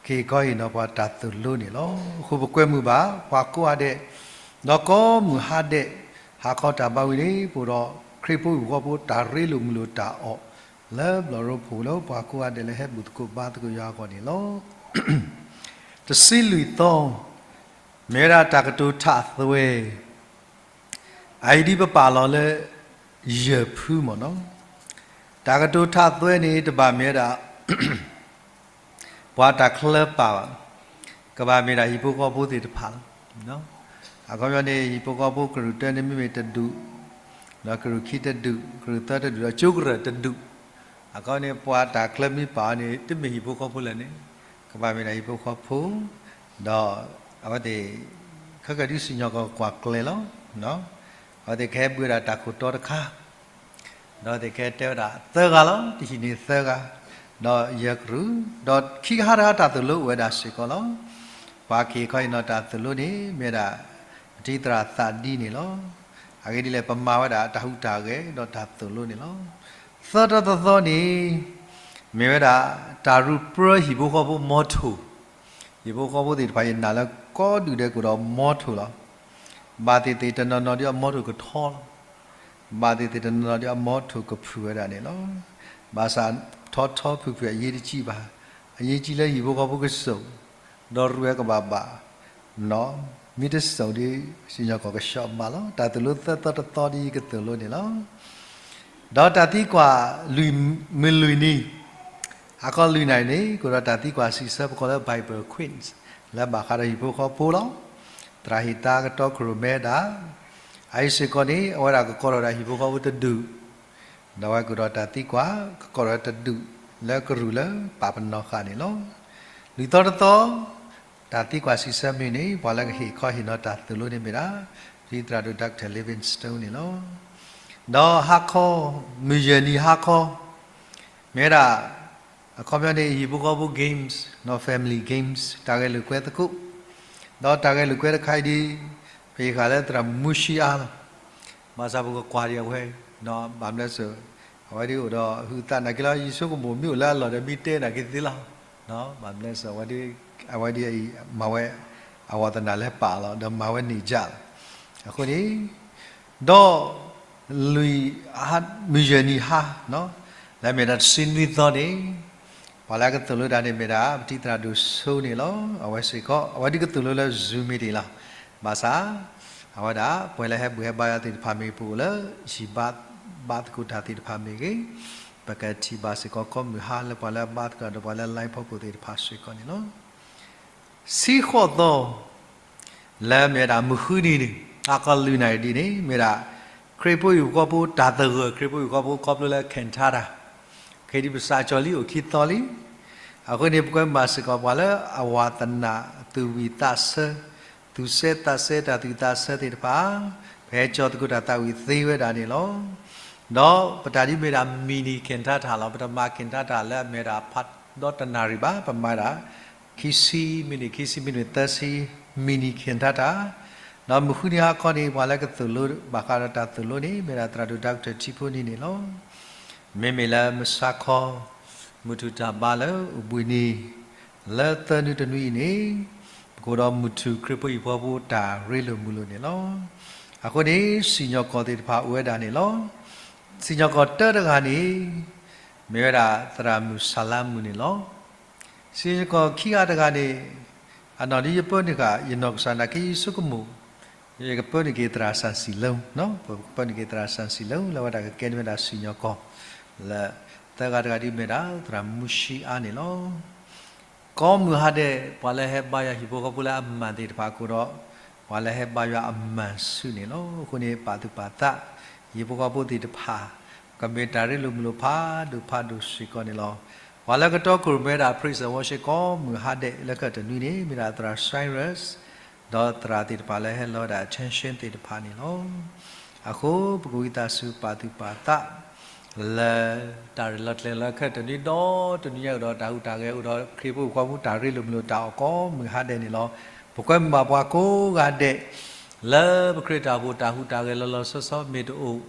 ကဟ့ၣ်ခီဟ့ၣ်နီၤပှၤတၢ်သိၣ်လိန့ၣ်လီၤ. အဃိပကွဲမုာ်ဘၣ် ပှၤကိးဂၤဒဲး ဒီးကိးမုၢ်ဟါဒဲး ဟါခီတၢ်ဘါဝံၤန့ၣ် ပအိၣ်ဒီးခရံာ်ဖိဟံၣ်ဖိဃီဖိတၢ်ရ့လိာ်မုာ်လိာ်တၢ်အီၣ် လၢဘျီၣ်ရိဖှိၣ်လၢပှၤကိးဂၤဒဲးလၢဟဲဘူၣ်သကိးဘါသကိးယွၤအဂီၢ်န့ၣ်လီၤ. တဆံလွံၢ်သီ မ့ၢ်ဝဲဒၣ်တၢ်ကတိၤထးသွဲ အအံၤဒ်ပပာ်လီၤလၢ ယဲၢ်ဖုမ့ၢ်နီၤ, တၢ်ကတိၤထးသွဲန့ၣ် တဘၣ်မ့ၢ်ဝဲဒၣ် ပှၤတၢ်ချၢပာ်ဘၣ်, ကဘၣ်မ့ၢ်ဒၣ်ဟံၣ်ဖိဃီဖိသ့ၣ်တဖၣ်လီၤ. အခီပညီန့ၣ် ဟံၣ်ဖိဃီဖိကရူၢ်တၢန့ၣ်မ့မ့ၢ်တဒူၣ်, ဒီးကရူၢ်ခံတဒူၣ်, ကရူၢ်သၢတဒူၣ်, ဒီးကၠိကရၢၢ်တဒူၣ်, အခီပညီန့ၣ် ပှၤတၢ်ချၢမ့ၢ်ပာ်အီၤန့ၣ် တမ့ၢ်ဟံၣ်ဖိဃီဖိလၢာ်န့ၣ် ကဘၣ်မ့ၢ်ဒၣ်ဟံၣ်ဖိဃီဖိ, ဒီးအဝဲသ့ၣ် ခဲကဒုးစံၣ်ညီၣ်ကွီၢ်ကွၢ်ကျဲၤလီၤ. အဝဲသ့ၣ်ကဟဲဘှံးဝဲဒၣ်တၢ်ခိၣ်တီတခါ ဒီးသ့ၣ်ကဟဲတဲဝဲဒၣ်သၢဂၤလီၤ, တဟံၣ်န့ၣ်သၢဂၤ, ဒီးယဲၢ်ကရူၢ်, ဒီးခံကဟါတဟါတၢ်သိၣ်လိအိၣ်ဝဲဒၣ်စ့ၢ်ကီးလီၤ. ပှၤကဟ့ၣ်ခီဟ့ၣ်နီၤတၢ်သိၣ်လိန့ၣ် မ့ၢ်ဝဲဒၣ် ပထံသရၣ်သးဒံန့ၣ်လီၤ. အဂ့ၢ်ဒ်လဲၣ် ပမၤဝဲဒၣ်တၢ်ဟူးတၢ်ဂဲၤဒီးတၢ်သိၣ်လိန့ၣ်လီၤ. သၢတီတသီန့ၣ် မ့ၢ်ဝဲဒၣ် တၢ်ရူးပြၢဟံၣ်ဖိဃီဖိမီထိၣ်, ဟံၣ်ဖိဃီဖိသ့ၣ်တဖၣ် ယနာ်လၢကိးဒူၣ်ဒဲးကအိၣ်ဒီးမီထိၣ်လီၤ. ဘၣ်သ့ၣ်သ့ၣ်တနီၤနီၤဒီးအမီထိၣ်ကထီလီၤ. ဘၣ်သ့ၣ်သ့ၣ်တနီၤနီၤဒီးအမီထိၣ်ကဖုၣ်ဝဲဒၣ်န့ၣ်လီၤ. ဘၣ်ဆၣ်ထီထီဖုၣ်ဖုၣ်အရေးတကြီးဘၣ်, အရေးကြီးလၢဟံၣ်ဖိဃီဖိကစိာ်, ဒီးရူးဝဲကဘၣ်ဘၣ်, မ့ၢ်တစိာ်ဒီး စံၣ်ညီၣ်ကွီၢ်ကဆှီမးလီၤ. တၢ်သိၣ်လိသၢသီတသီဒီးယကသိၣ်လိန့ၣ်လီၤ. ဒီးတၢ်သံကွၢ်လွံၢ်, မုၢ်လွံၢ်နံၤ, ဟါခီလွံၢ်နၣ်ရံၣ်န့ၣ် ကအိၣ်ဒီးတၢ်သံကွၢ်စံးဆၢပကိးလၢ Bible Quiz လၢဘၣ်ဃးဒီးဟံၣ်ဖိဃီဖိလီၤ. သရၣ်ဟ့ၣ်သါကတီခိၣ်ရိၣ်မဲဒၣ်, အအံၤစ့ၢ်ကီးန့ၣ် အဝဲဒၣ်ကကိးထီၣ်ဒၣ်ဟံၣ်ဖိဃီဖိတဒူၣ်, ဒီးအဝဲကအိၣ်ဒီးတၢ်သံကွၢ် ကကိးထီၣ်တဒူၣ်လၢကရူၢ်လၢပာ်ပနီၣ်ဃာ်န့ၣ်လီၤ. လွံၢ်သီတသီ တၢ်သံကွၢ်စံးဆၢမ့ၢ်န့ၣ် ပှၤလၢကဟ့ၣ်ခီဟ့ၣ်နီၤတၢ်သိၣ်လိန့ၣ်မ့ၢ်ဒၣ် ပထံသရၣ်ဒိၣ် Doctor Livingstone န့ၣ်လီၤ. ဒီးဟါခီ, မုၢ်ယဲၢ်နံၤဟါခီ, မ့ၢ်ဝဲဒၣ် အခီပညီန့ၣ် ဟံၣ်ဖိဃီဖိ games နီၤ family games တၢ်ဂဲၤလိာ်ကွဲသကိး, ဒီးတၢ်ဂဲၤလိာ်ကွဲတခါအံၤဒ် ပဟ့ၣ်ဃာ်လၢသရၣ်မူဆံအါလီၤ. ဘၣ်ဆၣ်ပကကွၢ်ဒံးအဝဲ, ဘၣ်မနုၤလဲၣ်, အဝဲဒ်အိၣ်ဒီးဟုးသးနာ်က့လီၤ, ယဆိကမိၣ်မ့ၢ်အိၣ်လၢအလီၢ်ဒီးမ့ၢ်တဲနာ်က့သ့လီၤ. ဘၣ်မနုၤလဲၣ်, အဝဲဒ်အံၤ မၤဝဲ အဝီသနာ်လၢပာ်လီၤ ဒီးမၤဝဲန့ၢ်ယၢ်လီၤ. အဃိန့ၣ် ဒီး လွံၢ်, မုၢ်ယဲၢ်နံၤဟါ, လၢမ့ၢ်ဒၣ်တဆံနွံသီန့ၣ် ပှၤလၢကသိၣ်လိတၢ်န့ၣ်မ့ၢ်ဒၣ် ပထံသရၣ်ဒိၣ်ဆိန့ၣ်လီၤ. အဝဲစ့ၢ်ကီး အဝဲဒ်ကသိၣ်လိလၢ Zoom meeting လီၤ. ဘၣ်ဆၣ် အဝဲဒၣ် ပှၤလၢဟဲဘူၣ်ဟဲဘါယွၤသ့ၣ်တဖၣ်မ့ၢ်ဂ့ၤ ပအိၣ်လၢ ဟံၣ်ဘါ, ဘါသကိးတၢ်သ့ၣ်တဖၣ်မ့ၢ်ဂ့ၤ, ပကထံၣ်ဘၣ်စ့ၢ်ကီးကိးမုၢ်ဟါလၢပှၤလၢအဘါသကိးဒီးပှၤလၢ line ဖီခိၣ်သ့ၣ်တဖၣ်စ့ၢ်ကီးန့ၣ်လီၤ. ဆံဃိးသီ လၢမ့ၢ်ဝဲဒၣ်မုၢ်ဃုနံၤန့ၣ် ဟါခီလွံၢ်နၣ်ရံၣ်ဒ်န့ၣ် မ့ၢ်ဝဲဒၣ် ခရံာ်ဖိဟံၣ်ဖိဃီဖိတၢ်သဂၢၢ် ခရံာ်ဖိဟံၣ်ဖိဃီဖိခီဖျိလၢ Cantata ခဲဒ်ပစးကၠီၤလံအိၣ်ခံသီလံ. အဃိန့ၣ် ပကွဲမုာ်စ့ၢ်ကီးပှၤလၢအဝီသနာ် သူၣ်ဝံၣ်သးဆၢ, သူၣ်စဲသးစဲတၢ်သူၣ်ဝံၣ်သးဆၢသ့ၣ်တဖၣ် ပဟဲကၠီၤသကိးတၢ်သးဝံၣ်သ့ဝဲဒၣ်န့ၣ်လီၤ. ဒီးပတၢ်ဒ်မ့ၢ်ဒၣ် mini Cantata လီၤ. ပတမၤ Cantata လၢအမ့ၢ်ဝဲဒၣ် part ဒီးတနၣ်ရံၣ်ဘၣ်, ပမၤဒၣ် ခံဆံမံးနံး, ခံဆံမံးနံး, သၢဆံမံးနံး ခ့ၣ်ထါတၢ်, ဒီးမုၢ်ဃုနံၤဟါခီန့ၣ် ပှၤလၢကသိၣ်လိဘၣ်ဃးဒီးတၢ်သိၣ်လိန့ၣ် မ့ၢ်ဒၣ်သရၣ်ဒိၣ် Doctor ထံဖိန့ၣ်န့ၣ်လီၤ. မ့မ့ၢ်လၢမုၢ်ဆါခီ မုၢ်ထူၣ်တၢ်ဘါလၢအိၣ်ဘှံးနံၤ လၢသၢနွံတနွံအံၤန့ၣ် ပကအိၣ်ဒီးမုၢ်ထူၣ်ခရံာ်ဖိဟံၣ်ဖိဃီဖိတၢ်ရ့လိာ်မုာ်လိာ်န့ၣ်လီၤ. အဃိန့ၣ် စံၣ်ညီၣ်ကွီၢ်သ့ၣ်တဖၣ်အိၣ်ဝဲဒၣ်န့ၣ်လီၤ. စံၣ်ညီၣ်ကွီၢ်တၢတဂၤန့ၣ် မ့ၢ်ဝဲဒၣ်သရၣ်မုၣ်စၤလါမုၣ်န့ၣ်လီၤ. စံၣ်ညီၣ်ကွီၢ်ခံဂၤတဂၤန့ၣ် အနီၢ်ဒ်ယပၢနုာ်ဃာ် ယနီၢ်ကစၢ်နာ်က့ယဆိကမိၣ် ယကပၢနုာ်က့ၤသရၣ်စၣ်စံၣ်လၢ, ပကပၢနုာ်က့ၤသရၣ်စၣ်စံၣ်လၢ လၢဝဲဒၣ်ကကဲန့ၢ်ဝဲဒၣ်စံၣ်ညီၣ်ကွီၢ် လၢသၢဂၤတဂၤဒ်မ့ၢ်ဒၣ်သရၣ်မူၡံအါန့ၣ်လီၤ. ကိးမုၢ်ဟါဒဲး ပှၤလၢဟဲဘါယွၤဟံၣ်ဖိဃီဖိလၢအမၢ်သ့ၣ်တဖၣ်အဃိဒီး ပှၤလၢဟဲဘါယွၤအမၢ်ဆူၣ်န့ၣ်လီၤ. အဃိန့ၣ် ပာ်သူၣ်ပာ်သး ဟံၣ်ဖိဃီဖိသ့ၣ်တဖၣ် ကမ့ၢ်တၢ်ရ့လိာ်မုာ်လိာ်ဖးဒိၣ်ဖးဒိၣ်စ့ၢ်ကီးန့ၣ်လီၤ. ပှၤလၢကတီခိၣ်ရိၣ်မဲဒၣ် praise and worship ကိးမုၢ်ဟါဒဲးလၢခံတနွံန့ၣ် မ့ၢ်ဒၣ်သရၣ် Cyrus ဒီးသရၣ်သ့ၣ်တဖၣ်လၢဟဲလီၤဝဲဒၣ် attention သ့ၣ်တဖၣ်န့ၣ်လီၤ. အဃိပကဝံသးစူၤပာ်သူၣ်ပာ်သး လၢတၢ်ရဲၣ်လီၤကျဲၤလီၤလၢခံတနွံဒီးတနွံညါ အိၣ်ဒီးတၢ်ဟူးတၢ်ဂဲၤ အိၣ်ဒီးခရံာ်ဖိဟံၣ်ဖိဃီဖိတၢ်ရ့လိာ်မုာ်လိာ်တၢ်အီၣ်ကိးမုၢ်ဟါဒဲးန့ၣ်လီၤ. ပကွဲမုာ်ဘၣ်ပှၤကိးဂၤဒဲး လၢပခရံာ်တၢ်အိၣ်ဖှိၣ်တၢ်ဟူးတၢ်ဂဲၤလီၤလီၤဆီဆီမ့ၢ်တအိၣ်,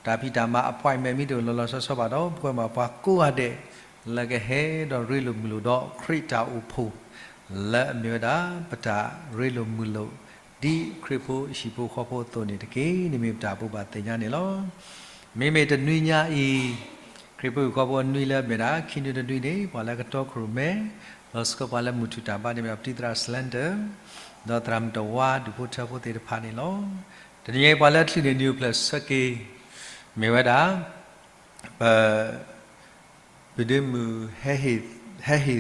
တၢ်ဖံးတၢ်မၤ appointment မ့ၢ်တအိၣ်လီၤလီၤဆီဆီဘၣ်ဒီး ပကွဲမုာ်ဘၣ်ပှၤကိးဂၤဒဲး လၢကဟဲဒီးရ့လိာ်မုာ်လိာ်ဒီးခရံာ်တၢ်အိၣ်ဖှိၣ် လၢအမ့ၢ်ဝဲဒၣ် ပတၢ်ရ့လိာ်မုာ်လိာ် ဒ်ခရံာ်ဖိဟံၣ်ဖိဃီဖိအသိးန့ၣ်တက့ၢ်. န့ၣ်မ့ၢ်ပတၢ်ဘိးဘၣ်သ့ၣ်ညါန့ၣ်လီၤ. မ့မ့ၢ်တနွံညါအံၤ ခရံာ်ဖိဟံၣ်ဖိဃီဖိအနွံလၢအမ့ၢ်ဒၣ် ခံနွံတနွံန့ၣ် ပှၤလၢကတီခိၣ်ရိၣ်မဲ လီၤဆီပှၤလၢမုၢ်ထူၣ်တၢ်ဘါန့ၣ်မ့ၢ်ဒၣ် ပတံၤသရၣ် Slender ဒီးသရၣ်မုၣ်တဝါ ဒူၣ်ဖိထၢဖိသ့ၣ်တဖၣ်န့ၣ်လီၤ. တနံၤညါအံၤပှၤလၢအချုးန့ၣ် နံၣ်အိၣ်ဖျဲၣ်ဆၢက့ၤ မ့ၢ်ဝဲဒၣ် ပ ပုၢ်ဒ့မုၣ် ဟဲဟ့ၣ်သီ,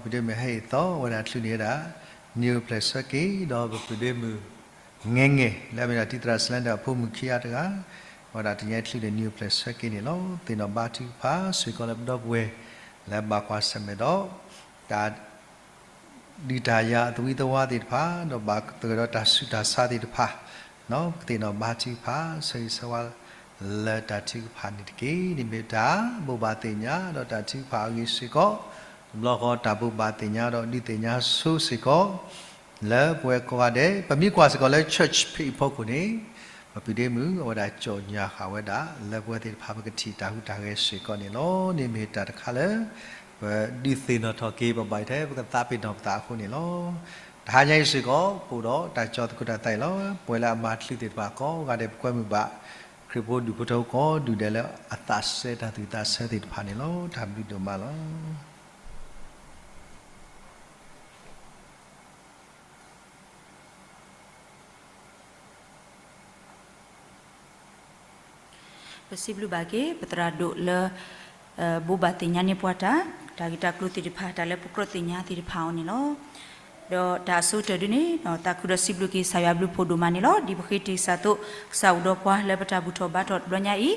ပုၢ်ဒ့မုၣ်ဟဲဟ့ၣ်သီ အဝဲဒၣ်ချုးန့ၢ်ဝဲဒၣ် နံၣ်အိၣ်ဖျဲၣ်ဆၢက့ၤ ဒီးပပုၢ်ဒ့မုၣ် ငဲငဲၢ် လၢအမ့ၢ်ဒၣ်တံၤသရၣ် Slender အဖိမုၣ်ခံဂၤတဂၤ အဝဲဒၣ်တနံၤညါအံၤချုးန့ၢ် နံၣ်အိၣ်ဖျဲၣ်ဆၢက့ၤန့ၣ်လီၤ. သ့ၣ်နီၣ်ဘါထုကဖၣ်စ့ၢ်ကီးလၢပဒီပုၢ်ဝဲၢ် လၢဘၣ်ကွၢ်ဆၢၣ်မဲာ်ဒီး တၢ် ဒုးတၢ်ယၤအသဝံသဝါသ့ၣ်တဖၣ် ဒီးဘၣ်သဂၢၢ်ဒီးတၢ်ဆူးတၢ်ဆါသ့ၣ်တဖၣ် ပကသ့ၣ်နီၣ်ဘါထုကဖၣ် ဆၢဂ့ၤဆၢဝါ လၢတၢ်ထုကဖၣ်န့ၣ်တက့ၢ်. န့ၣ်မ့ၢ်တၢ်ဘိးဘၣ်သ့ၣ်ညါဒီးတၢ်ထုကဖၣ်အဂ့ၢ်စ့ၢ်ကီး, တဘျီဃီတၢ်ဘိးဘၣ်သ့ၣ်ညါဒီးဒုးသ့ၣ်ညါဆိစ့ၢ်ကီး လၢပဝဲကိးဂၤဒဲး ပမ့ၢ်ကွၢ်စ့ၢ်ကီးလၢ church ဖဲအံၤဖီခိၣ်န့ၣ် ပပုၢ်ဒ့မုၣ်အဝဲဒၣ်ကၠီၣ်ညါဃာ်ဝဲဒၣ် လၢပဝဲသ့ၣ်တဖၣ်ပကထံၣ်တၢ်ဟူးတၢ်ဂဲၤစ့ၢ်ကီးန့ၣ်လီၤ. န့ၣ်မ့ၢ်တၢ်တခါလၢ ပဒုးသ့ၣ်နီၣ်ထီၣ်က့ၤ ပဘၣ်ယဲၢ်ထဲ ပကသးပ့ၤနီၣ်ပသးအဃိန့ၣ်လီၤ. တဟါညါအံၤစ့ၢ်ကီး ပအိၣ်ဒီးတၢ်ကၠီသကိးတၢ်သးအံၤလီၤ. ပဝဲလၢအမၤချုးသ့ၣ်တဖၣ်ကိးဂၤဒဲး ပကွဲမုာ်ဘၣ် ခရံာ်ဖိဒူၣ်ဖိထၢဖိကိးဒူၣ်ဒဲးလၢအသးစဲတၢ်သူၣ်သးဆၢသ့ၣ်တဖၣ်န့ၣ်လီၤ. တၢ်ဘျုးဒိၣ်မးလီၤ. ပစံးဘျုးဘၣ်က့ၤ ပသရၣ်ဒိၣ်လၢ ဘိးဘၣ်သ့ၣ်ညါန့ၢ်ပှၤတၢ် တၢ်ဂ့ၢ်တၢ်ကျိၤသ့ၣ်တဖၣ် တၢ်လၢပကြၢးသ့ၣ်ညါသ့ၣ်တဖၣ်အီၤန့ၣ်လီၤ. ဒီးတၢ်အဆိကတၢၢ်ဒ်န့ၣ် သးခုဒီးစံးဘျုးက့ၤကစၢ်ယွၤဘျုးဖှိၣ်ဒိၣ်မးန့ၣ်လီၤ. ဒ်ပဃ့တ့ၢ်ကစၢ်သိး ကစၢ်အိၣ်ဒီးပှၤလၢပတၢ်ဘူၣ်ထီၣ်ဘါထီၣ်တဘျီညါအံၤ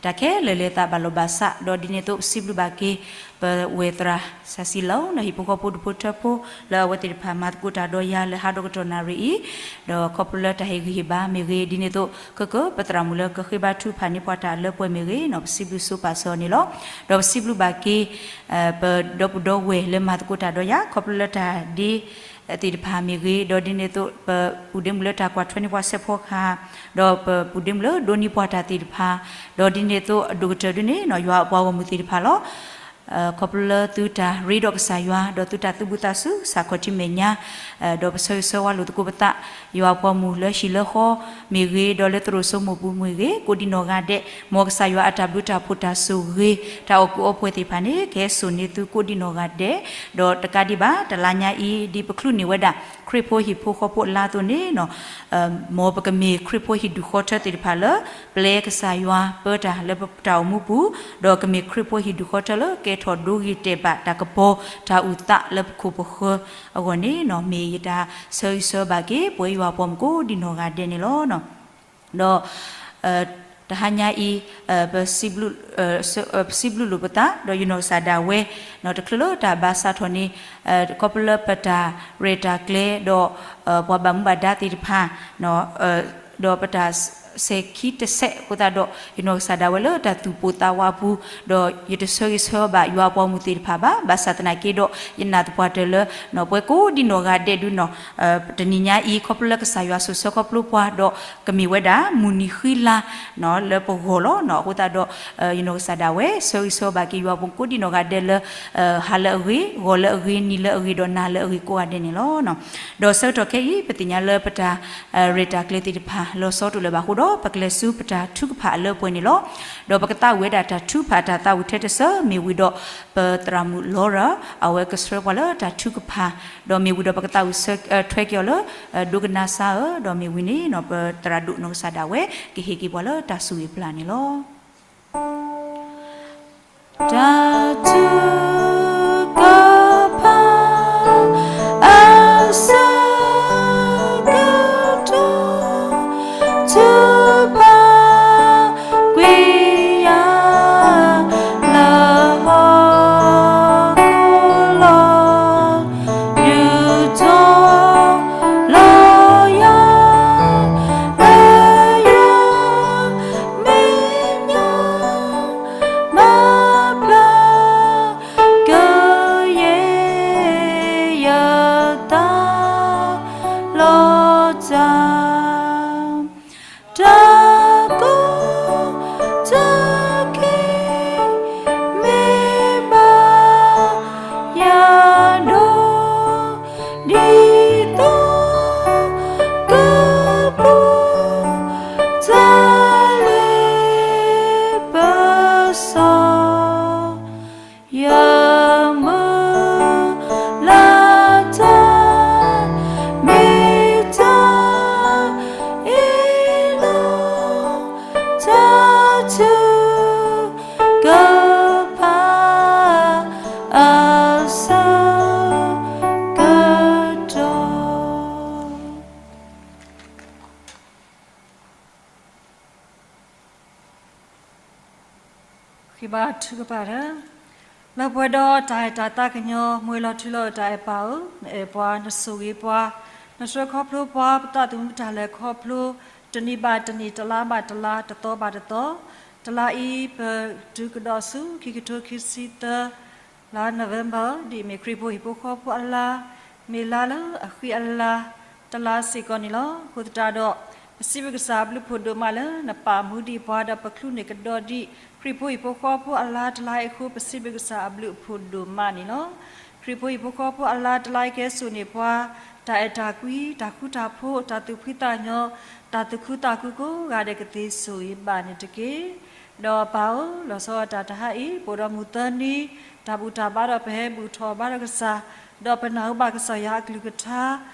တၢ်ခဲလၢာ်လဲၤသးဘၣ်လီၤဘၣ်စး ဒီးဒ်န့ၣ်အသိးပစံးဘျုးဘၣ်က့ၤ ပဝဲၢ်သရၣ်စၤစံလီၤ ဒီးဟံၣ်ဖိဃီဖိဒူၣ်ဖိထၢဖိ လၢအဝဲသ့ၣ်တဖၣ်မၤသကိးတၢ်ဒီးယၤလၢဟးဒီးကတီၢ်နၣ်ရံၣ်အံၤ ဒီးခီဖျိလၢတၢ်ဟ့ၣ်ဂံၢ်ဟ့ၣ်ဘါမ့ၢ်ဂ့ၤ ဒ်န့ၣ်အသိး ကက ပသရၣ်မုၣ်လၢကဃ့ဘါထုကဖၣ်န့ၢ်ပှၤတၢ်လၢပှဲၤမ့ၢ်ဂ့ၤ ပစံးဘျုးဆိပာ်စၢၤအီၤန့ၣ်လီၤ. ဒီးပစံးဘျုးဘၣ်က့ၤ ပဒီပုၢ်ဒီဝဲၢ်လၢမၤသကိးတၢ်ဒီးယၤ ခီဖျိလၢတၢ်ဒ့ သ့ၣ်တဖၣ်မ့ၢ်ဂ့ၤ ဒီးဒ်န့ၣ်အသိး ပပုၢ်ဒ့မုၣ်လၢတၢ်ကွၢ်ထွဲန့ၢ်ပှၤစဲးဖီကဟၣ် ဒီးပပုၢ်ဒ့မုၣ်လၢဒိးန့ၢ်ပှၤတၢ်သ့ၣ်တဖၣ် ဒီးဒ်န့ၣ်အသိးအဒိၣ်ကတၢၢ်ဒ်န့ၣ် ယွၤအပှၤဂီၢ်မုၢ်သ့ၣ်တဖၣ်လီၤ. ခီဖျိလၢသုတၢ်ရ့ဒီးကစၢ်ယွၤ ဒီးသုတၢ်သူၣ်ဘံၣ်သးစူၤ စးခီၣ်ထံးမဲာ်ညါ ဒီးပဆၢဂ့ၤဆၢဝါလိာ်သကိးပသး ယွၤအပှၤဂီၢ်မုၢ်လၢဟံၣ်လၢဃီမ့ၢ်ဂ့ၤ ဒီးလၢသရိာ်စိမိၢ်ပူၤမ့ၢ်ဂ့ၤ ကိးဒံနီၢ်ဂၤဒဲး မ်ကစၢ်ယွၤအတၢ်ဘျုးတၢ်ဖှိၣ်တၢ်ဆိၣ်ဂ့ၤ တၢ်အီၣ်ကုးအီပှဲၤသ့ၣ်တဖၣ်န့ၣ် ကဟဲစိာ်န့ၢ်သုကိးဒံနီၢ်ဂၤဒဲး ဒီးတကးဒံးဘၣ် တလါညါအံၤ ဒ်ပချုးန့ၢ်ဝဲဒၣ် ခရံာ်ဖိဟံၣ်ဖိဃီဖိအလါအသိးန့ၣ် မ်ပကမ့ၢ်ခရံာ်ဖိဟံၣ်ဒူၣ်ဃီထၢသ့ၣ်တဖၣ်လၢ ပျဲကစၢ်ယွၤပၢတၢ်လၢပတၢ်အိၣ်မူပူၤ, ဒီးကမ့ၢ်ခရံာ်ဖိဟံၣ်ဒူၣ်ဃီထၢလၢကဲထီၣ်ဒိဂ့ၤတဲာ်ဘၣ်တၢ်ကပီၤတၢ်အုၣ်သးလၢပခိၣ်ပဃၢၤအဂီၢ်န့ၣ် မ့ၢ်ယတၢ်ဆၢဂ့ၤဆၢဝါဘၣ်က့ၤ ပဝဲယွၤအပှၤမုၣ်ကိးဒံနီၢ်ဂၤဒဲးန့ၣ်လီၤ. ဒီး တဟါညါအံၤ ပစံးဘျုးလိာ်ပသး ဒီးယနီၢ်ကစၢ်ဒၣ်ဝဲ တချုးလၢတၢ်ဘၣ်စးထီၣ်န့ၣ် ခီဖျိလၢပတၢ်ရဲၣ်တၢ်ကျဲၤ ဒီး ပှၤဘၣ်မူဘၣ်ဒါသ့ၣ်တဖၣ် ဒီးပတၢ် ဆဲးခံတဆဲးအဃိသတးဒီး ယနီၢ်ကစၢ်ဒၣ်ဝဲလၢတၢ်သူၣ်ပိၢ်သးဝးအပူၤ, ဒီးယတဆၢဂ့ၤဆၢဝါဘၣ်ယွၤအပှၤမုၢ်သ့ၣ်တဖၣ်ဘၣ်. ဘၣ်ဆၣ်သနာ်က့ဒီး ယနာ်သပှၢ်တၢၢ်လၢ ပှၤကိးဒံနီၢ်ဂၤဒဲးဒုနီၤ, တနံၤညါအံၤ ခီဖျိလၢကစၢ်ယွၤစိာ်ဆှၢခီဖျိပှၤဒီး ကမ့ၢ်ဝဲဒၣ်မုၢ်နံၤဃံလၤ လၢပဂီၢ်လီၤ. အဃိသတးဒီး ယနီၢ်ကစၢ်ဒၣ်ဝဲ ဆၢဂ့ၤဆၢဝါဘၣ်က့ၤယွၤပှၤကိးဒံနီၢ်ဂၤဒဲးလၢ ဟါလၢအဂ့ၤ, ဂီၤလၢအဂ့ၤ, နံၤလၢအဂ့ၤ, ဒီးနၤလၢအဂ့ၤကိးဂၤဒဲးန့ၣ်လီၤ. ဒီးဆၢကတီၢ်ခဲအံၤ ပသ့ၣ်ညါလၢပတၢ် ရဲၣ်တၢ်ကျဲၤသ့ၣ်တဖၣ် လီၤဆီတအိၣ်လၢၤဘၣ်အဃိဒီး ပကလဲၤဆူပတၢ်ထုကဖၣ်အလၢအပှဲၤန့ၣ်လီၤ. ဒီးပကသးဝံၣ်ဝဲဒၣ်တၢ်ထုကဖၣ်အတၢ်သးဝံၣ်ထဲတစၢ မ့ၢ်ဝံၤဒီး ပသရၣ်မုၣ် Laura အဝဲကဆှၢပှၤလၢတၢ်ထုကဖၣ်, ဒီးမ့ၢ်ဝံၤဒီးပကသးဝံၣ်ဆၢ ထွဲက့ၤအီၤလၢ ဒိကနၣ်စၢ်ဧၢ, ဒီးမ့ၢ်ဝံၤန့ၣ် ပသရၣ်ဒိၣ်နီၢ်ကစၢ်ဒၣ်ဝဲ ကဟ့ၣ်က့ၤပှၤလၢတၢ်ဆိၣ်ဂ့ၤပျၢ်န့ၣ်လီၤ. တၢ်ထုကဖၣ် အဆၢကတီၢ် ထုကဖၣ်ကွံာ်ယၤ လၢဟီၣ်ခိၣ်လီၤ ဒုးတီၤလီၤယၤ လၢယွၤမဲာ်ညါ မၤဖျါကယဲၢ်ယသးလီၤတၢ် တၢ်ကိၢ်တၢ်ဂီၤ မ့ၢ်ဘၣ်ယၤဒီး ဒ်သိးကပူၤ တၢ်လ့ပစီ ယမုၢ်လၢ်တၢ် မ့ၢ်တၢ်အ့ၣ်လိာ် တၢ်ထုကဖၣ် အဆၢကတီၢ် ဃ့ဘါထုကဖၣ်တၢ်, လၢပှဲၤဒီးတၢ်အဲၣ်တၢ်သးကညီၤ မူလီၤထူလီၤတၢ်အဲၣ်ပၢ်ဧၢ, နအဲၣ်ပှၤ နဆိၣ်ဂ့ၤပှၤ, နဆှၢခီဖျိပှၤ ပသးသမူပတၢ်လဲၤခီဖျိ တနံၤဘၣ်တနံၤ တလါဘၣ်တလါ တသီဘၣ်တသီ, တလါအံၤ ပတုၤကဒီးဆူ ခံကထိခံဆံသၢ လါ November ဒ်အမ့ၢ်ခရံာ်ဖိဟံၣ်ဖိဃီဖိအလါ, မ့ၢ်လါလၢအဃံအလၤ တလါစ့ၢ်ကီးန့ၣ်လီၤ. အဃိသတးဒီး ပစံးဘျုးကစၢ်အဘျုးအဖှိၣ်ဒိၣ်မးလၢ နပာ်မူဒံးပှၤဒီးပချုးန့ၢ်ကဒီးဒံး ခရံာ်ဖိဟံၣ်ဖိဃီဖိအလါတလါအံၤအဃိ ပစံးဘျုးကစၢ်အဘျုးအဖှိၣ်ဒိၣ်မးန့ၣ်လီၤ. ခရံာ်ဖိဟံၣ်ဖိဃီဖိအလါတလါအံၤကဲစိာ်န့ၢ်ပှၤ တၢ်အဲၣ်တၢ်ကွံ တၢ်ဃူတၢ်ဖိး တၢ်သူၣ်ဖှံသးညီ တၢ်သူၣ်ခုသးခုကိးဂၤဒဲးကသ့စိာ်ဂ့ၤဘၣ်န့ၣ်တက့ၢ်. ဒီးပၢ်ဧၢ, လီၤဆီဒၣ်တၢ်တဟါအံၤ ပအိၣ်ဒီးမုၢ်သၢနံၤ, တၢ်ဘူၣ်တၢ်ဘါဒီးပဟဲဘူၣ်ထီၣ်ဘါထီၣ်ကစၢ်, ဒီးပနၢ်ဟူဘၣ်ကစၢ်ယွၤအကလုၢ်ကထါ,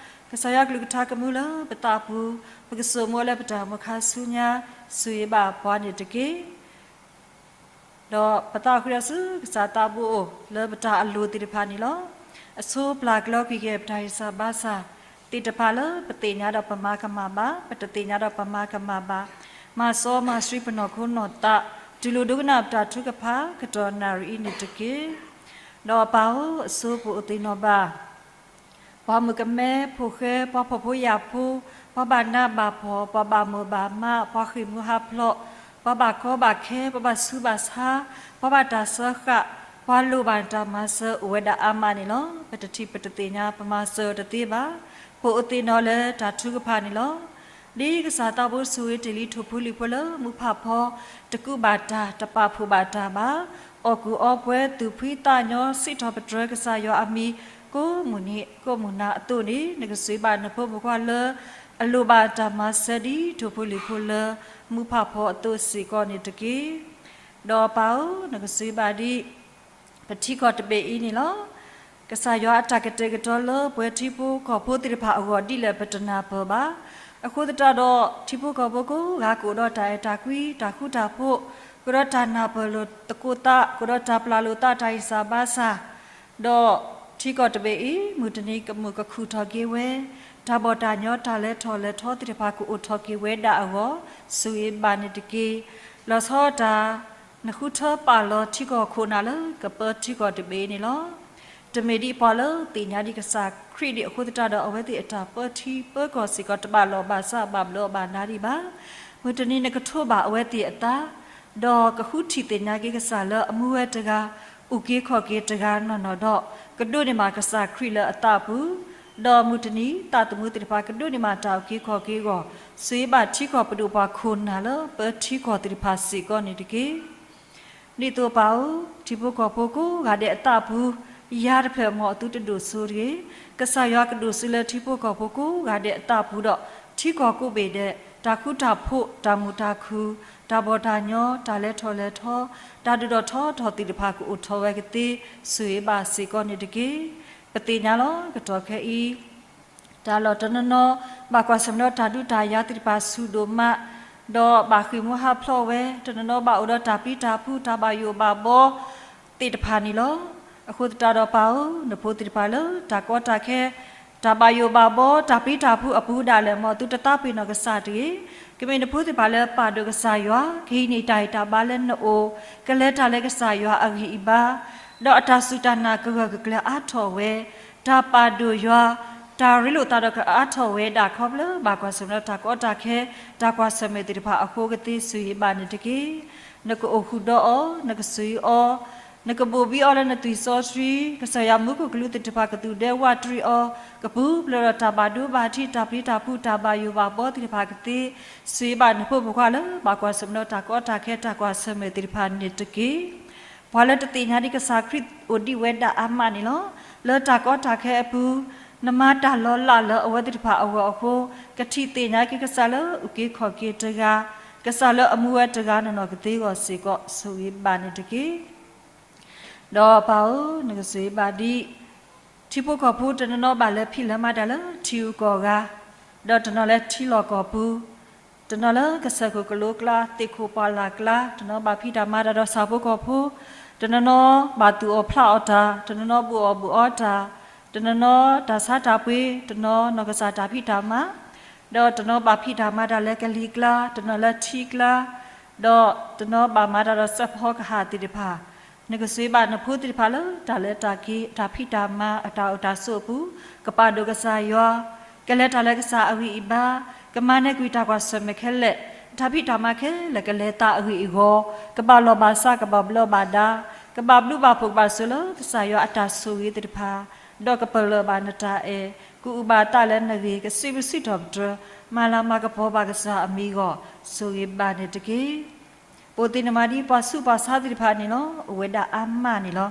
ကစၢ်ယွၤအကလုၢ်ကထါကမူလၢပသးပူၤ, ပကစိာ်မူလၢပတၢ်မုၢ်ခါဆူညါ, စိာ်ဂ့ၤဘၣ်ပှၤန့ၣ်တက့ၢ်. ဒီးပသးအိၣ်ဃုာ်ဒီးဆူကစၢ်သးဘိအိၣ်လၢပတၢ်အလိၤသ့ၣ်တဖၣ်န့ၣ်လီၤ. အဆိပျၢ်ကျၢၤကွံာ်က့ၤပတၢ်ဟ့ၣ်စၢ်ဘါစၢ်သ့ၣ်တဖၣ်လၢပသ့ၣ်ညါဒီးပမၤကမၣ်ဘၣ်, ပတသ့ၣ်ညါဒီးပမၤကမၣ်ဘၣ်, မၤစီမၤဆှံပနီၢ်ခိနီၢ်သး, တူၢ်လိာ်ဒိကနၣ်ပတၢ်ထုကဖၣ် ကတီၢ်နၣ်ရံၣ်အံၤန့ၣ်တက့ၢ်. ဒီးပၢ်ဧၢ, အဆိပအိၣ်သ့ၣ်နီၣ်ဘၣ် ပှၤမုၣ်ကမဲဖိဃဲ, ပှၤဖှီၣ်ဖိယာ်ဖိ, ပှၤဘၣ်နးဘၣ်ဖှီၣ်, ပှၤဘၣ်မိၢ်ဘၣ်မး, ပှၤဃ့ၢ်မှံဟးဖျိး, ပှၤဘၣ်ကီဘၣ်ခဲ, ပှၤဘၣ်ဆူးဘၣ်ဆါ, ပှၤဘၣ်တၢ်စၢဃာ်, ပှၤလိၣ်ဘၣ်တၢ်မၤစၢၤအိၣ်ဝဲဒၣ်အါမးန့ၣ်လီၤ. ပတထံၣ်ပတသ့ၣ်ညါ ပမၤစၢၤတသ့ဘၣ်. ပအိၣ်သ့ၣ်နီၣ်လၢတၢ်ထုကဖၣ်န့ၣ်လီၤ. ဒ်ကစၢ်သးဘိဆိၣ်ဂ့ၤတ့ၢ်လံထိၣ်ဖိလံၣ်ဖိလၢမူးဖးဖီ တကူးဘၣ်တၢ် တပာ်ဖှိၣ်ဘၣ်တၢ်ဘၣ် အီၣ်ကူၣ်အီပှဲၤ သူၣ်ဖှံသးညီ စံးထီၣ်ပတြၢၤကစၢ်ယွၤအမံၤ ကိးမုၢ်နံၤ ကိးမုၢ်နၤအသိးန့ၣ် နကစံးဘၣ်နဖိမုၣ်ခွါလၢ အလိၣ်ဘၣ်တၢ်မၤစၢၤဒ် ထိၣ်ဖိလံၣ်ဖိလၢ မူးဖးဖီအသိးစ့ၢ်ကီးန့ၣ်တက့ၢ်. ဒီးပၢ်ဧၢ, နကစံးဘၣ်ဒ် ပထံကီၢ်တဘ့ၣ်အံၤန့ၣ်လီၤ. ကစၢ်ယွၤအတၢ်ကတဲာ်ကတီၤလၢပှဲၤထံဖိကီၢ်ဖိသ့ၣ်တဖၣ်အဂီၢ်ဒ်လဲၣ် ပတနၢ်ပၢၢ်ဘၣ်. အဃိသတးဒီး ထံဖိကီၢ်ဖိကိးဂၤကအိၣ်ဒီးတၢ်အဲၣ်တၢ်ကွံ တၢ်ဃူတၢ်ဖိး, ကအိၣ်ဒီးတၢ်နၢ်ပၢၢ်လိာ်သကိးသး, ကအိၣ်ဒီးတၢ်ပျၢ်လိာ်သးတၢ်ဟ့ၣ်စၢ်ဘါစၢ်, ဒီးထံကီၢ်တဘ့ၣ်အံၤ မုၢ်တနံၤကမုာ်ကခုၣ်ထီၣ်က့ၤဝဲ, တၢ်ဘီၣ်တၢ်ညီ တၢ်လဲၤထီၣ်လဲၤထီသ့ၣ်တဖၣ်ကအိၣ်ထီၣ်က့ၤဝဲဒၣ်အဂီၢ် ဆိၣ်ဂ့ၤဘၣ်န့ၣ်တက့ၢ်. လီၤဆီတၢ် နဃုထၢပာ်လီၤထံကီၢ်ခိၣ်နၢ်လၢကပၢထံကီၢ်တဘ့ၣ်န့ၣ်လီၤ. တမ့ၢ်ဒ်ပှၤလၢသ့ၣ်ညါဒံးကစၢ်ခရံာ်ဒံးအဃိသတးဒီး အဝဲသ့ၣ်အတၢ်ပၢထံပၢကီၢ်စ့ၢ်ကီး တဘၣ်လီၢ်ဘၣ်စးဘၣ်ဘျီးဘၣ်ဒါဒံးဘၣ်. မုၢ်တနံၤနကထိးဘၣ်အဝဲသ့ၣ်အသး, ဒီးကဃုထံၣ်သ့ၣ်ညါက့ၤကစၢ်လၢအမူဝဲတဂၤ, အုၣ်က့ၤခီၣ်က့ၤတဂၤနီၢ်နီၢ်ဒီး, ကဒိးန့ၢ်ဘၣ်ကစၢ်ခရံာ်လၢအသးပူၤ, ဒီးမုၢ်တနံၤသးသမူသ့ၣ်တဖၣ်ကဒိးန့ၢ်ဘၣ်တၢ်အုၣ်က့ၤခီၣ်က့ၤအဂီၢ်, ဆိၣ်ဂ့ၤဘၣ်ထံကီၢ်ပဒိၣ်ပှၤခိၣ်နၢ်လၢပထံကီၢ်သ့ၣ်တဖၣ်စ့ၢ်ကီးန့ၣ်တက့ၢ်. ဒ်သိးပၢ်ဧၢ, ထံဖိကီၢ်ဖိကိးဂၤဒဲးအသးပူၤ, ယၤတဖျၢၣ်မ်အသုတဒိၣ်စိတဂ့ၤ. ကစၢ်ယွၤကဒိၣ်စိလၢထံဖိကီၢ်ဖိကိးဂၤဒဲးအသးပူၤဒီး, ထံကီၢ်ကိးဘ့ၣ်ဒဲး, တၢ်ဃူတၢ်ဖိး, တၢ်မုာ်တၢ်ခုၣ်, တၢ်ဘီၣ်တၢ်ညီ, တၢ်လဲၤထီၣ်လဲၤထီ, တၢ်ဒိၣ်ထီၣ်ထီထီၣ်သ့ၣ်တဖၣ်ကအိၣ်ထီၣ်ဝဲကသ့, ဆိၣ်ဂ့ၤဘၣ်စ့ၢ်ကီးန့ၣ်တက့ၢ်. ပသ့ၣ်ညါလီၤ. ကတီၢ်ခဲအံၤ တၢ်လီၢ်တနီၤနီၤ ဘၣ်ကွၢ်ဆၢၣ်မဲာ်ဒီးတၢ်ဒုးတၢ်ယၤသ့ၣ်တဖၣ်ဆူၣ်ဒိၣ်မး, ဒီးဘၣ်ဃ့ၢ်မှံဟးဖျိးဝဲ, တနီၤနီၤဘၣ်အိၣ်ဒီးတၢ်ပျံၤတၢ်ဖုး တၢ်ဘၣ်ယိၣ်ဘၣ်ဘီသ့ၣ်တဖၣ်န့ၣ်လီၤ. အဃိသတးဒီးပၢ်ဧၢ, နဖိသ့ၣ်တဖၣ်လၢတၢ်ကီတၢ်ခဲ, တၢ်ဘၣ်ယိၣ်ဘၣ်ဘီ တၢ်ပျံၤတၢ်ဖုးအပူၤဒၣ်လဲာ် မ်သုတသးပ့ၤနီၣ်ကစၢ်တဂ့ၤ. ကမ့ၢ်နဖိသ့ၣ်တဖၣ်လၢပာ်ဒိၣ်ကစၢ်ယွၤ, ကဟံးန့ၢ်တၢ်ဂံၢ်တၢ်ဘါလၢနအိၣ်, ကလဲၤတၢ်လၢကစၢ်ယွၤအဂံၢ်အဘါ, ဒီးအတၢ်စူၢ်တၢ်နာ်ကဂၢၢ်ကကျၢၤအါထီၣ်ဝဲ, တၢ်ပာ်ဒိၣ်ယွၤ, တၢ်ရ့လိာ်သးဒီးကအါထီၣ်ဝဲဒၣ်ခီဖျိဘၣ်ကွၢ်ဆၢၣ်မဲာ်ဒီးတၢ်ကီတၢ်ခဲ, တၢ်ကွၢ်ဆၢၣ်မဲာ်သ့ၣ်တဖၣ်အဃိကသ့ ဆိၣ်ဂ့ၤဘၣ်န့ၣ်တက့ၢ်. နကအိၣ်ဃုာ်ဒီးအီၤ, နကဆိၣ်ဂ့ၤအီၤ, နကဘိၣ်ဘံအီၤလၢနသွံၣ်စီဆှံ, ကစၢ်ယွၤမူခိၣ်ကလူးသ့ၣ်တဖၣ်ကသူၣ်ဒဲဝးတရံးအီၤ, ကပူၤဖျဲးဒီးတၢ်ဘၣ်ဒိဘၣ်ထံး တၢ်ပျံၤတၢ်ဖုး တၢ်ဘၣ်ယိၣ်ဘၣ်ဘီသ့ၣ်တဖၣ်ကသ့, ဆိၣ်ဂ့ၤဘၣ်နဖိမုၣ်ဖိခွါလၢဘၣ်ကွၢ်ဆၢၣ်မဲာ်ဒီးတၢ်ကီတၢ်ခဲ တၢ်ကွၢ်ဆၢၣ်မဲာ်သ့ၣ်တဖၣ်န့ၣ်တက့ၢ်. ပှၤလၢတသ့ၣ်ညါဒ်ကစၢ်ခရံာ်အိၣ်ဒံးဝဲဒၣ်အါမးန့ၣ်လီၤ. လၢတၢ်ကီတၢ်ခဲအပူၤ, နမၤတၢ်လီၤလးလၢအဝဲသ့ၣ်တဖၣ်အဂီၢ်အဃိ, ကထံၣ်သ့ၣ်ညါက့ၤကစၢ်လၢအုၣ်က့ၤခီၣ်က့ၤတဂၤ, ကစၢ်လၢအမူဝဲတဂၤနီၢ်နီၢ်ကသ့အဂီၢ်စ့ၢ်ကီး ဆိၣ်ဂ့ၤဘၣ်န့ၣ်တက့ၢ်. ဒီးပၢ်ဧၢ, နကဆိၣ်ဂ့ၤဘၣ်ဒ် ထံဖိကီၢ်ဖိတနီၤနီၤဘၣ်လဲၤဖံးလဲၤမၤတၢ်လၢထံဂုၤကီၢ်ဂၤ, ဒီးတနီၤလၢထံလီၢ်ကီၢ်ပူၤ, တနီၤလၢကစၢၢ်ခိၣ်ကလိကျါ, သ့ၣ်ခိၣ်ပှၢ်လၢ်ကျါ, တနီၤဘၣ်ဖံးတၢ်မၤတၢ်ဒီးဆၣ်ဖိကီၢ်ဖိ, တနီၤနီၤဘၣ်သူၣ်အီၣ်ဖျးအီၣ်တၢ်, တနီၤနီၤဘူးအီၣ်ဘူးအီတၢ်, တနီၤနီၤတၢ်ဆါတၢ်ပှ့ၤ, တနီၤနီၤကစၢ်တၢ်ဖံးတၢ်မၤ, ဒီးတနီၤဘၣ်ဖံးတၢ်မၤတၢ်လၢကလံၤကျါ, တနီၤလၢထံကျါ, ဒီးတနီၤဘၣ်မၤတၢ်ဒီးစၢဖီကဟၣ်သ့ၣ်တဖၣ်, နကဆိၣ်ဂ့ၤဘၣ်နဖိသ့ၣ်တဖၣ်လၢတၢ်လဲၤတၢ်က့ၤ, တၢ်ဖံးတၢ်မၤ, အတၢ်အိၣ်တၢ်ဆိးအပူၤ, ကပာ်ဒိၣ်ကစၢ်ယွၤ, ကလဲၤတၢ်လၢကစၢ်အဂံၢ်အဘါ, ကမၤန့ၢ်ကွံာ်တၢ်ကွၢ်ဆၢၣ်မဲာ်ခဲလၢာ်, တၢ်ဖံးတၢ်မၤခဲလၢာ်ကလဲၤသးအဂ့ၢ်အဂီၢ်, ကဘၣ်လီၢ်ဘၣ်စး, ကဘၣ်ဘျီးဘၣ်ဒါ, ကဘၣ်ဘျုးဘၣ်ဖှိၣ်ကဘၣ်ဆိၣ်လၢကစၢ်ယွၤအတၢ်ဆိၣ်ဂ့ၤသ့ၣ်တဖၣ်, ဒီးကပလၢၢ်ဘၣ်နတၢ်အဲၣ်, ကအုၣ်ဘၣ်သးလၢနဂ့ၢ်, ကစံးဘျုးစံးထီၣ်ပတြၢၤ, မၤလၤမၤကပီၤဘၣ်ကစၢ်အမံၤအဂီၢ်, ဆိၣ်ဂ့ၤဘၣ်န့ၣ်တက့ၢ်. ပအိၣ်သ့ၣ်နီၣ်မးဒ်ပှၤဆူးပှၤဆါသ့ၣ်တဖၣ်န့ၣ်လီၤ. အိၣ်ဝဲဒၣ်အါမးန့ၣ်လီၤ.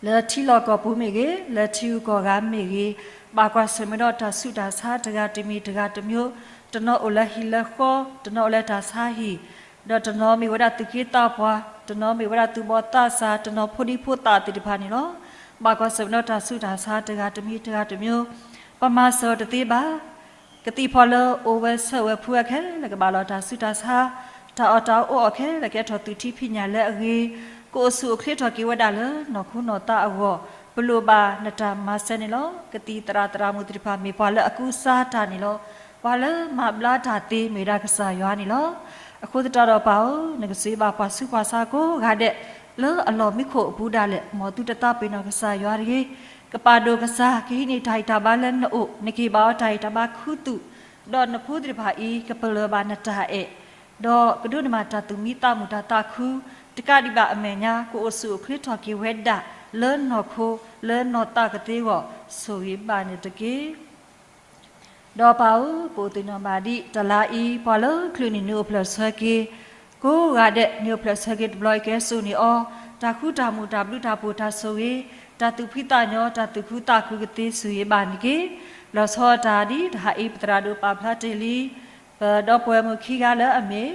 လၢထံလီၢ်ကီၢ်ပူၤမ့ၢ်ဂ့ၤ, လၢထံဂုၤကီၢ်ဂၤမ့ၢ်ဂ့ၤ, ဘၣ်ကွၢ်ဆၢၣ်မဲာ်ဒီးတၢ်ဆူးတၢ်ဆါတဂၤတမံၤတဂၤတမျိုး, တနီၤအိၣ်လၢဟံၣ်လၢဃီ, တနီၤအိၣ်လၢတၢ်ဆါဟံၣ်, ဒီးတနီၤမ့ၢ်ဝဲဒၣ်သူၣ်က့သးပှၢ်, တနီၤမ့ၢ်ဝဲဒၣ်သူၣ်ဘီၣ်သးစၢ်, တနီၤဖိဒံဖိသၣ်သ့ၣ်တဖၣ်န့ၣ်လီၤ. ဘၣ်ကွၢ်ဆၢၣ်မဲာ်ဒီးတၢ်ဆူးတၢ်ဆါတဂၤတမံၤတဂၤတမျိုး, ပမၤစၢၤတသ့ဘၣ်. ကသံၣ်ဖီၣ်လၢအိၣ်ဝဲဆၢၣ်ဝဲဖုဝဲခဲလၢာ်ကဘၣ်လီၤတၢ်ဆူးတၢ်ဆါ, တၢ်အီၣ်တၢ်အီအိၣ်အီၣ်ခဲလၢာ်ကဲထီၣ်သူၣ်ထံဖံးညၣ်လၢအဂ့ၤ, ကအိၣ်ဆူၣ်အိၣ်ချ့ထီၣ်က့ၤဝဲဒၣ်လၢနီၢ်ခိနီၢ်သးအဂီၢ်, ပလိၣ်ဘၣ်နတၢ်မၤစၢၤန့ၣ်လီၤ. ကသံၣ်သရၣ်သရၣ်မုၣ်သ့ၣ်တဖၣ်မ့ၢ်ပှၤလၢအကူစါတၢ်န့ၣ်လီၤ. ပှၤလၢမၤဘျါတၢ်သ့မ့ၢ်ဝဲဒၣ်ကစၢ်ယွၤန့ၣ်လီၤ. အဃိသတးဒီးပၢ်ဧၢ, နကစံးဘၣ်ပှၤဆူးပှၤဆါကိးဂၤဒဲး, လၢအလီၢ်မံခိၣ်အပူၤဒၣ်လဲာ်, မ်သုတသးပ့ၤနီၣ်ကစၢ်ယွၤတဂ့ၤ. ကပာ်ဒိၣ်ကစၢ်, ကဟံးန့ၢ်တၢ်ဂံၢ်တၢ်ဘါလၢနအိၣ်, နကဟ့ၣ်ဘၣ်အီၤတၢ်ဂံၢ်တၢ်ဘါခူသူၣ်, ဒီးနဖိသ့ၣ်တဖၣ်အံၤ ကပလၢၢ်ဘၣ်နတၢ်အဲၣ်, ဒီးကဒိးန့ၢ်ဘၣ်တၢ်သူၣ်မံသးမုာ်တၢ်သးခု, တကးဒံးဘၣ်အမဲာ်ညါ ကအိၣ်ဆူၣ်အိၣ်ချ့ထီၣ်က့ၤဝဲဒၣ်လၢနီၢ်ခိ, လၢနီၢ်သးကသ့အဂီၢ်, ဆိၣ်ဂ့ၤဘၣ်န့ၣ်တက့ၢ်. ဒီးပၢ်ဧၢ, ပအိၣ်သ့ၣ်နီၣ်ဘၣ်ဒ်တလါအံၤ, ပှၤလၢချုးန့ၣ်နံၤအိၣ်ဖျဲၣ်ဆၢက့ၤ, ကိးဂၤဒဲးနံၤအိၣ်ဖျဲၣ်ဆၢက့ၤတဘျီအံၤကဲစိာ်န့ၢ်အီၤ, တၢ်ဃူတၢ်မုာ်တၢ်ဘျုးတၢ်ဖှိၣ်တၢ်ဆိၣ်ဂ့ၤ, တၢ်သူၣ်ဖှံသးညီ တၢ်သူၣ်ခုသးခုကသ့ ဆိၣ်ဂ့ၤဘၣ်န့ၣ်တက့ၢ်. လီၤဆီဒၣ်တၢ်ဒ်တဟါအံၤ ပသရၣ်ဒိၣ်ပာ်ဖျါတ့ၢ်လံ, ပဒီပုၢ်ဝဲၢ်မုၣ်ခံဂၤလၢအမ့ၢ်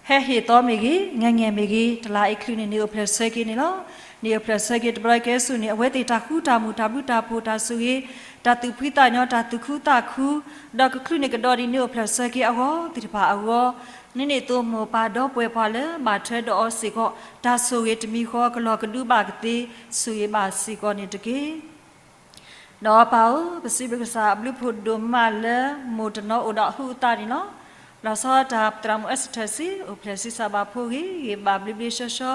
ဟဲဟ့ၣ်သီမ့ၢ်ဂ့ၤ, ငဲၤငဲၤမ့ၢ်ဂ့ၤ, တလါအံၤချုးန့ၣ်နံၤအိၣ်ဖျဲၣ်ဆၢက့ၤန့ၣ်လီၤ. နံၤအိၣ်ဖျဲၣ်ဆၢက့ၤတဘျီအံၤကဲစိာ်န့ၢ်အဝဲသ့ၣ်တၢ်ဃူတၢ်မုာ်တၢ်ဘျုးတၢ်ဖှိၣ်တၢ်ဆိၣ်ဂ့ၤ, တၢ်သူၣ်ဖှံသးညီတၢ်သူၣ်ခုသးခု, ဒီးကချုးန့ၢ်ကဒီးဒ်နံၤအိၣ်ဖျဲၣ်ဆၢက့ၤအဂီၢ်သ့ၣ်တဖၣ်အဂီၢ်, န့ၣ်န့ၣ်သိးမိၢ်ပၢ်ဒီပုၢ်ဝဲၢ်ပှၤလၢဘၣ်ထွဲဒီးအီၤစ့ၢ်ကီး, တၢ်ဆိၣ်ဂ့ၤတမံၤဃီကလီၤကဒုဘၣ်ကသ့, ဆိၣ်ဂ့ၤဘၣ်စ့ၢ်ကီးန့ၣ်တက့ၢ်. ဒီးပၢ်ဧၢ, ပစံးဘျုးကစၢ်အဘျုးဖှိၣ်ဒိၣ်မးလၢမိၢ်တနီၤအိၣ်ဒီးအဟုးအသးန့ၣ်လီၤ. လီၤဆီဒၣ်တၢ်ပသရၣ်မုၣ်အစထၢၣ်စံ အိၣ်ဖျဲၣ်ဆံးစၢ်ဘၣ်ဖိဂ့ၤဂ့ၤဘၣ်ဘျ့ဘျ့ဆှီဆှီ,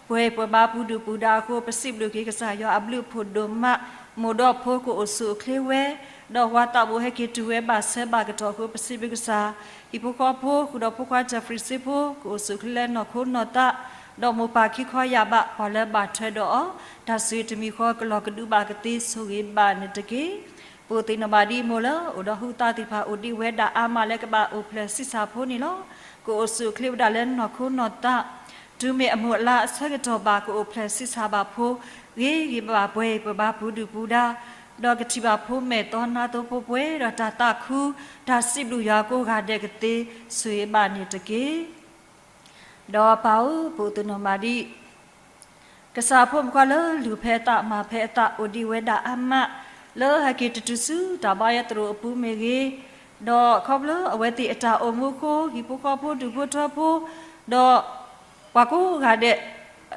ပှဲၤပှဲၤဘါပူၤဒုၣ်ပူၤဒါအဃိ, ပစံးဘျုးက့ၤကစၢ်ယွၤအဘျုးအဖှိၣ်ဒိၣ်မး, မိၢ်ဒီးဖိကအိၣ်ဆူၣ်အိၣ်ချ့ဝဲ, ဒီးဝါသးဘိဟဲက့ၤတုၤဝဲဘၣ်ဆၢဘၣ်ကတီၢ်အဃိ ပစံးဘျုးကစၢ်, ဟံၣ်ဖိဃီဖိ ဃုာ်ဒီးဖိခွါ Jeffrey စ့ဖိ ကအိၣ်ဆူၣ်အိၣ်ချ့လၢနီၢ်ခိနီၢ်သး, ဒီးမိၢ်ပၢ်ခံခီယာ်ဘး ပှၤလၢဘၣ်ထွဲဒီးအီၤ, တၢ်ဆိၣ်ဂ့ၤတမံၤဃီ ကလီၤကဒုးဘၣ်ကသ့ ဆိၣ်ဂ့ၤဘၣ်န့ၣ်တက့ၢ်. ပအိၣ်သ့ၣ်နီၣ်ဘၣ်ဒ်မိၢ်လၢအိၣ်ဒီးဟုသးသ့ၣ်တဖၣ် အိၣ်ဒံးဝဲဒၣ်အါမးလၢကဘၣ်အိၣ်ဖျဲၣ်ဆံးစၢ်ဖိန့ၣ်လီၤ. ကအိၣ်ဆူၣ်အိၣ်ချ့ဝဲဒၣ်လၢနီၢ်ခိနီၢ်သး, တုၤမ့ၢ်အမုၢ်အလါအဆၢကတီၢ်ဘၣ် ကအိၣ်ဖျဲၣ်ဆံးစၢ်ဘၣ်ဖိ, ဂ့ၤဂ့ၤဘၣ်ဘၣ်ပှဲၤ ပဘါပူၤဒုၣ်ပူၤဒါ, ဒီးကထံၣ်ဘၣ်ဖိမဲာ်သီနါသိဖိပှဲၤဒီးတၢ်သးခု, တၢ်စံးဘျုးယွၤကိးဂၤဒဲးကသ့ ဆိၣ်ဂ့ၤဘၣ်န့ၣ်တက့ၢ်. ဒီးပၢ်ဧၢ, ပအိၣ်သ့ၣ်နီၣ်ဘၣ်ဒ် ကစၢ်ဖိမုၣ်ဖိခွါလၢလူၤဖဲအသးမၤဖဲအသး အိၣ်ဒံးဝဲဒၣ်အါမး, လၢဟဲက့ၤတတုၤဆူတၢ်ဘါယွၤသရိာ်အပူၤမ့ၢ်ဂ့ၤ, ဒီးခီဖျိအဝဲသ့ၣ်အတၢ်အိၣ်မူအဃိ ဟံၣ်ဖိဃီဖိဒူၣ်ဖိထၢဖိ, ဒီးပှၤကိးဂၤဒဲး,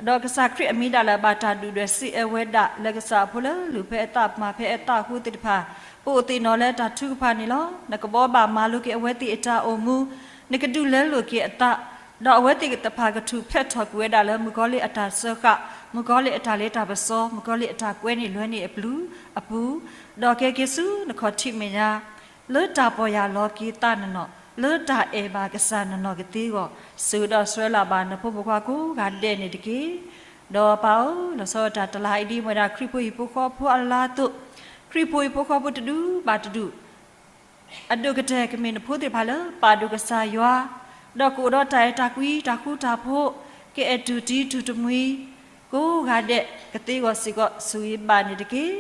ဒီးကစၢ်ခရံာ်အမံၤဒၣ်လဲာ် ဘၣ်တၢ်ဒုၣ်ဒွဲၣ်စံးအၢဝဲဒၣ် လၢကစၢ်ဖိလၢလူၤဖဲအသးမၤဖဲအသးအဃိသ့ၣ်တဖၣ်, ပအိၣ်သ့ၣ်နီၣ်လၢတၢ်ထုကဖၣ်န့ၣ်လီၤ. နကဘီဘၣ်မၤလိက့ၤအဝဲသ့ၣ်အတၢ်အိၣ်မူ, နကဒုးလဲလိာ်က့ၤအသး, ဒီးအဝဲသ့ၣ်တဖၣ်ကထူၣ်ဖျဲးထီၣ်ကွံာ်ဝဲဒၣ်လၢမုၣ်ကီၤလံၢ်အတၢ်စၢဃာ်, မုၣ်ကီၤလံၢ်အတၢ်လ့တၢ်ပစီ, မုၣ်ကီၤလံၢ်အတၢ်ကွဲန့ၢ်လွဲန့ၢ်အပျုၤအပူၤ, ဒီးကဲက့ၤဆူနခီၣ်ထံးမဲာ်ညါ, လၢတၢ်ပီၢ်ယၢ်လီၤက့ၤသးနီၢ်နီၢ်, လၢတၢ်အဲၣ်ဘၣ်ကစၢ်နီၢ်နီၢ်ကသ့အဂီၢ်, ဆိၣ်ဂ့ၤဒီးဆှၢလၢ်ဘၣ်နဖိမုၣ်ဖိခွါကိးဂၤဒဲးန့ၣ်တက့ၢ်. ဒီးပၢ်ဧၢ, လီၤဆီဒၣ်တၢ်တလါအံၤဒ်မ့ၢ်ဝဲဒၣ်ခရံာ်ဖိဟံၣ်ဖိဃီဖိအလါအသိး, ခရံာ်ဖိဟံၣ်ဖိဃီဖိတဒူၣ်ဘၣ်တဒူၣ် အဒိၣ်ကတၢၢ်ကမ့ၢ်နဖိသ့ၣ်တဖၣ်လၢပာ်ဒိၣ်ကစၢ်ယွၤ, ဒီးကအိၣ်ဒီးတၢ်အဲၣ်တၢ်ကွံတၢ်ဃူတၢ်ဖိး, ကအဲၣ်တူၢ်တံတူၢ်တမှံၤ, ကိးဂၤဒဲးကသ့အဂီၢ်စ့ၢ်ကီး ဆိၣ်ဂ့ၤဘၣ်န့ၣ်တက့ၢ်.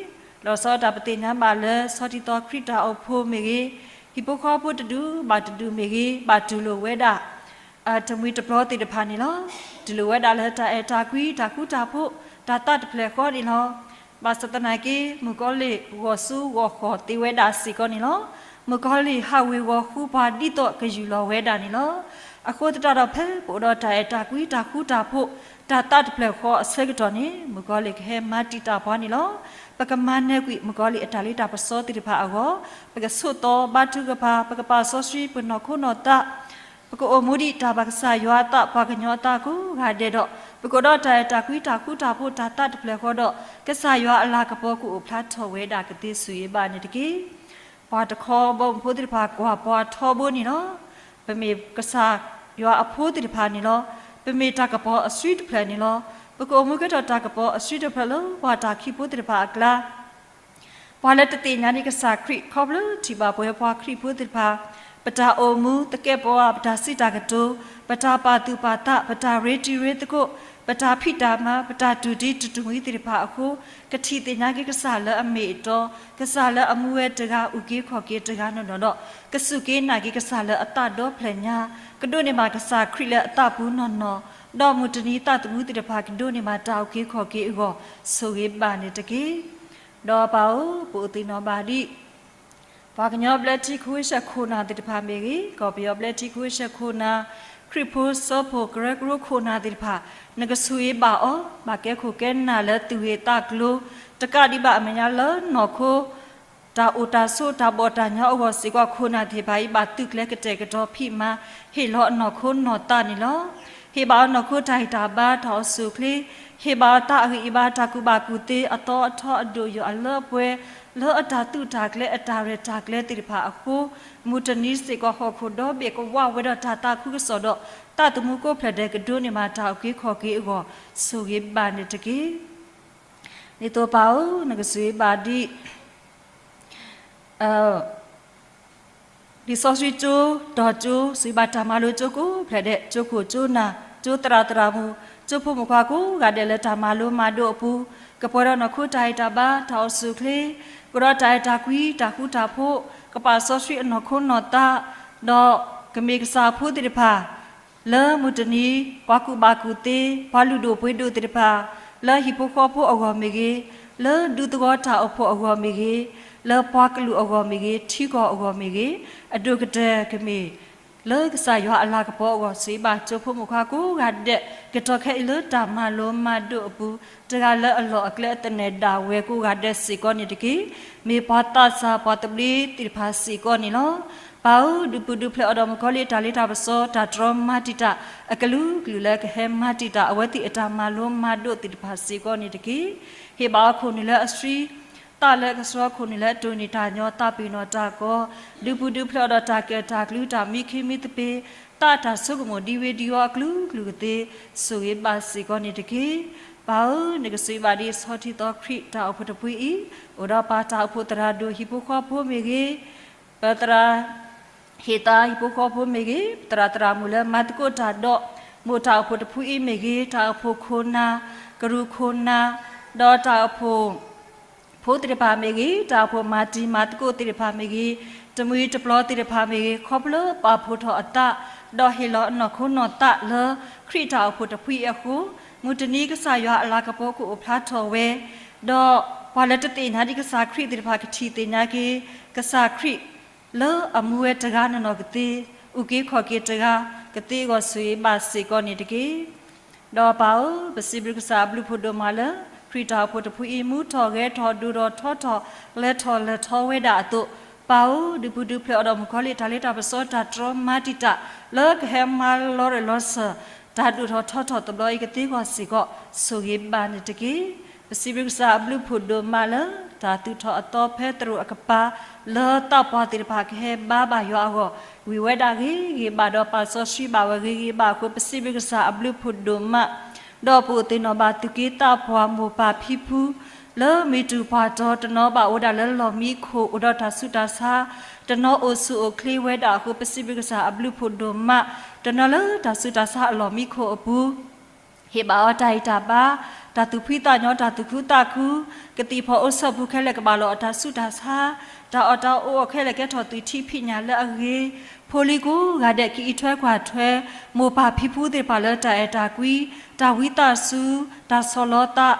လီၤဆီဒၣ်တၢ်ပသ့ၣ်ညါဘၣ်လၢ ဆီထံသီခရံာ်တၢ်အိၣ်ဖှိၣ်မ့ၢ်ဂ့ၤ, ဟံၣ်ဖိဃီဖိတဒူၣ်ဘၣ်တဒူၣ်မ့ၢ်ဂ့ၤ, ဘၣ်တူၢ်လိာ်ဝဲဒၣ် တမှံၤတပျီသ့ၣ်တဖၣ်န့ၣ်လီၤ. တူၢ်လိာ်ဝဲဒၣ်လၢတၢ်အဲၣ်တၢ်ကွံတၢ်ဃူတၢ်ဖိး, တၢ်သးတဖျၢၣ်ဃီန့ၣ်လီၤ. ဘၣ်ဆၣ်သနာ်က့ မုၣ်ကီၤလံၢ်ဂီၤဆူဂီၤဃီၤသ့ဝဲဒၣ်စ့ၢ်ကီးန့ၣ်လီၤ. မုၣ်ကီၤလံၢ်ဟးဝ့ၤဝီၤဃူပှၤဒ်သိးကယူၢ်လီၤဝဲဒၣ်န့ၣ်လီၤ. အဃိသတးဒီးဖဲပအိၣ်ဒီးတၢ်အဲၣ်တၢ်ကွံတၢ်ဃူတၢ်ဖိး, တၢ်သးတဖျၢၣ်ဃီအဆၢကတီၢ်န့ၣ် မုၣ်ကီၤလံၢ်ကဟဲမၤတံာ်တာ်ပှၤန့ၣ်လီၤ. ပကမၤနၢၤကွံာ်မုၣ်ကီၤလံၢ်အတၢ်လ့တၢ်ပစီသ့ၣ်တဖၣ်အဂီၢ်, ပကဆိးသီဘါထုကဖၣ်, ပကပာ်စီဆှံပနီၢ်ခိနီၢ်သး, ပကအိၣ်မူဒံးတၢ်ဘၣ်ကစၢ်ယွၤအသး ပှၤကညီအသးကိးဂၤဒဲးဒီး, ပကအိၣ်ဒီးတၢ်အဲၣ်တၢ်ကွံတၢ်ဃူတၢ်ဖိးတၢ်သးတဖျၢၣ်ဃီဒီး, ကစၢ်ယွၤအလၤကပီၤကအိၣ်ဖျါထီၣ်ဝဲဒၣ်ကသ့ဆိၣ်ဂ့ၤဘၣ်န့ၣ်တက့ၢ်. ပှၤတခီဘီမုၢ်ဖိသ့ၣ်တဖၣ်ကွၢ်ပှၤထီဘိန့ၣ်လီၤ. ပမ့ၢ်ကစၢ်ယွၤအဖိသ့ၣ်တဖၣ်န့ၣ်လီၤ. ပမ့ၢ်တၢ်ကပီၤအစုတဖျၢၣ်န့ၣ်လီၤ. ပကအိၣ်မူကဲထီၣ်တၢ်ကပီၤအစုတဖျၢၣ်လၢပှၤတၢ်ခံးဖိသ့ၣ်တဖၣ်အကျါ ပှၤလၢတသ့ၣ်ညါဒံးကစၢ်ခရံာ် ခီဖျိထံၣ်ဘၣ်ပဝဲပှၤခရံာ်ဖိသ့ၣ်တဖၣ်, ပတၢ်အိၣ်မူသကဲးပဝး, ပတၢ်စံးတၢ်ကတိၤ, ပတၢ်ပာ်သူၣ်ပာ်သး, ပတၢ်ရ့တံၤရ့သကိး, ပတၢ်ဖံးတၢ်မၤ, ပတၢ်တူၢ်တံတူၢ်မှံသ့ၣ်တဖၣ်အဃိ, ကထံၣ်သ့ၣ်ညါက့ၤကစၢ်လၢအမ့ၢ်အတီ, ကစၢ်လၢအမူဝဲတဂၤ အုၣ်က့ၤခီၣ်က့ၤတဂၤနီၢ်နီၢ်ဒီး, ကစူၢ်က့ၤနာ်က့ၤကစၢ်လၢအသးဒီဖျၢၣ်ညါ, ကဒိးန့ၢ်ဘၣ်ကစၢ်ခရံာ်လၢအသးပူၤနီၢ်နီၢ်, ဒီးမုၢ်တနံၤသးသမူသ့ၣ်တဖၣ် ကဒိးန့ၢ်ဘၣ်တၢ်အုၣ်က့ၤခီၣ်က့ၤအဂီၢ်, ဆိၣ်ဂ့ၤဘၣ်န့ၣ်တက့ၢ်. ဒီးပၢ်ဧၢ, ပအိၣ်သ့ၣ်နီၣ်ဘၣ်ဒံး ပှၤကညီဘျၢထံခဝ့ၡၢၣ်ခိၣ်နၢ်သ့ၣ်တဖၣ်မ့ၢ်ဂ့ၤ, ကီၢ်ပယီၤဘျၢထံခဝ့ၡၢၣ်ခိၣ်နၢ်, ခရံာ်ဖိစၢဖှိၣ်ကရၢကရိခိၣ်နၢ်သ့ၣ်တဖၣ်, နကဆိၣ်ဂ့ၤဘၣ်အီၤ, ဘၣ်ကဲခိၣ်ကဲနၢ်လၢသူၣ်ဂ့ၤသးကျိၤ, တကးဒံးဘၣ်အမဲာ်ညါလၢနီၢ်ခိ တၢ်အိၣ်တၢ်ဆိးတၢ်ဘီၣ်တၢ်ညီအဂီၢ်စ့ၢ်ကီး ခိၣ်နၢ်သ့ၣ်တဖၣ်အံၤ ဘၣ်သုးကျဲၤကတဲာ်ကတီၤဖံးမၤ ဟ့ၣ်လီၤအနီၢ်ခိနီၢ်သးန့ၣ်လီၤ. ဟ့ၣ်ဘၣ်အီၤနီၢ်ခိတၢ်ဂံၢ်တၢ်ဘါတၢ်အိၣ်ဆူၣ်အိၣ်ချ့, ဟ့ၣ်ဘၣ်အီၤတၢ်အဂံၢ်အဘါတၢ်ကူၣ်ဘၣ်ကူၣ်သ့ အသီအထီအဒိၣ်ယိာ်အလၢအပှဲၤ လၢအတၢ်သုးတၢ်ကျဲၤအတၢ်ရဲၣ်တၢ်ကျဲၤသ့ၣ်တဖၣ်အဃိ, မုၢ်တနံၤစ့ၢ်ကီးဟီၣ်ခိၣ်ဒီဘ့ၣ်ကဝးဝဲဒီးတၢ်သးခုကစီၣ်ဒီး သးသမူကိးဖျၢၣ်ဒဲးကဒိးန့ၢ်ဘၣ်တၢ်အုၣ်က့ၤခီၣ်က့ၤအဂီၢ် ဆိၣ်ဂ့ၤဘၣ်န့ၣ်တက့ၢ်. ဒ်သိးပၢ်ဧၢ, နကဆိၣ်ဂ့ၤဘၣ်ဒံး လံာ်စီဆှံကၠိ, ဒီးကၠိ, စံးဘၣ်တၢ်မၤလိကၠိကိးဖျၢၣ်ဒဲး, ကၠိခိၣ်ကၠိနၢ်, ကၠိသရၣ်သရၣ်မုၣ်, ကၠိဖိမုၣ်ခွါကိးဂၤဒဲးလၢတၢ်မၤလိမၤဒိးအပူၤ, ကပှဲၤဒီးနီၢ်ခိတၢ်ဂံၢ်တၢ်ဘါ, တၢ်အိၣ်ဆူၣ်အိၣ်ချ့, ကအိၣ်ဒီးတၢ်အဲၣ်တၢ်ကွံ, တၢ်ဃူတၢ်ဖိး, ကပာ်စီဆှံအနီၢ်ခိနီၢ်သး, ဒီးကမ့ၢ်ကစၢ်အဖိသ့ၣ်တဖၣ် လၢမုၢ်တနံၤ ပှၤကူၣ်ဘၣ်ကူၣ်သ့, ပှၤလုၢ်ဒိၣ်ပှ့ၤဒိၣ်သ့ၣ်တဖၣ်, လၢဟံၣ်ဖိဃီဖိအဂီၢ်မ့ၢ်ဂ့ၤ, လၢဒူသဝီတၢ်အိၣ်ဖှိၣ်အဂီၢ်မ့ၢ်ဂ့ၤ, လၢပှၤကလုာ်အဂီၢ်မ့ၢ်ဂ့ၤ, ထံကီၢ်အဂီၢ်မ့ၢ်ဂ့ၤ, အဒိၣ်ကတၢၢ်ကမ့ၢ် လၢကစၢ်ယွၤအလၤကပီၤအဂီၢ် စံးဘၣ်ကၠိဖိမုၣ်ခွါကိးဂၤဒဲး, ကတီၢ်ခဲအံၤလၢတၢ်မၤလိမၤဒိးအပူၤ, တဂၤလၢအလီၢ်အကျဲအသနၢၣ်ဒၣ်ဝဲကိးဂၤဒဲးစ့ၢ်ကီးန့ၣ်တက့ၢ်. မ့ၢ်ပှၤသးစၢ်ပှၤသဘျ့သ့ၣ်တဖၣ်စ့ၢ်ကီးန့ၣ်လီၤ. ပၢ်ဧၢ, ဒုးပူၤဒုးဖျဲးအီၤဒီးမုၣ်ကီၤလံၢ်အတၢ်လ့တၢ်ပစီ တၢ်တြီမၤတံာ်တာ် အကလုာ်ကလုာ်လၢကဟဲမၤတံာ်တာ် အဝဲသ့ၣ်အတၢ်မၤလိမၤဒိးသ့ၣ်တဖၣ်စ့ၢ်ကီးန့ၣ်တက့ၢ်. ဟ့ၣ်ဘၣ်အီၤခိၣ်နူာ်လၢအဆှံ သးလၢအကဆှီခိၣ်နူာ်လၢအတိၢ်န့ၢ်တၢ်ညီ သးပ့ၤနီၣ်တၢ်ကီ, ဒုးပူၤဒုးဖျဲးအီၤဒီးတၢ်ကၢၣ်တၢ်ကျူ တၢ်မံခ့မံသပ့ၤ, သးတၢ်ဆိကမိၣ်ဒံဝ့ဒံဝီအကလုာ်ကလုာ်ကသ့, ဆိၣ်ဂ့ၤဘၣ်စ့ၢ်ကီးန့ၣ်တက့ၢ်. ပၢ်ဧၢ, နကဆိၣ်ဂ့ၤဘၣ်ဒ်အဆီထံသီခရံာ်တၢ်အိၣ်ဖှိၣ်တဖုအံၤ, အိၣ်ဒီးပၢ်တၢ်အိၣ်ဖှိၣ်သရၣ်ဒိၣ်ဟံၣ်ဖိဃီဖိမ့ၢ်ဂ့ၤ, ပသရၣ် ဟ့ၣ်သးဟံၣ်ဖိဃီဖိမ့ၢ်ဂ့ၤ, ပသရၣ်သရၣ်မုၣ်လၢမၤသကိးတၢ်ဒီး မိၢ်တၢ်အိၣ်ဖှိၣ်တဖုအံၤမ့ၢ်ဂ့ၤ, တၢ်အိၣ်ဖှိၣ်ခိၣ်နၢ်, ကရူၢ်ခိၣ်နၢ်, ဒီးတၢ်အိၣ်ဖှိၣ် ဖိသ့ၣ်တဖၣ်မ့ၢ်ဂ့ၤ, တၢ်အိၣ်ဖှိၣ်မၤတံၤမၤသကိးသ့ၣ်တဖၣ်မ့ၢ်ဂ့ၤ, တမှံၤတပျီၤသ့ၣ်တဖၣ်မ့ၢ်ဂ့ၤ, ခီဖျိပာ်ဖှိၣ်ထီၣ်အသး, ဒီးဟ့ၣ်လီၤအနီၢ်ခိနီၢ်သးလၢ ခရံာ်တၢ်အိၣ်ဖှိၣ်တဖုအံၤအဃိ, မုၢ်တနံၤကစၢ်ယွၤအလၤကပီၤကအိၣ်ဖျါထီၣ်ဝဲ, ဒီးပှၤလၢတသ့ၣ်ညါဒံးကစၢ်ခရံာ်သ့ၣ်တဖၣ်ကထံၣ်သ့ၣ်ညါက့ၤ ကစၢ်ခရံာ် လၢအမူဝဲတဂၤနီၢ်နီၢ်ကသ့, အုၣ်က့ၤခီၣ်က့ၤတဂၤ, ကသ့အဂီၢ်ဆိၣ်ဂ့ၤဘၣ်စ့ၢ်ကီးန့ၣ်တက့ၢ်. ဒီးပၢ်ဧၢ, ပစံးဘျုးကစၢ်အဘျုးဖးဒိၣ်မးလၢ ခရံာ်တၢ်အိၣ်ဖှိၣ်တဖုအံၤ မူထီၣ်ဂဲၤထီၣ် ဒိၣ်ထီၣ်ထီထီၣ် လဲၤထီၣ်လဲၤထီဝဲဒၣ်အသိး, ပၢ်ဧၢ, ဒုးပူၤဒုးဖျဲးအီၤဒီးမုၣ်ကီၤလံၢ်တၢ်လ့တၢ်ပစီတၢ်တြီမၤတံာ်တာ် လၢကဟဲမၤလီၤရၢၢ်လီၤစၢၤ တၢ်ဒိၣ်ထီၣ်ထီထီၣ်တဘျီအံၤကသ့အဂီၢ်စ့ၢ်ကီး ဆိၣ်ဂ့ၤဘၣ်န့ၣ်တက့ၢ်. ပစံးဘျုးကစၢ်အဘျုးဖးဒိၣ်မးလၢ တၢ်သူၣ်ထီၣ်အသီဖဲသရိာ်အကပၤ လၢသးပှၢ်သ့ၣ်တဖၣ်ကဟဲဘါဘၣ်ယွၤအဂီၢ် ဝံၤဝဲဒၣ်ဂ့ၤဂ့ၤဘၣ်ဒီး ပာ်စီဆှံဘၣ်ဝဲဂ့ၤဂ့ၤဘၣ်အဃိ ပစံးဘျုးကစၢ်အဘျုးဖးဒိၣ်မး ဒီးပအိၣ်သ့ၣ်နီၣ်ဘၣ်သုးက့သးပှၢ်မိၢ်ပၢ်ဖံဖု လၢမံၤတူၢ်ပှၢ်တီၤ တနီၤဘၣ်အိၣ်ဝဲဒၣ်လၢလီၢ်မံခိၣ် အိၣ်ဒီးတၢ်ဆူးတၢ်ဆါ, တနီၤအိၣ်ဆူၣ်အိၣ်ချ့ဝဲဒၣ်အဃိ ပစံးဘျုးကစၢ်အဘျုးဖးဒိၣ်မး, တနီၤလၢတၢ်ဆူးတၢ်ဆါအလီၢ်မံခိၣ်အပူၤ ဟ့ၣ်ဘၣ်အီၤတၢ်ဂံၢ်တၢ်ဘါ, တၢ်သူၣ်ဖှံသးညီ တၢ်သူၣ်ခုသးခု, ကသံၣ်ဖီအိၣ်ဆၢပူၤခဲလၢာ်ကဘၣ်လီၤအတၢ်ဆူးတၢ်ဆါ, တၢ်အီၣ်တၢ်အီအိၣ်အီၤခဲလၢာ်ကဲထီၣ်သွံၣ်ထံဖံးညၣ်လၢအဂ့ၤ, ဖိလံၤကိးဂၤဒဲးကအံးထွဲကွၢ်ထွဲ, မိၢ်ပၢ်ဖံဖုသ့ၣ်တဖၣ်လၢတၢ်အဲၣ်တၢ်ကွံ, တၢ်ဝံသးစူၤ, တၢ်ဆီၣ်လီၤသး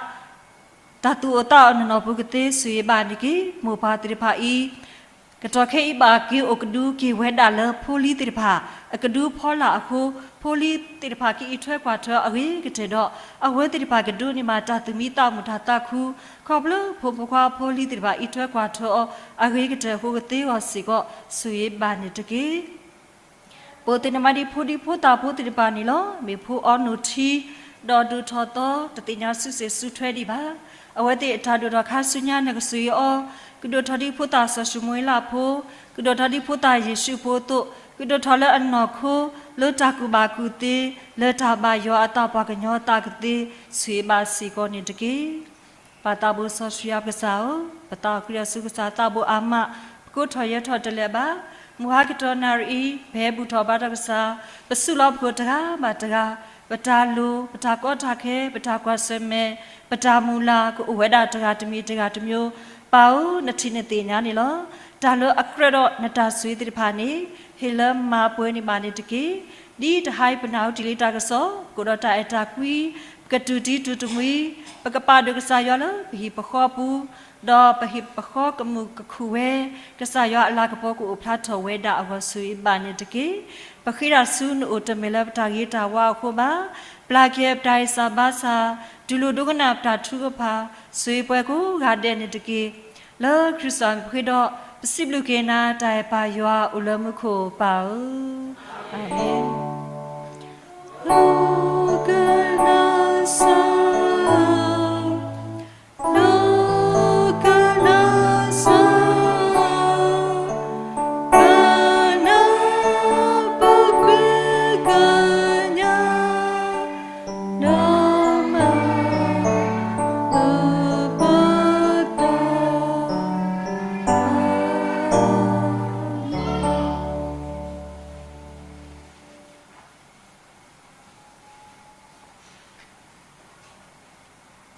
တၢ်သူၣ်အိၣ်သးအိၣ်နီၢ်နီၢ်ပူၤကသ့ ဆိၣ်ဂ့ၤဘၣ်န့ၣ်တက့ၢ်. မိၢ်ပၢ်သ့ၣ်တဖၣ်အံၤ ကတီၢ်ခဲအံၤဘၣ်က့ၤအိၣ်ကဒုက့ၤဝဲဒၣ်လၢဖိလံၤသ့ၣ်တဖၣ် အကဒုဖီလာ်အဃိ, ဖိလံၤသ့ၣ်တဖၣ်ကအံးထွဲကွၢ်ထွဲအဂ့ၤကတၢၢ်ဒီး အဝဲသ့ၣ်တဖၣ်ကဒိးန့ၢ်ဘၣ်တၢ်သူၣ်မံသးမုာ်တၢ်သးခု, ခီဖျိဖိမုၣ်ဖိခွါဖိလံၤသ့ၣ်တဖၣ်အံးထွဲကွၢ်ထွဲအီၤအဂ့ၤကတၢၢ်အဃိကသ့အဂီၢ်စ့ၢ်ကီး ဆိၣ်ဂ့ၤဘၣ်န့ၣ်တက့ၢ်. ပအိၣ်သ့ၣ်နီၣ်မးဒ်ဖိဒံဖိသၣ်ဖိသ့ၣ်တဖၣ်န့ၣ်လီၤ. မ့ၢ်ဖိအီနိၣ်ထံ, ဒီးဒိၣ်ထီၣ်သီ တသ့ၣ်ညါစုစ့ၣ်စုထွဲဒံးဘၣ်. အဝဲသ့ၣ်အတၢ်ဒိၣ်ထီၣ်ခါဆူညါနကဆိၣ်ဂ့ၤအီၤ, ကဒိၣ်ထီၣ်ဒ်ဖိသၣ်စီၤၡမူၤအ့လးဖိ, ကဒိၣ်ထီၣ်ဒ်ဖိသၣ်ယ့ၣ်ၡူးဖိအသိး, ကဒိၣ်ထီၣ်လၢအနီၢ်ခိ, လၢတၢ်ကူၣ်ဘၣ်ကူၣ်သ့, လၢတၢ်ဘၣ်ယွၤအသးပှၤကညီသးကသ့, ဆိၣ်ဂ့ၤဘၣ်စ့ၢ်ကီးန့ၣ်တက့ၢ်. ပၢ်သးဘိစီဆှံယွၤပကစၢ်ဧၢ, ပသးအိၣ်ဃုာ်ဒီးဆူကစၢ်သးဘိအါမး, ပကိးထီၣ်ယဲၤထီၣ်တလဲၤဘၣ်. မုၢ်ဟါကတီၢ်နၣ်ရံၣ်အံၤ ပဟဲဘူၣ်ထီၣ်ဘါထီၣ်ကစၢ်, ပစုလီၤပဃိၣ်တဂၤဘၣ်တဂၤ, ပတၢ်လိၣ်, ပတၢ်ကီတၢ်ခဲ, ပတၢ်ကွၢ်ဆၢၣ်မဲာ်, ပတၢ်မုၢ်လၢ် ကအိၣ်ဝဲဒၣ်တဂၤတမံၤတဂၤတမျိုး, ပၢ်ဧၢ, နထံၣ်နသ့ၣ်ညါန့ၣ်လီၤ. တၢ်လၢအကြၢးဒီးနတၢ်ဆိၣ်ဂ့ၤသ့ၣ်တဖၣ်န့ၣ် ဟ့ၣ်လၢမၤပှဲၤန့ၢ်ဘၣ်န့ၣ်တက့ၢ်. ဒ်တဟါအံၤပနၢ်ဟူတ့ၢ်လံတၢ်ကစီၣ်, ကအိၣ်ဒီးတၢ်အဲၣ်တၢ်ကွံ, ပကတူၢ်တံတူၢ်တမှံ, ပကပာ်ဒိၣ်ကစၢ်ယွၤလၢပဟံၣ်ပဃီပူၤ, ဒီးပဟံၣ်ပဃီကမူၣ်ကခူၣ်ဝဲ, ကစၢ်ယွၤအလၤကပီၤကအိၣ်ဖျါထီၣ်ဝဲဒၣ်အဂီၢ်ဆိၣ်ဂ့ၤဘၣ်န့ၣ်တက့ၢ်. ပဃ့တၢ်ဆူနအိၣ်တမ့ၢ်လၢပတၢ်ဂ့ၤတၢ်ဝါအဃိဘၣ်. ပျၢ်က့ၤပတၢ်ဂံၢ်စၢ်ဘါစၢ်, တူၢ်လိာ်ဒိကနၣ်ပတၢ်ထုကဖၣ်, ဆိၣ်ဂ့ၤပှၤကိးဂၤဒဲးန့ၣ်တက့ၢ်. လၢခရံာ်စူၢ်ပဃ့ဒီး ပစံးဘျုးက့ၤနၤ တၢ်အဲၣ်ပၢ်ယွၤအိၣ်လၢမူခိၣ်ပၢ်ဧၢ, အၤမ့ၣ်.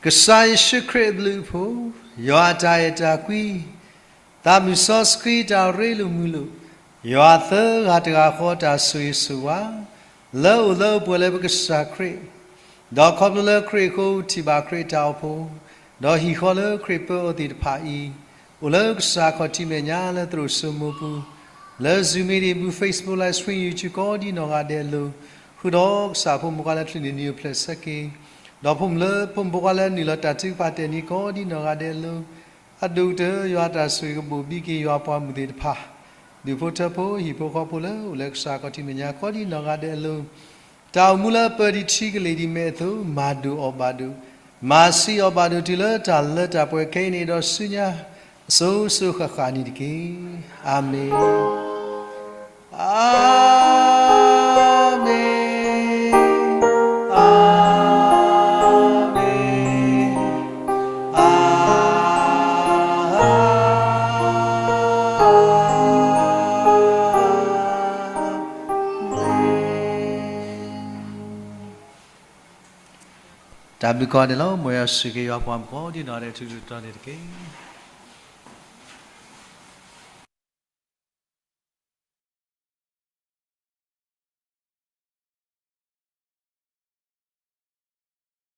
Khrista Yesu Khrist အဘျုးအဖှိၣ်, ယွၤအတၢ်အဲၣ်တၢ်ကွံ, သးမုၢ်စီဆှံတၢ်ရ့လိာ်မုာ်လိာ်, ယွၤသၢဂၤတဂၤဃီတၢ်ဆိၣ်ဂ့ၤဆိၣ်ဝါ, လၢအိၣ်လၢအိၣ်ပှဲၤလၢပကစၢ်ခရံာ်, ဒီးခီဖျိလၢခရံာ်အဃိထံၣ်ဘၣ်ခရံာ်တၢ်အိၣ်ဖှိၣ်, ဒီးဟံၣ်ဃီလၢခရံာ်ပၢအီၤသ့ၣ်တဖၣ်အံၤ, အိၣ်လၢကစၢ်ခီၣ်ထံးမဲာ်ညါလၢသရိာ်စိမိပူၤ, လၢ Zoom meeting ပူၤ Facebook Live Stream YouTube ကိးဒံနီၢ်ဂၤဒဲးအလိၤ, ဃုာ်ဒီးကစၢ်ဖိမုၣ်ခွါလၢချံးန့ၣ် နံၤအိၣ်ဖျဲၣ်ဆၢက့ၤ, ဒီးဖိမုၣ်လၢဖိမုၣ်ဖိခွါလၢနုာ်လီၤတၢ်ထုကဖၣ်တဲာ်န့ၣ်ကိးဒံနီၢ်ဂၤဒဲးအလိၤ, အဒိၣ်ကတၢၢ်ယွၤတၢ်ဆိၣ်ဂ့ၤကဘိၣ်ဘံက့ၤယွၤပှၤမုၣ်သ့ၣ်တဖၣ်, ဒူၣ်ဖိထၢဖိ ဟံၣ်ဖိဃီဖိလၢအိၣ်လၢကစၢ်ခီၣ်ထံးမဲာ်ညါကိးဒံနီၢ်ဂၤဒဲးအလိၤ, တၢ်အိၣ်မူလၢပၢၤဒံးထံကလ့ၢ်ဒံးမဲးအသိး မၤဒိၣ်အီၣ်ဘၣ်ဒိၣ်, မၤဆူၣ်အီၤဘၣ်ဒိးတုၤလၢတၢ်လၢတၢ်ပှဲၤခဲအံၤန့ၣ်ဒီးဆူညါ အစိၤစိၤဃၣ်ဃၣ်န့ၣ်တက့ၢ်. အၤမ့ၣ်, အၤမ့ၣ်, အၤမ့ၣ်. တၢ်ဘျုးကိးဂၤဒဲးလီၤ. မ်ယွၤဆိၣ်ဂ့ၤက့ၤယွၤပှၤမုၣ်ကိးဒံနီၢ်ဒဲး ထူးထူးတီၤတီၤန့ၣ်တက့ၢ်.